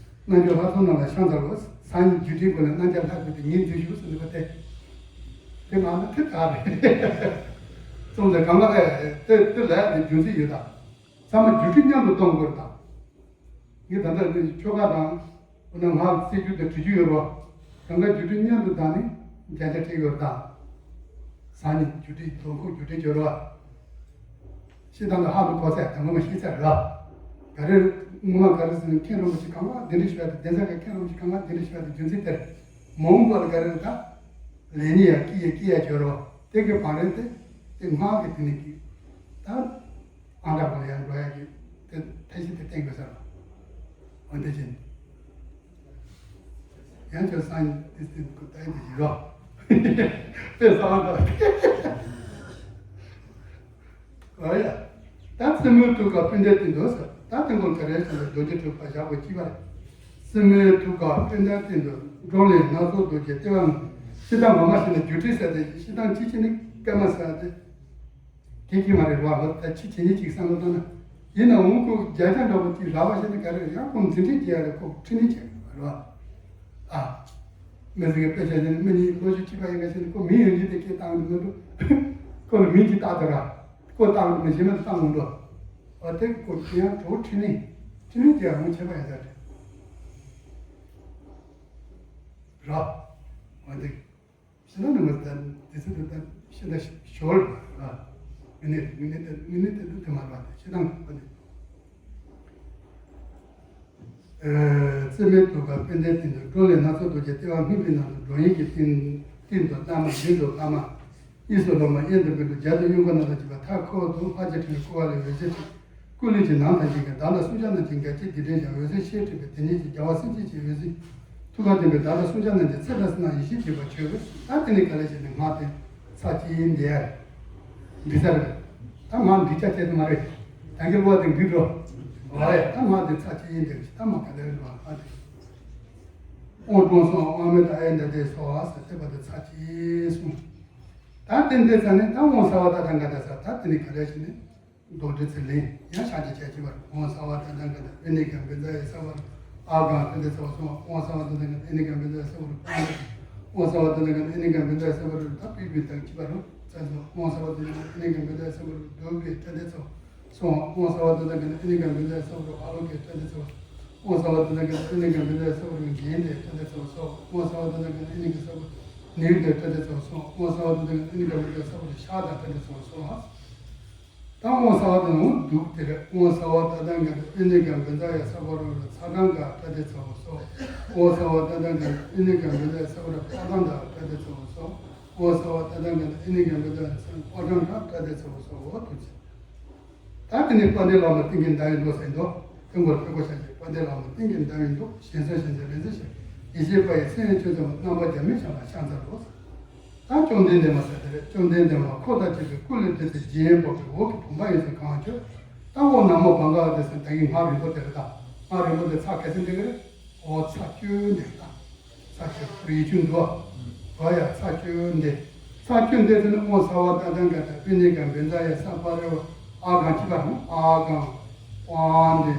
རྣལ་འབྱོར་ལྷ་སོགས་རྣམས་ལ་ཤར་ཚར་རོ། སང་ཉིན་རྒྱུ་འབྲས་སྒོ་ནས་རྣམ་རྒྱལ་ལྷ་བཀུར་ཏེ་ཉིན་འཛུལ་ཞུགས་ཟེར་འདུག་པ་དེ། དེ་མ་ན་དེ་ག་རེད། རྩོམ་དེ་གང་ལ་ཨེ་དེ་དེ་ལ་ནི་རྒྱུ་མཚན་ཡོད་ད། ཚང་མ་རྒྱུ་འབྲས་མཉམ་དུ་གཏོང་དགོས་དང་། ངས་ད་ལྟ་ནི་ཆོ་ག་དང་། འོ་ན་ང་རྩེ་རྒྱུ་དང་བྲི་རྒྱུ་ཡོད་རོ། གང་ག་རྒྱུ་འབྲས་མཉམ་དུ་བཏང་ནས་བརྒྱ་ཆ་སྤྲད་ཡོད་དང་། སང་ཉིན་རྒྱུ་འབྲས་དོན་ཁོ་རྒྱུ་འབྲས་སྦྱོར་བ། ཤེས་དང་ལ་ཧ་ལུ་གོ་ཚད་དང་ངོ་མ་ཤེས་ཚད་ར། ག་རེ། ངོ་མ་ག་རེ་ཟེར་ན་མཁན་རིན་པོ་ཆེ་གང་ག་འདི་འདྲ་ཞུ་བ་དང་། གདན་ས་གི་མཁན་རིན་པོ་ཆེ་གང་ག་འདི་འདྲ་ཞུ་བ་དང་། རྒྱུ་མཚན་དེར་མ་འོངས་པ་ལ་ག་རེ་ད། ལས་ནི་ཡ་སྐྱིད་ཡ་སྐྱིད་ཡ་སྦྱོར་བ་དེ་གི་བང་རིམ་དེ། དེ་སྔགས་ཀྱི་དེ་ནི་གི་ད། ཨང་དྲག་པོ་ལ་ཡང་འགྲོ་ཡ་གི་དེ་ཐབས་ཤེས་དེ་བསྟེན་དགོས་ས་རེད། འོན་ཏེ་ཅན། ཡང་ཁྱོད་སང་ཉིན་དེ་སྟེང་དུ་ད་ཡིན་དེ་ཡིན་རོ། དཔེ་བཟང་དང་། ཨོ་ཡ། ད་རྩེ་མོའི་ཐུགས་ཀར་པད་ཟླའི་སྟེང་དུ་ཟེར། ད་དེ་ཀོ་ག་རེ་བྱས་ནས་རྡོ་རྗེ་གྲུབ་པ་བཞག་པ་གཅིག་པ་རེད། རྩེ་མོའི་ཐུགས་ཀར་པད་ཟླའི་སྟེང་དུ། འགྲོ་ལས་སྣ་ཚོགས་རྡོ་རྗེ་ལྟེ་བ་ལྔ། སྤྱིར་བཏང་ངོ་མ་བྱས་ན་རྒྱུ་འབྲས་ཟེར་ཏེ་སྤྱིར་བཏང་ཅི་བྱས་ནས་སྐར་མ་ཟེར་ཏེ། དེ་གཅིག་མ་རེད་བ། ད་ཕྱི་བྱེད་ཉིད་ཅིག་བསམ་བློ་བཏང་ན། ཡིན་ནའང་ཁོ་བརྒྱ་ཆ་འདྲ་པོ་གཅིག་རག་པ་ཞིག་ནི་ག་རེ་རེད། ཡང་ཁོ་འཛིན་འཁྲིད་བྱེད་ཡ་རེད། ཁོ་འཕྲི་སྣོན་བྱེད་ཡ་རེད་བ། ཨ། མི་ཟེར་གི་དཔེ་ཆ་ཡིན་ན་མི་གཉིས་ལོ་རྒྱུས་གཅིག་པ་ཡིན་པ་ཞིག་ནི་ཁོ་མིང་ཡོད་རྒྱུ་དེ་སྐད་བཏང་གི་མི་འདུག་ཁོ་ལ་མིང་གཅིག་བཏགས་ཏེ་ར། ཁོ་བཏགས་གི་མི་གཞན་མ་བཏགས་མི་འདུག་འོ་དེ་ཁོ་དེ་ཡང་གྲོགས་འཕྲི་སྣོན། འཕྲི་སྣོན་བྱེད་ཡ་ཁོ་ཁྱད་པར་ཡོད་ས་རེད། ར། འོ་དེ། ཤེས་ལྡན་ནི་མ་ད་དེ་ཚོ་དེ་ད་ཤེས་ལྡན་ཞོར་ལ་ངེས་ནས་ངེས་ནས་དེ་ངེས་ནས་དེ་དེ་མ་རེད་པ། དེ་ཤེས་ལྡན་པ་དེ། རྩེ་མོའི་ཐུགས་ཀར་པད་ཟླའི་སྟེང་དུ། འགྲོ་ལས་སྣ་ཚོགས་རྡོ་རྗེ་ལྟེ་བ་ལྔ་པའི་ནང་དུ། འགྲོ་ཡི་གི་སྟེང་སྟེང་དུ་བླ་མ། མདུན་དུ་ལྷ་མ། གཡས་སུ་སློབ་མ། གཡོན་དུ་དགེ་ཕྲུག་རྒྱབ་ཏུ་གཡོན་སྐོར་རྣམ་དག་བཅས་པ། མཐའ་འཁོར་དུ་ལྷ་བརྒྱ་ཕྲེང་བའི་བསྐོར་བ་ལས་འོད་ཟེར་འཕྲོས། སྐུ་ལུས་ཀྱི་ནང་དང་གཞན་གྱི་བདག་ལྟ་སུམ་ཆ་རྣམས་ཀྱི་འགལ་རྐྱེན་སྡིག་སྒྲིབ་སྦྱངས། འོད་ཟེར་ཤེལ་འཕྲོས་པས་དེ་ཉིད་ཀྱི་རྒྱལ་བ་སེམས་ཅན་གྱི་འོད་ཟེར། ཐུགས་ཀར་ལྡན་པའི་བདག་ལྟ་སུམ་ཆ་རྣམས་ཀྱི་ཚེ་དང་བསོད་ནམས་ཡེ་ཤེས་བརྗོད་པར་བྱོས། ད་དེ་ནས་ག་ལེ་བྱས་ནས་སྔགས་དེ་ཚར་གཅིག་འདི་ཡར་འབྲི་ས་རེད། ད་སྔགས་འབྲི་ཆ་བྱས་ནས་མ་རེད། ད་གི་བློ་དེ་འབྲི་འགྲོ། ཨོ་ཡ། ད་སྔགས་དེ་ཚར་གཅིག་འདི་ད་མ་ག་ལེ་རེད་བ། ཨ་དེ། དབང་དྲུང་སོགས་དབང་མོ་དང་ཨེ་འདྲ་དེ་སོགས་ཟེར་བྱས་པ་དེ་ཚར་གཅིག་གསུངས། ད་དེ་འདི་ཚར་ནས་ད་དབང་ཟ་བ་ད་ད་ག་ད་ས། ད་དེ་ནས་ག་ལེ་བྱས་ནས། རྡོར་དྲིལ་ཚུར་ལེན། ཡང་ཕྱག་རྒྱ་ཆེ་ཆེ་བར། ཨོཾ་སརྦ་ཏ་ཐཱ་ག་ཏ་པི་ཎི་ཀ་བཛྲ་ཡེ་སརྦ་རོ་ཨཱ་གཱ་ཏྲཱ་ཏེ་སྭཱ་ཧཱ། སྭཱ་ཧཱ། ཨོཾ་སརྦ་ཏ་ཐཱ་ག་ཏ་པི་ཎི་ཀ་བཛྲ་ཡེ་སརྦ་རོ་ཨཱ་ལོ་ཀེ། ཨོཾ་སརྦ་ཏ་ཐཱ་ག་ཏ་པི་ཎི་ཀ་བཛྲ་ཡེ་སརྦ་རོ་ད་པི་པི་ཏ་ཅི་བ་རོ་ཙ་ཙོ། ཨོཾ་སརྦ་ཏ་ཐཱ་ག་ཏ་པི་ཎི་ཀ་བཛྲ་ཡེ་སརྦ་རོ་དྷཱུ་པེ་ཏྲཱ་ཏེ་སྭཱ་ཧཱ། ཨོཾ་སརྦ་ཏ་ཐཱ་ག་ཏ་པི་ཎི་ཀ་བཛྲ་ཡེ་སརྦ་རོ་ཨཱ་ལོ་ཀེ་ཏྲཱ་ཏེ་སྭཱ་ཧཱ། ཨོཾ་སརྦ་ཏ་ཐཱ་ག་ཏ་པི་ཎི་ཀ་བཛྲ་ཡེ་སརྦ་རོ་གྷནྟེ་ཏྲཱ་ཏེ་སྭཱ་ཧཱ། ཨོཾ་སརྦ་ཏ་ཐཱ་ག་ཏ་པི་ཎི་ཀ་སརྦ་ནིར་དེ་ཏྲཱ་ཏེ་སྭཱ་ཧཱ། ཨོཾ་སརྦ་ཏ་ཐཱ་ག་ཏ་པི་ཎི་ཀ་བཛྲ་ཡེ་སརྦ་རོ་ཤ་དང་ཏྲཱ་ཏེ་སྭཱ་ཧཱ། ད་ཨོཾ་སརྦ་ཏ་ནང་འདུག་དེ་རེད། ཨོཾ་སརྦ་ཏ་ཐཱ་ག་ཏ་པི་ཎི་ཀ་བཛྲ་ཡེ་སརྦ་རོ་ཚ་གྲང་ག་ཏྲཱ་ཏེ་སྭཱ་ཧཱ། ཨོཾ་སརྦ་ཏ་ཐཱ་ག་ཏ་པི་ཎི་ཀ་བཛྲ་ཡེ་སརྦ་རོ་ཕོ་བྲང་དང་ཏྲཱ་ཏེ་སྭཱ་ཧཱ། ཨོཾ་སརྦ་ཏ་ཐཱ་ག་ཏ་པི་ཎི་ཀ་བཛྲ་ཡེ་སརྦ་རོ་ཕོ་བྲང་དང་ཏྲཱ་ཏེ་སྭཱ་ཧཱ། ཨོ་ཐུགས་རྗེ་ཆེ། ད་དེ་ནས་དཔལ་ལྡན་བླ་མ་ཏིང་ངེ་འཛིན་ཡི་མདོག་ཟེར་མདོག་དེ་མགོར་ཕེབས་སྒོ་ཆ་ཞིག་དཔལ་ལྡན་བླ་མ་ཏིང་ངེ་འཛིན་ཡི་མདོག་གཞན་སེལ་གཞན་སེལ་ལན་ཚེ་ཞེས་ཡེ་ཤེས་པ་ཡི་མཚན་ཡོད་ཆོས་ཚོགས་རྣམ་པ་རྒྱ་མའི་ཞལ་ལ་ཤར་མཛད་དོ། ད་བཅོམ་ལྡན་འདས་མ་ཟེར་དེ་རེད། བཅོམ་ལྡན་འདས་མ་འཁོར་དང་བཅས་པའི་སྐུ་ལུས་རྡུལ་ཚེ་བརྒྱད་འབབ་པའི་འོག་གི་བུམ་པ་ཡིན་ཚུལ་གང་བརྗོད། ད་འོག་ན་མོ་བྷ་ག་ཝ་ཏེ་ཟེར་ད་གིན་སྔགས་རིང་པོ་དེ་རེད། ད་སྔགས་རིང་པོ་དེ་ཚར་ག་ཚོད་འགྲིག་གི་རེད། འོ་ཚར་བཅུ་འགྲིག་ད། ཚར་བཅུ་ཡིག་ཆུང་འདུག་འོ་ཡ་ཚར་བཅུ་འདི། ཚར་བཅུ་འདི་ཚོ་ནི་ཨོཾ་སརྦ་ཏ་ཐཱ་ག་ཏ་པི་ཎི་ཀ་བཛྲ་ཡེ་སརྦ་རོ། ཨཱ་གཱ་ཅི་བ་རང་ཨཱ་གཱ། ཨཱཾ་དེ།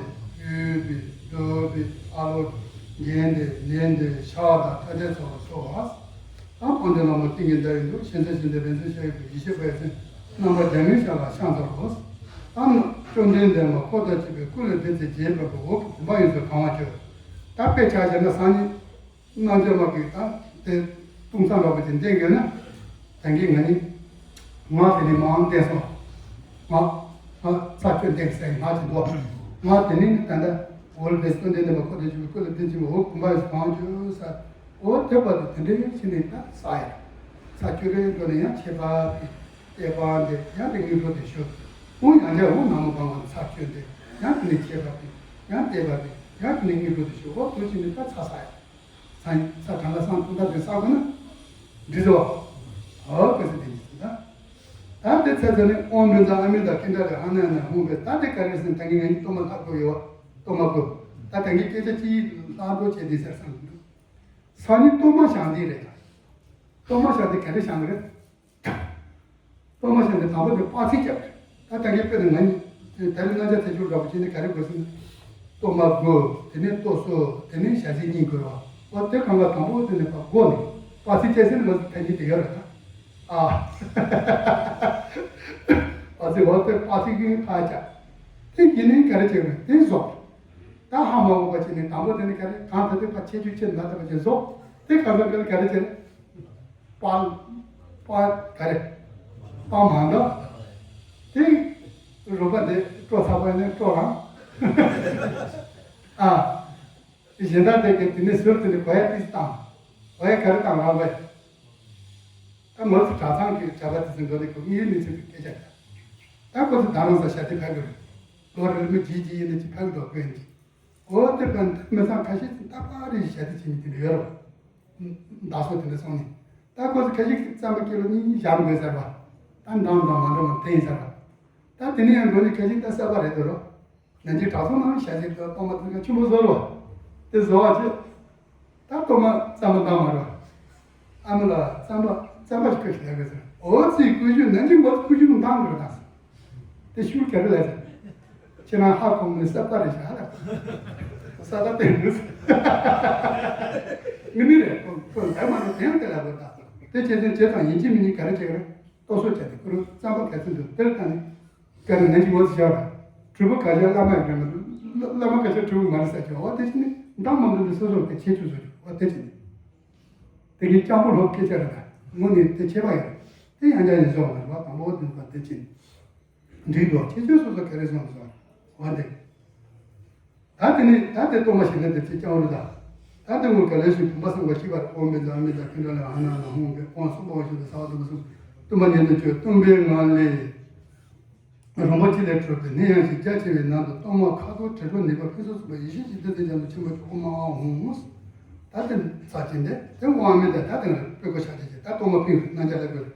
ཨུ་བི། དྷཱུ་བི། ཨཱ་ལོ་ཀེ། གྷནྟེ། ནནྡེ། ཤྭ་དང་ཏྲཱ་ཏེ་སྭཱ་ཧཱ། ད་དཔལ་ལྡན་བླ་མ་ཏིང་ངེ་འཛིན་ཡི་མདོག་གཞན་སེལ་གཞན་སེལ་ལན་ཚེ་ཞེས་ཡི་ཡེ་ཤེས་པ་ཡི་མཚན་རྣམ་པ་རྒྱ་མའི་ཞལ་ལ་ཤར་མཛད་དོ། ད་བཅོམ་ལྡན་འདས་མ་འཁོར་དང་བཅས་པའི་སྐུ་ལུས་རྡུལ་ཚེ་བརྒྱད་འབབ་པའི་འོག་གི་བུམ་པ་ཡིན་ཚུལ་གང་བརྗོད། ད་དཔེ་ཆ་བཞག་ན་སང་ཉིན་རྣལ་འབྱོར་མ་གིས་ད་དེ་དཔུང་ཚང་འདྲ་པོ་ཅིག་འདེགས་དགོས་ན། ད་གིན་ང་ནི་ང་དེ་ནི་མང་བསྟན་སོང་། ང་ང་ཚར་བཅུ་འདེགས་ཟེར་ང་ཅིག་འདུག་ང་དེ་ནི་ད་ལྟ་ འོ་ལ་དེ་སྟོན་ལྡན་ནས་མ་ཁོ་དེ་བྱུང་བའི་སྐུ་ལ་བདེ་ཆེན་པོ་འོ་གུམ་པ་ཡི་བང་བཅོས་ས། འོ་དེ་བར་དུ་དེ་འདྲའི་ཕྱི་ནས་ད་ས་ཡ། ས་བཅུ་རེ་འགྲོ་ནས་ཡང་ཆད་པ་དེ། ལྟེ་བ་འདི་ཡང་དེ་དངོས་གྲུབ་དེ་ཞུ། འོ་ཡང་བྱ་འོ་ནང་མ་བང་བ་ས་བཅོས་འདི་ཡང་དེ་ནས་ཆད་པ་དེ། ཡང་ལྟེ་བ་དེ་ཡང་དེ་ནས་དངོས་གྲུབ་དེ་ཞུ། འོ་དུ་ཕྱི་ནས་ད་ས་ས་ཡ། ས་ས་གྲངས་ལ་སང་ཐུང་ད་དེ་ས་དགོས་ན། འདི་ཚོ། འོ་དེ་ཚོ་དེ་ཡིན་ཟེར་ད། ད་དེ་ཚེ་ཚེ་ནི་ཨོཾ་མི་ཛ་ཨ་མི་ད་ཀི་འདྲ་རེ་ཧ་ན་ཡ་ན་ཧུང་བས་ད་དེ་ག་རེ་ཟེར་ད་ངས་ངའི་གཏོར་མ་ལྷག་དགོས་ཡོད་བ། གཏོར་མ་དགོས། ད་ད་ངས་སྐད་ཆ་ཅིག་ལྷག་འགྲོ་བྱས་དེ་ཟེར་བསམ་གྱི་འདུག་ས་ནི་གཏོར་མ་བཞེངས་དེ་རེད་ད། གཏོར་མ་བཞེངས་དེ་ག་རེ་བཞེངས་རེད། གཏོར་མ་བཞེངས་དེ་དང་པོ་དེ་དཔག་ཚད་རྒྱབ་རེད། ད་ད་ངས་དཔེར་ན་ང་གཉིས་ད་རེས་གནང་ཆ་ཚེ་སྐྱོར་འདྲ་པོ་བྱས་ནས་ག་རེ་དགོས་ཟེར་ན། གཏོར་མ་དགོས། དེ་ནས་གཏོར་ཟོར། དེ་ནས་ཞལ་ཟས་གཉིས་དགོས་རེད་བ། འོ་དེ་གང་ག་དང་པོ་དེ་ནས་ཕར་སྒོ་ནས་དཔག་ཚད་བཅད་ཟིན་ལ་ཕན་གྱི་དེ་ཡོད་རེད་ད། ཨ། དཔག་ཚད་འོ་དེ་དཔག་ཚད་ཀྱི་ཕར་བཅད། དེ་ཡིན་ནའི་ག་རེ་བྱེད་རེད་དེ་ཟོར། ད་ཧ་མ་གོ་བ་བྱས་ནས་དང་པོ་དེ་ནི་ག་རེ་གང་ད་དེ་ཕར་ཆད་ཆུ་ཆད་ན་ད་བ་བྱས་ཟོར། དེ་གང་ཟག་ག་ལ་ག་རེ་བྱེད་རེད། པ། པ་ག་རེ། པ་མ་འདྲ། དེ། རུས་པ་དེ་སྤྲོ་ཚར་བ་ནས་སྤྲོ་རང་། ཨ། གཞན་དག་དེ་གས་དེ་ནས་ཟུར་དེ་ནས་གོ་ཡ་ཏིས་བཏང་། གོ་ཡ་ག་རེ་བཏང་རང་བས། ད་མོ་ཚོ་གྲྭ་ཚང་གི་གྲྭ་པ་དེ་ཚོ་འགྲོ་ནས་ཁོ་ངའི་གནས་ཚུལ་དེ་སྐད་ཆ་ག་ད་ཁོ་ཚོ་ད་རང་ས་ཤ་དེ་ཕ་གི་རེད། ལོ་རེ་ལ་མི་གཅིག་གཅིག་ཡིན་ན་གཅིག་ཕ་གི་འགྲོ་དགོས་ཡིན་གྱི། འོ་དེ་བས་མི་ཚང་ཁ་ཤས་ཀྱིས་ད་པ་རེ་ཞལ་ཏི་བྱེད་མི་དེ་འདྲ་ཡོད་རེད། བདག་སོགས་དེ་འདྲ་སོང་ནས། ད་ཁོ་ཚོ་ཁ་ཤས་ཀྱིས་རྩམ་པ་ཀི་ལོ་གཉིས་གཉིས་བཞག་དགོས་ཟེར་བ། ད་འདང་དང་མ་འདྲ་བ་དེ་ཡིན་ཟེར་བ། ད་དེ་ནས་ཡང་འགྲོ་ནས་ཁ་ཤས་ད་གསར་པ་རེད་འདུག་རོ། ནན་གྱི་གྲྭ་ཚང་ནང་ཞལ་ཏི་གཏོར་མ་དེ་ག་ཆུ་མོ་བཟོ་རོ། དེ་བཟོ་བ་ཆེ། ད་གཏོར་མ་རྩམ་པ་འདང་མ་རོ། ཨ་མ་ལ་རྩམ་པ་རྩམ་པ་ཞིག་བསྐོས་ཤིག་ལབ་དགོས་ཟེར། འོ་ཙི་བསྐོས་རྒྱུ་ནན་གྱི་མོ་བསྐོས་རྒྱུ་མི་འདང་གི་རེད་ད། དེ་ཤུལ་ག་རེ་ལས་ཟེར། ཁྱེད་རང་ཧ་གོ་མི་སྲབ་པ་རེད་ཤག་ལ། ས་ད་བསྟན་འདུག་ཟེར། མི་མི་རེད་ཁོ་ཁོ་ལས་མ་རེད་དེ་ཡང་དེ་ལ་དགོས་ད། དེ་བྱས་ཚེ་བྱས་ཙང་ཡིན་གཅིག་མིན་གཉིས་ག་རེ་བྱེད་ཀྱི་རེད། ལྟོ་སོ་བྱས་ཏེ་ཁོ་རང་རྩམ་པ་ག་ཚོད་འདུག་དེར་ད་ནི། ག་རེ་ནན་གྱི་འོ་ཚོ་བཞག་ར། གྲུ་པ་ག་ཤ་བླ་མ་ཡི་རེད་མ་གྲུ་བླ་མ་ག་ཤ་གྲུ་པ་མ་རེད་ས་ཆེ་འོ་དེ་བྱས་ནི་འདང་མ་འདུག་དེ་སོ་སོར་དེ་ཁྱེད་ཆུ་སོ་རེད་འོ་དེ་བྱས་ནི། དེ་གི་སྤྱང་པོ་ལོག་སྐད་ཆ་རེད་ད། དངོས་ནས་དེ་ཁྱད་པར་ཡོད། དེ་ཡང་བསྐྱར་ཡིན་སོང་བ་རེད་བ་དང་པོ་དེ་བ་དེ་ཕྱིན། འགྲིག་འགྲོ་ཁྱེད་ཚོས་སོ་སོ་ག་རེ་སོང་སོང་བ་དེ། ད་དེ་ནི་ད་དེ་གཏོར་མ་ཞིག་ན་དེ་ཚེ་སྐྱང་བོ་རེད་ད། ད་དེ་ངོ་ག་ལེ་ཞིག་བུམ་པ་སངས་པ་ཤི་བར་ཨོ་མི་ཛ་མི་ཛ་ཁྱོད་འདྲ་ལ་ཨ་ན་ན་ཧོང་གི་ཨོ་སོགས་པ་བ་ཞིག་ཏུ་ས་བ་དུ་མ་སོང་། བཏུམ་པ་ཉིད་དུ་བཅོས་བཏུམ་པའི་ངང་ལས། རོང་པ་ཅི་ལས་འཕྲོས་པའི་ནད་ཡང་ཞིང་རྒྱ་ཆེ་བའི་ནང་དུ་གཏོར་མ་ཁ་དོག་དྲི་རོ་ནད་པ་ཕུན་སུམ་ཚོགས་པ་ཡེ་ཤེས་ཀྱི་བདུད་རྩི་ལྗང་དུ་ཆེན་པོ་ཆོག་གོ་མ་འོང་ངོ་། ད་དེ་ཚ་ཅན་དེ་དེ་དབང་མེད་དེ་ད་དེ་ལ་སྤྲུལ་སྐུ་ཤ་ཆེ་ཆེ་ད་གཏོར་མ་ཕུལ་རྣམ་རྒྱལ་ལ་དགོས།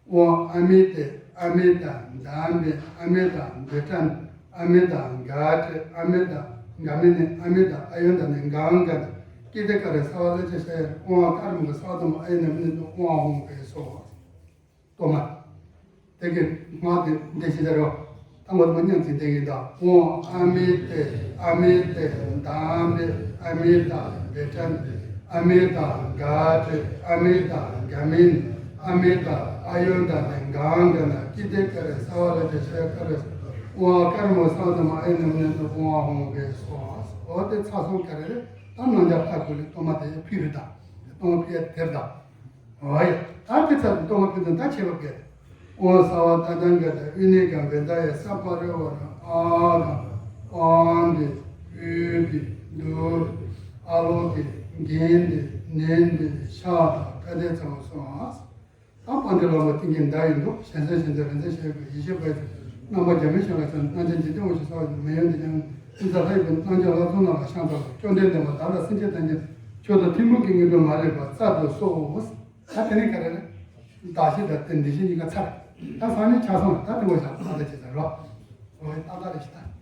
དབང་ཨ་མི་ཏེ་ཨ་མི་ཏ་དཱ་མེ་ཨ་མི་ཏ་བེ་ཏྲ་ཨ་མི་ཏ་ག་ཏྲེ་ཨ་མི་ཏ་ག་མི་ནེ་ཨ་མི་ཏ་ཨ་ཡོན་ཏ་ནེ་གང་ག་ཏ་ཀི་ཏེ་ཀ་རེ་ས་བ་ལ་ཅེ་ཤ་ཡ་དབང་ཀར་མ་ག་ས་བ་དམ་ཨ་ཡོན་ཏ་མི་ནེ་དུ་དབང་ཧོང་པེ་སོ། གཏོར་མ། དེ་གི་སྔགས་དེ་འདི་ཞིག་ད་རོ། ད་ངོ་མ་མཉམ་ཅིག་བསྟན་གྱི་ད། ཨོཾ་ཨ་མི་ཏེ་ཨ་མི་ཏེ་དཱ་མེ་ཨ་མི་ཏ་བེ་ཏྲ་ཨ་མི་ཏ་ག་ཏྲེ་ཨ་མི་ཏ་ག་མི་ཨ་མི་ཏ་ཨ་ཡོན་ཏ་ནེ་གང་ག་ན་ཀི་ཏེ་ཀ་རེ་ས་བ་ལ་ཅེ་ཤ་ཡ་ཀ་རེ་ཨོཾ་ཀར་མ་ས་དམ་ཨ་ཡོན་ཏ་མི་ནེ་དུ་ཨོཾ་ཧོང་པེ་སོ། འོ་དེ་ཚ་སོང་ག་རེ་རེད། ད་རྣམ་རྒྱལ་ལྷ་དགུ་ལས་གཏོར་མ་དེ་ཕུལ་རེད་ད། གཏོར་མ་ཕུལ་ཡ་དེར་ད། འོ་ཡ། ད་དེ་ཚ་དུ་གཏོར་མ་ཕུལ་དང་ད་ཆེ་བ་བརྒལ། ཨོཾ་སརྦ་ཏ་ཏང་ག་ཏ་ཨུ་ནི་ག་བེ་ད་ཡ་ས་པ་རི་ཝ་ར་ཨ་དང་ཨ་འདི་ཨུ་འདི་དུ་ཨ་ལོ་གི་གིན་འདི་ནན་འདི་ཤ་དང་ད་དེ་ཚང་སོང་ཨ། ད་པཎ་ཆེན་བླ་མ་ཏིང་ངེ་འདྲ་ཡིན་འདུག་གཞན་སེལ་གཞན་སེལ་རིན་ཆེན་ཞེས་པའི་ཡེ་ཤེས་པའི་རྣམ་པ་རྒྱ་མི་ཤ་ལ་ཚན་རྣམ་ཅན་འཇིག་རྟེན་དབང་ཕྱུག་ས་བ་མེ་ཡོན་ཏན་ཀྱང་ཀུན་ས་ལྷ་ཡི་བུ་རྣམ་རྒྱལ་ལྷ་ཚོགས་རྣམས་ལ་ཤང་ཚ་ལ་བཅོམ་ལྡན་འདས་མ་བདག་ལ་སེམས་ཅན་ཐམས་ཅད་མཆོག་དང་ཐུན་མོང་གི་དངོས་གྲུབ་མ་ལུས་པ་སྩལ་དུ་གསོལ། ད་དེ་ནས་ག་རེ་རེད། བདག་བསྐྱེད་དང་དེ་འདི་བཞིན་གཉིས་ཀ་ཚར། ད་སང་ཉིན་ཆ་སོང་ད་དེ་འོ་ཞག་ཏག་ཏག་བྱེད་ཚར་རོ། འོ་ཏག་ཏག་རེད་ཤི་ད།